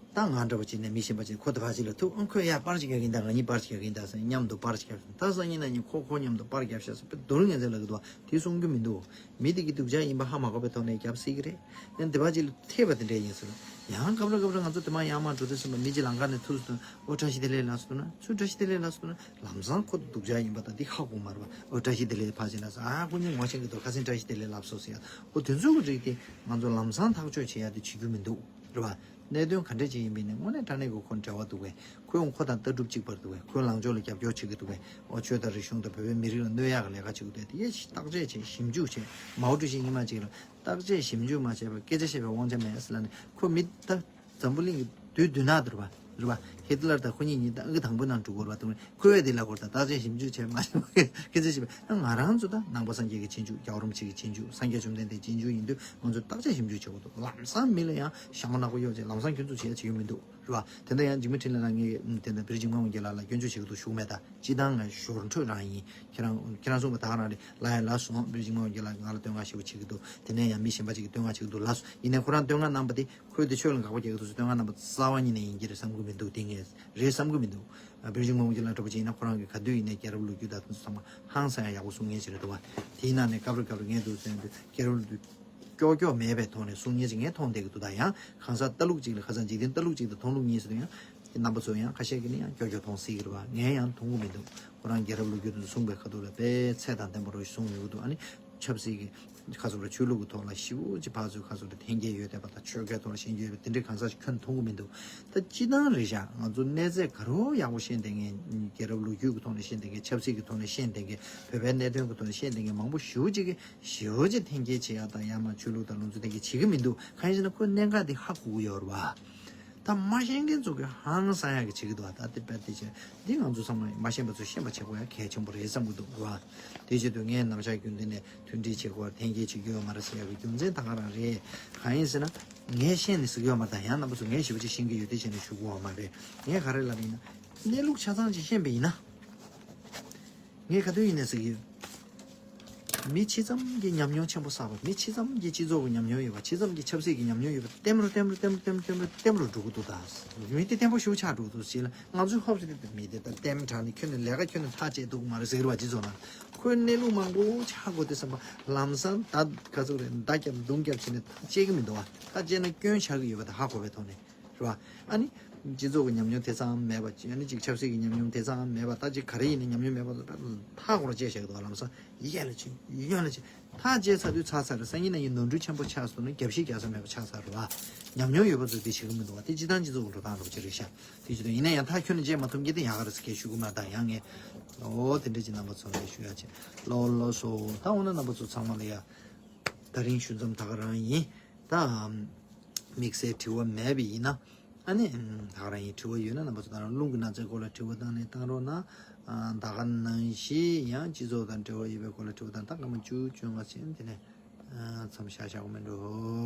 ད་ང་འདྲ་བ་ཅིག་ནས་མི་གཞན་པ་ཅིག་ཁོ་དེ་བ་ཅིག་ལ་ཐུག་ཨང་། ཁོས་ཡ་པར་ཅིག་རྒྱག་གིན། ད་ང་གཉིས་པར་ཅིག་རྒྱག་གིན། ད་ཟེར་མཉམ་དུ་པར་ཅིག་རྒྱག་གིན། ད་སང་ཉིན་གནངས་ཉིན་ཁོ་ཁོ་མཉམ་དུ་པར་རྒྱབ་ཤག་ཟེར་དཔེ་སྡུག་རུ་ངན་ཚད་ལ་གི་འདུག་དེ་གསུང་རྒྱུ་མི་འདུག་མི་དེ་གི་སྡུག་ཅག་ཡིན་པ་ཧ་མ་གོ་བའི་ཐོག་ནས་རྒྱབ་སྲིད་ཀྱི་རེད། ཡང་དེ་བ་ཅིག་ལ་ཐེབས་པ་དེ་འདྲ་ཡིན་ཟེར། ཡང་སྐབས་རེ་སྐབས་རེ་ང་ཚོ་དེ་མ་ཡང་མ་འགྲོ་དུས་ཙམ་པ་མི་གཅིག་ལམ་ཁ་ནས་ཐུག་སོང་། ཨོ་བཀྲ་ཤིས་བདེ་ལེགས་ལབ་སོང་ན། ཚུར་བཀྲ་ཤིས་བདེ་ལེགས་ལབ་སོང་ན། ལམ་སང་ཁོ་སྡུག་ཅག་ཡིན་པ་དང་འདི་ཧ་གོ་མ་རེད་པ། ཨོ་བཀྲ་ཤིས་བདེ་ལེགས་ཕར་ཕྱིན་ལབ་སོང་། ཨ་ཁོ་གཉིས་ངོ་ཤེས་ཀྱི་འདུག་ཁ་སང་བཀྲ་ཤིས་བདེ་ལེགས་ལབ་སོང་ཟེར་ཡ། ཨོ་དེ་ཚོ་གི་རིགས་དེ་ང་ཚོ་ལམ་སང་ཐག་གཅོད་བྱེད་ཡ་དེ་བྱེད་རྒྱུ་མི་འདུག་རེད་པ། གནད་དོན་ག་འདྲ་ཅིག་ཡིན་པ་ཡིན་ནའི་དངོས་གནས་དྲང་གནས་ཀྱི་ཁོ་འབྲེལ་བ་འདུག་པས། ཁོས་ཁོ་དང་ལྟ་གྲུབ་གཅིག་པ་རེད་འདུག་པས། ཁོའི་ལངས་ཕྱོགས་ལ་རྒྱབ་སྐྱོར་བྱེད་ཀྱི་འདུག་པས། ཨོ་ཆོས་དང་རིག་གཞུང་དང་བོད་པའི་མི་རིགས་ལ་གནོད་ཡག་གི་ལས་ཀ་བྱེད་ཀྱི་འདུག་དེ་ཡས་བརྟག་དཔྱད་བྱས་ཞིབ་འཇུག་བྱས། མའོ་ཀྲུའུ་ཞི་སྔོན་མ་ཅིག་ལ་བརྟག་དཔྱད་ཞིབ་འཇུག་མ་བྱས་པར་སྐད་ཆ་བཤད་པའི་དབང་ཆ་མེད་ཟེར་ལབ་ནས། ཁོ་མི་ད་འཛམ་བུ་གླིང་གི་དུས་མདུན་ནག་དུ་རེད་པ། རེད་པ། ཧི་ཏི་ལར་དང་ཁོ་གཉིས་གཉིས་ད་ཨང་ཀི་དང་པོའི་ནང་འགྲོ་དགོས་རེད་པ། དུ་ཁོས་དེ་ལ་གོ་ད་བརྟག་དཔྱད་ཞིབ་འཇུག་བྱས་མ་བྱས་པར་སྐད་ཆ་བཤད་པ། ང་རང་ཚོ་ད་ནང་པ་སངས་རྒྱས་ཀྱི་རྗེས་འཇུག་རྒྱལ་བ་རིན་པོ་ཆེ་གི་རྗེས་འཇུག་སངས་རྒྱས་བཅོམ་ལྡན་འདས་རྗེས་འཇུག་ཡིན་དུས་ང་ཚོས་བརྟག་དཔྱད་ཞིབ་འཇུག་བྱེད་དགོས་འདུག་ལམ་སང་མི་ལ་ཡང་ཞྭ་མོ་ནག་པོ་གཡོགས་བྱས་ལམ་སང་སྐྱོན་འཛུགས་བྱེད་ཡ་བྱེད་ཡོད་མི་འདུག་རེད་པ། དེ་འདྲ་ཡང་འཇིགས་མེད་འཕྲིན་ལས་ལགས་ངས་དེ་འདྲ་བིར་ཇིན་མ་འོན་རྒྱལ་ལགས་ལ་སྐྱོན་བརྗོད་བྱེད་ཀྱི་འདུག་ཞུ་གི་མེད། ད་སྤྱིར་བཏང་ང་ཞོར་འཕྲོས་རང་ཡིན། ཁྱེད་རང་ཁྱེད་རང་གསུངས་པ་ད་ག་རང་རེད། ལ་ཡ་ལ་སོང་། བིར་ཇིན་མ་འོན་རྒྱལ་ལགས་ང་ལ་བསྟོད་བསྔགས་ཞེ་པོ་བྱེད་ཀྱི་འདུག་དེ་ནས་ཡང་མི་གཞན་པ་ཅིག་གིས་བསྟོད་བསྔགས་བྱེད་ཀྱི་འདུག་ལགས་སོ། ཡིན་ནའི་ཁོ་རང་བསྟོད་བསྔགས་གནང་པ་དེ་ཁོས་དེ་ཆོས་ལ་དགག་པ་རྒྱག་གི་འདུག་ཟེར་བསྟོད་བསྔགས་གནང་པ་རྩ་བ་ཉིད་ནས་ཡིན་གྱི་རེད་བསམ་གྱི་མི་འདུག་དེ་ངས་རེད་བསམ་གྱི་མི་འདུག་བིར་ཇིན་མ་འོན་རྒྱལ་ལགས་འདྲ་པོ་ཅིག་ཡིན་ན་ཁོ་རང་གིས་ག་དུས་ཡིན་ནའི་རྒྱལ་རབས་ལོ་རྒྱུས་དང་དེ་ཚོ་ཚང་མ་ཧང་སང་ཡག་པོ་གསུང་མཁན་ཅིག་རེད་འདུག་པ། དེའི་ནང་ནས་སྐབས་རེ་སྐབས་རེ་ངས་འདུག་ཟེར་དུས་རྒྱལ་རབས་ལོ་རྒྱུས་ཀྱོག་ཀྱོག་མེད་པའི་ཐོག་ནས་གསུང་མཁན་ཅིག་ངས་མཐོང་བསྡད་ཀྱི་འདུག་ད་ཡང་གང་ཟག་ལྟ་ལུགས་གཅིག་ལ་ཁ་སང་འཇིག་རྟེན་ལྟ་ལུགས་གཅིག་དང་མཐོང་ལུགས་གཉིས་ཟེར་དུས་ཡང་ རྣམ་པ་ཚོ་ཡང་ཁ་ཤས་ཀྱིས་ནི་ཡང་ཀྱོག་ཀྱོག་མཐོང་སྲིད་ཀྱི་རེད་བ། ངས་ཡང་མཐོང་གི་མི་འདུག་ཁོ་རང་རྒྱལ་རབས་ལོ་རྒྱུས་དུ་གསུངས་པའི་ཁ་ཐུག་ལ་དཔེ་ཚད་དང་ལྡན་པ་རུ་གསུངས་ཡོད་ཀྱི་འདུག་ཨ་ནི་ཆབ་སྲིད་ཀྱི་ཁ་ཚུགས་ལ་ཆོས་ལུགས་ཀྱི་ཐོག་ལ་ཞེ་པོ་ཅིག་ཕར་ཚུར་ཁ་ཚུགས་ལ་འཐེན་གྱི་ཡོད་བསྡད་པ་དང་ཆོལ་ཁའི་ཐོག་ལ་ཤན་གྱི་ཡོད་པ་དེ་འདྲའི་གང་ཟག་ཞིག་ཁྱོན་མཐོང་གི་མི་འདུག་ད་སྤྱིར་བཏང་རེད་ཤག་ང་ཚོ་གནས་ཚད་ག་རེ་ཡག་པོ་ཤེས་བསྡད་མཁན། རྒྱལ་རབས་ལོ་རྒྱུས་ཀྱི་ཐོག་ནས་ཤེས་བསྡད་མཁན། ཆབ་སྲིད་ཀྱི་ཐོག་ནས་ཤེས་བསྡད་མཁན། བོད་པའི་གནད་དོན་གྱི་ཐོག་ནས་ཤེས་བསྡད་མཁན་མང་པོ་ཞེ་པོ་ཅིག་གིས་ཞེ་པོ་ཅིག་འཐེན་འཁྱེར་བྱེད་ཡག་དང་ཡང་ན་ཆོས་ལུགས་དང་ལུང་ཚན་འཐེན་འཁྱེར་བྱེད་ཀྱི་མི་འདུག་གང་ཡིན་ཟེར་ན་ཁོའི་གནད་འགག་དེ་ཧ་གོ་གི་ཡོད་རེད་བ། ད་མ་ཤེས་མཁན་ཚོ་གི་ཧང་སང་ཡག་གི་བྱེད་ཀྱི་འདུག་ད་དེ་དཔེ་དེ་བྱས་འདི་ང་ཚོ་ཚང་མ་མ་ཤེས་པ་ཚོ་ཤེས་པ་བྱེད་དགོས་ཡག་གལ་ཆེན་པོ་རེད་བསམ་གྱི་འདུག་རེད་བ། དེ་བྱེད་དུས་ངས་ནམ་ཞག་རྒྱུན་ལྡན་ནས་མཐུན་སྒྲིལ་བྱེད་དགོས། འཐེན་འཁྱེར་བྱེད་རྒྱུ་ཡོད་མ་རེད་ཟེར་ཡག་གི་རྒྱུ་མཚན་ད་ག་རང་རེད། གང་ཡིན་ཟེར་ན་ངས་ཤེས་ནས་ཟེར་གྱི་ཡོད་མ་རེད། ད་ཡང་རྣམ་པ་ཚོ་ངས་ཞེ་པོ་ཅིག་ཤེས་ཀྱི་ཡོད་དེ་བྱས་ནས་ཞུ་གི་ཡོད་མ་རེད། ངས་ག་རེ་ལབ་ཡིན་ན་གནས་ལུགས་ཆ་ཚང་ཅིག་ཤེས་པ་ཡིན་ན། ངས་ག་དུས་ཡིན་ནས་ཟེར་གྱི་ཡོད། མི་ཇི་ཙམ་གྱི་ཉམས་མྱོང་ཆེན་པོ་བསགས་པ། མི་ཇི་ཙམ་གྱི་སྤྱི་ཚོགས་ཀྱི་ཉམས་མྱོང་ཡོད་པ། ཇི་ཙམ་གྱི་ཆབ་སྲིད་ཀྱི་ཉམས་མྱོང་ཡོད་པ། བརྟན་རུ་བརྟན་རུ་བརྟན་རུ་བརྟན་རུ་བརྟན་རུ་བརྟན་རུ་འགྲོ་གི་འདུག་ད་མི་དེ་བརྟན་པོ་ཞེ་པོ་ཆགས་འགྲོ་གི་འདུག་ཟེར་ལ། ང་ཚོའི་ཧོབ་ཟེར་དེ་མི་དེ་ད་བརྟན་དྲགས་ནས་ཁྱོན་ནས་ལས་ཀ་ཁྱོན་ནས་ཐག་བཅད་འདུག་མ་རེད་ཟེར་གྱི་རེད་བ། སྤྱི་ཚོགས་ནང་ཁོའི་གནས་ལུགས་མང་པོ་ཆགས་དགོས་དེ་བསམ་པ་ལམ་སང་ད་ག་ཚོད་རེད། མདའ་རྒྱབ་མདུང་རྒྱབ་བྱས་ནས་ཐག་བཅད་ཀྱི་མི་འདུག་བ། ཐག་བཅད་ན་སྐྱོན་ཆགས་ཀྱི་ཡོད་པ་དེ་ཧ་གོ་བའི་ཐོག་ནས། རེད་བ། ཨ་ནི། སྤྱི་ཚོགས་ཀྱི་ཉམས་མྱོང་དེ་ཙམ་མེད་པ། ཨ་ནི་ཅིག་ཆབ་སྲིད་ཀྱི་ཉམས་མྱོང་དེ་ཙམ་མེད་པ། ད་ཅིག་ག་རེ་ཡིན་ནའི་ཉམས་མྱོང་མེད་པ་ལ་ཐག་གོ་ར་བཅད་བཞག་འདུག་ལམ་སང་གཡས་ལ་ཕྱིན་གཡོན་ལ་ཕྱིན། ཐག་བཅད་ཚར་དུས་ཚར་ཚར་རེད། སང་ཉིན་གནངས་ཉིན་ནོར་འཁྲུལ་ཆེན་པོ་ཆགས་སོང་ན་རྒྱབ་བཤིག་རྒྱག་ས་མེད་པ་ཆགས་ཚར་རེད་བ། ཉམས་མྱོང་ཡོད་པ་ཚོས་དེ་བྱེད་ཀྱི་མི་འདུག་བ། དེ་སྤྱིར་བཏང་སྤྱི་ཚོགས་ཀྱི་འགྲོ་སྟངས་འདྲ་པོ་ཅིག་རེད་ཤག་དེ་བྱེད་དུས་ཡིན་ན་ཡང་ཐག་ཁྱོན་ནས་བཅད་མ་ཐུབ་མཁན་དེ་ཡག་ག་རེད་ཟེར་སྐད་ཞུ་གི་མ། ད་ཡང་ངས་ཨོ་དེ་འདྲ་ཅིག་རྣམ་པ་ཚོ་ལ་ཞུ་ཡག་བྱས། ལོ་ལོ་སོ། ད་འོ་ན་རྣམ་པ་ཚོ་ཚང་མ་ལ་ཡ། ད་རིང་ཞུ་མཚམས་ད་ག་རང་ཡིན། ད། དམིགས་བསལ་དྲི་བ་མེད་པ་ཡིན་ན། ཨ་ནི། ད་ག་རང་ཡིན། དྲི་བ་ཡོད་ན་རྣམ་པ་ཚོ་ད་རང་རླུང་གི་ན་ཚའི་སྐོར་ལ་དྲི་བ་བཏང་ནས་བཏང་རོགས་གནང་། ད་ག་ནང་བཞིན་ཡང་སྤྱི་ཚོགས་དང་འབྲེལ་བ་ཡོད་པའི་སྐོར་ལ་དྲི་བ་བཏང་། ད་སྐར་མ་བཅུ་བཅོ་ལྔ་ཕྱིན་དེ་ནས་མཚམས་བཞག་བཞག་གི་མིན་འགྲོ་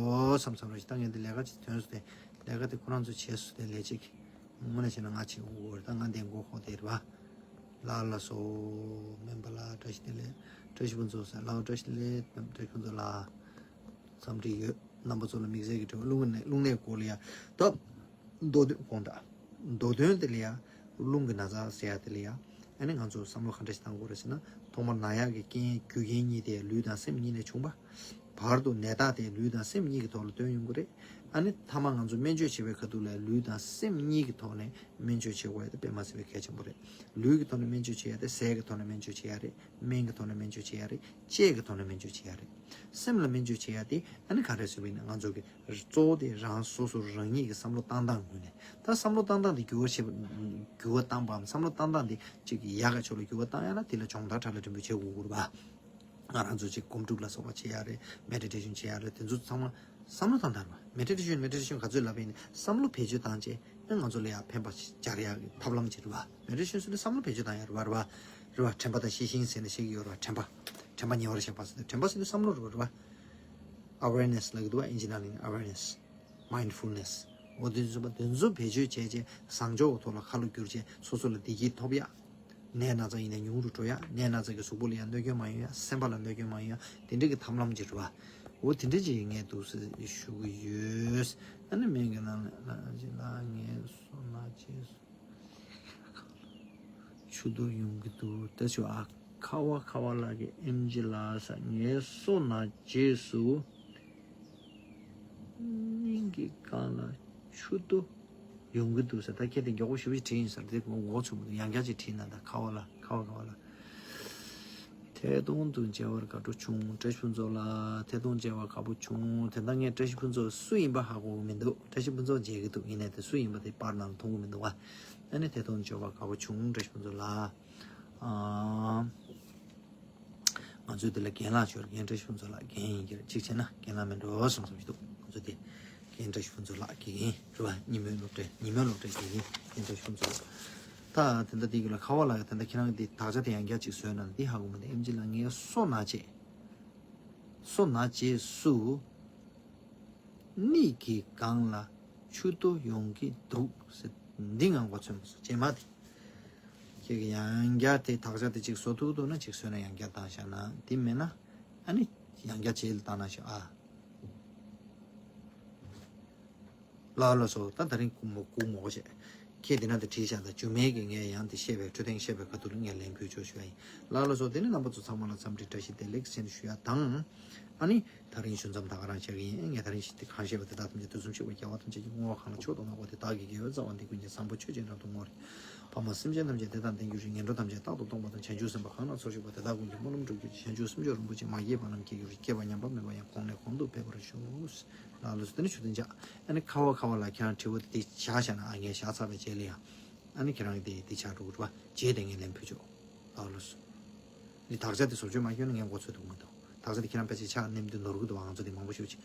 བསམ་བསམ་རོགས་ཞེས། ད་ངས་འདི་ལས་ཀ་ཅིག་ཐོན་སོང་སྟེ། ལས་ཀ་དེ་ཁོ་རང་ཚོ་བྱས་སོང་སྟེ་ལས་བྱེད་ཀྱི་དངོས་གནས་བྱས་ན་ང་བྱེད་དགོས་རེད། ད་ང་འདི་མགོ་ཁོག་དེ་རེད་བ། ལགས་ལགས་སོ། སྨན་པ་ལགས་བཀྲ་ཤིས་བདེ་ལེགས། བཀྲ་ཤིས་ཕུན་ཚོགས་ཟེར། ལགས་བཀྲ་ཤིས་བདེ་ལེགས། བཀྲ་ཤིས་ཕུན་ཚོགས་ལགས། འཚམས་འདྲི་ཡོད། རྣམ་པ་ཚོ་ལ་དམིགས་བསལ་གྱི་དྲི་བ། རླུང་ནད། རླུང་ནད་སྐོར་ལ་ཡ། ད། མདོ་དོན་དགོངས་དག་མདོ་དོན་དེ་ལ་ཡ། རླུང་གི་ན་ཚ་ཟེར་ཡ་དེ་ལ་ཡ། ཨ་ནི་ང་ཚོ་བསམ་བློ་ག་འདྲ་ཞིག་བཏང་དགོས་རེད་ཟེར་ན། ཐོག་མར་ན་ཡག་གི་རྐྱེན་རྒྱུ་རྐྱེན་གཉིས་དེ་ལུས་དང་སེམས་གཉིས་ནས་བྱུང་བ། བར་དུ་ནད་རྟགས་དེ་ལུས་དང་སེམས་གཉིས་ཀྱི་ཐོག་ལ་སྟོན་ཡོང་གི་རེད། ཨ་ནི་མཐའ་མ་ང་ཚོ་སྨན་བཅོས་བྱེད་པའི་ཁ་ཐུག་ལ་ལུས་དང་སེམས་གཉིས་ཀྱི་ཐོག་ནས་སྨན་བཅོས་བྱེད་དགོས་ཡ་དེ་དཔེ་མ་སྲིད་པའི་གལ་ཆེན་པོ་རེད། ལུས་ཀྱི་ཐོག་ནས་སྨན་བཅོས་བྱེད་ཡ་དེ་ཟས་ཀྱི་ཐོག་ནས་སྨན་བཅོས་བྱེད་ཡ་རེད། སྨན་གྱི་ཐོག་ནས་སྨན་བཅོས་བྱེད་ཡ་རེད། དཔྱད་ཀྱི་ཐོག་ནས་སྨན་བཅོས་བྱེད་ཡ་རེད། སེམས་ལ་སྨན་བཅོས་བྱེད་ཡ་དེ་ཨ་ནི་ག་རེ་ཟེར་བ་ཡིན་ན། ང་ཚོ་གི་གཙོ་བོ་དེ་རང་སོ་སོ་རང་ཉིད་ཀྱི་བསམ་བློ་བཏང་སྟངས་ངོས་ནས། ད་བསམ་བློ་བཏང་སྟངས་དེ་འགྱུར་བ་ཆེ་བ། འགྱུར་བ་བཏང་བའམ་བསམ་བློ་བཏང་སྟངས་དེ་ཅིག་ཡག་ག་ཕྱོགས་ལ་འགྱུར་བ་བཏང་ཡ་ལ་དེ་ལ་སྦྱོང་བརྡར་གྲ་ལ་འགྲེམས་སྤེལ་བྱེད་དགོས་ཀྱི་རེད་པ། ང་རང་ཚོ་ཅིག་སྒོམ་སྒྲུབ་ལ་སོགས་པ་བྱེད་ཡ་རེད། མེ་ཌི་ཊེ་ཤན་བྱེད་ཡ་རེད། དེ་ཚོ་ཚང་མ་བསམ་བློ་བཏང་སྟངས་རེད་པ། མེ་ཌི་ཊེ་ཤན་མེ་ཌི་ཊེ་ཤན་ག་ཚོད་ལབ་པ་ཡིན་ན་བསམ་བློ་བེད་སྤྱོད་བཏང་བྱས་ཨ་ང་ཚོ་ལ་ཡ་ཕན་པ་སྦྱར་ཡ་གི་ཐབས་ལམ་ཅིག་རེད་པ། མེ་ཌི་ཊེ་ཤན་ཟེར་དུས་བསམ་བློ་བེད་སྤྱོད་བཏང་ཡ་རེད་པ། རེད་པ། རེད་པ། དྲན་པ་དང་ཤེས་བཞིན་ཟེར་ནས་བཤད་ཀྱི་ཡོད་རེད་པ། དྲན་པ། དྲན་པ་ཉེ་བར་བཞག་པ་ཟེར་དུས་དྲན་པ་ཟེར་དུས་བསམ་བློ་རེད་པ། རེད་པ། ཨ་ཝེར་ནེ་སི་ལབ་ཀྱི་འདུག་པ། ཨིན་ཇི་ནང་ནས་ཨ་ཝེར་ནེ་སི། མའིན་ཌི་ཕུལ་ནེ་སི། འོ་དེ་ཚོ་པ་དེ་ཚོ་བེད་སྤྱོད་བྱས་བྱས་བཟང་ཕྱོགས་ཀྱི་ཐོག་ལ་ཁ་ལོ་བསྒྱུར་བྱས་སོ་སོ་ལ་བདེ་སྐྱིད་ཐོབ་ཡ། ནད་ན་ཚ་ཡིན་ན་ཉུང་རུ་འགྲོ་ཡ། ནད་ན་ཚ་གི་གཟུགས་པོ་ལ་ཡང་གནོད་སྐྱོན་མ་ཡོང་ཡ། སེམས་པ་ལ་གནོད་སྐྱོན་མ་ཡོང་ཡ། དེ་འདྲ་གི་ཐབས་ལམ་ཅིག་རེད་པ། འོ་དེ་འདྲ་ཅིག་ངས་འདུག་སེ་ཞུ་གི་ཡོད། ཨ་ནི་སྨན་གྱི་ནང་ལ་ལ་ཅིག་ལ་ངས་སོ་ན་བྱས་སོ། ཆུ་ཏོ་ཡོང་གི་འདུག་ད་ཆུ་ཨ་ཁ་བ་ཁ་བ་ལགས་ཀྱི་ཨེམ་ཇི་ལགས་ས། ངའི་སོ་ན་རྗེས་སུ་སྙིང་གི་སྒང་ལ་ཆུ་ཏོ་ཡོང་གི་འདུག་ས། ད་ཁྱེད་དེ་མགྱོགས་པོ་ཞེ་པོ་ཅིག་བྲིས་ཡིན་ས་རེད། དེ་ངོ་ཚུགས་མི་འདུག་ཡང་བསྐྱར་ཅིག་བྲིས་ན། ད་ཁ་བ་ལགས། ཁ་བ་ཁ་བ་ལགས། ཐད་གཏོང་དུ་མཇལ་བར་དགའ་སྤྲོ་བྱུང་། བཀྲ་ཤིས་ཕུན་ཚོགས་ལགས། ཐད་གཏོང་མཇལ་བར་དགའ་པོ་བྱུང་། དེ་ད་ངས་བཀྲ་ཤིས་ཕུན་ཚོགས་སུ་ཡིན་པ་ཧ་གོ་གི་མི་འདུག་བཀྲ་ཤིས་ཕུན་ཚོགས་མཇལ་གི་འདུག་ཡིན་ནའི་དེ་སུ་ཡིན་པ་དེ་པར་ནང་ལ་མཐོང་གི་མི་འདུག་བ། ཨ་ནི་ཐད་གཏོང་མཇལ་བར་དགའ་པོ་བྱུང་། བཀྲ་ཤིས་ཕུན་ཚོགས་ལགས། ཨ། ང་ཚོའི་དེ་ལ་རྒན་ལགས་ཡོད་རེད། རྒན་བཀྲ་ཤིས་ཕུན་ཚོགས་ལགས། རྒན་ཡིན་གྱི་རེད། གཅིག་བྱས་ན་རྒན་ལགས་མིན་འགྲོ་བསམ་བསམ་ཞིག་འདུག་ང་ཚོ་དེ་རྒན་བཀྲ་ཤིས་ཕུན་ཚོགས་ལགས་དགེ་རྒན་རེད་བ། ཉིན་མོའི་སློབ་གྲྭའི། ཉིན་མོའི་སློབ་གྲྭའི་དགེ་རྒན་རྒན་བཀྲ་ཤིས་ཕུན་ཚོགས་ལགས། ད་དེ་འདྲ་དེ་གི་ལ་ཁ་བ་ལགས་ཀྱིས་དེ་འདྲ་ཁྱེད་རང་གི་དེ་དག་ཆ་དེ་ཡང་བསྐྱར་ཅིག་བཟོས་ན་འདི་ཧ་གོ་མི་འདུག་ཨེམ་ཆི་ལགས། ངའི་སོ་ན་རྗེས། སོ་ན་རྗེས་སུ། སྙིང་གི་སྒང་ལ་ཆུ་ཏོ་ཡོང་གི་འདུག་ཟེར། འདི་ང་མགོ་ཚོད་མ་སོང་རྗེས་མ་དེ། ཁྱེད་ཀྱིས་ཡང་བསྐྱར་དེ་དག་ཆ་དེ་གཅིག་བཟོ་ཐུབ་འདུག་ན་གཅིག་བཟོས་ན་ཡང་བསྐྱར་བཏང་བཞག་ན། དེ་མེད་ན་ཨ་ནི་ཡང་བསྐྱར་རྗེས་ལ་བཏང་ན་ཤོག་ཨ། ལགས་ལགས་སོ། ད་ད་རིང་སྐུ་མོ་སྐུ་མོ་བྱས། ཁྱེད་དེ་ན་དེ་བྲིས་བཞག་ད་རྒྱུ་མེད་ཀྱི་ངས་ཡང་དེ་བཤད་པའི་འཕྲོད་བསྟེན་བཤད་པའི་ཁ་ཐུག་ལ་ངས་ལན་ཕུལ་ཆོག་ཞུ་བ་ཡིན། ལགས་ལགས་སོ། དེ་ནི་རྣམ་པ་ཚོ་ཚང་མ་ལ་འཚམས་འདྲི་བཀྲ་ཤིས་བདེ་ལེགས་ཟེར་ནས་ཞུ་ཡ་དང་། ཨ་ནི་ད་རིང་ཞུ་མཚམས་ད་ག་རང་བྱེད་ཀྱི་ཡིན། ངས་ད་རིང་ཞིག་དེ་གང་བཤད་པ་དེ་དག་ཐམས་ཅད་དུས་གསུམ་གཤེགས་པ་རྒྱལ་བ་ཐམས་ཅད་ཀྱི་དབང་པོ་གང་ལ་མཆོག་ཏུ་གནག་པོ་དེ་དག་གི་དགེ་བའི་རྩ་བ་འདི་ཀུན་གྱི་བཟང་པོ་ཆོས་ཅན་རབ་ཏུ་བསྔོ་རེ། ཕ་མ་སེམས་ཅན་ཐམས་ཅད་བདེ་དང་ལྡན་གྱུར་ཅིག་ངན་འགྲོ་ཐམས་ཅད་རྟག་ཏུ་སྟོངས་པ་དང་། བྱང་ཆུབ་སེམས་དཔའ་གང་ལ་ཚོགས་ཞུགས་པ་དེ་དག་ཀུན་གྱི་སྨོན་ལམ་འགྲུབ་གྱུར་ཅིག་བྱང་ཆུབ་སེམས་མཆོག་རིན་པོ་ཆེ་མ་སྐྱེས་པ་རྣམས་སྐྱེ་གྱུར་ཅིག་སྐྱེས་པ་ཉམས་པ་མེད་པ་ཡང་གོང་ནས་གོང་དུ་འཕེལ་བར་ཤོག་ལགས་ལགས་སོ། དེ་ནི་ཆུ་ཚན་བཅག་ཨ་ནི་ཁ་བ་ཁ་བ་ལ་ཁྱེད་རང་དྲི་བ་དེ་བཞག་བཞག་ན་ཨ་ངས་བཞག་ཚར་བའི་རྗེས་ལ་ཡང་ཨ་ནི་ཁྱེད་རང་གི་དེ་དེ་ཆགས་འགྲོ་གི་རེད་པ། རྗེས་དེ་ངས་ལན་ཕུལ་ཆོག་ལགས་ལགས་སོ། འདི་དག་ཆ་དེ་བཟོ་བཅོས་མ་བསྐྱོན་ན་ངས་མགོ་ཚོད་འདུག་མི་འདུག་དག་ཆ་དེ་ཁྱེད་རང་ཕལ་ཆེར་ཆགས་ནེམ་དུ་ནོར་གི་འདུག་ང་ཚོ་དེ་མང་པོ་ཞུ་ཅིག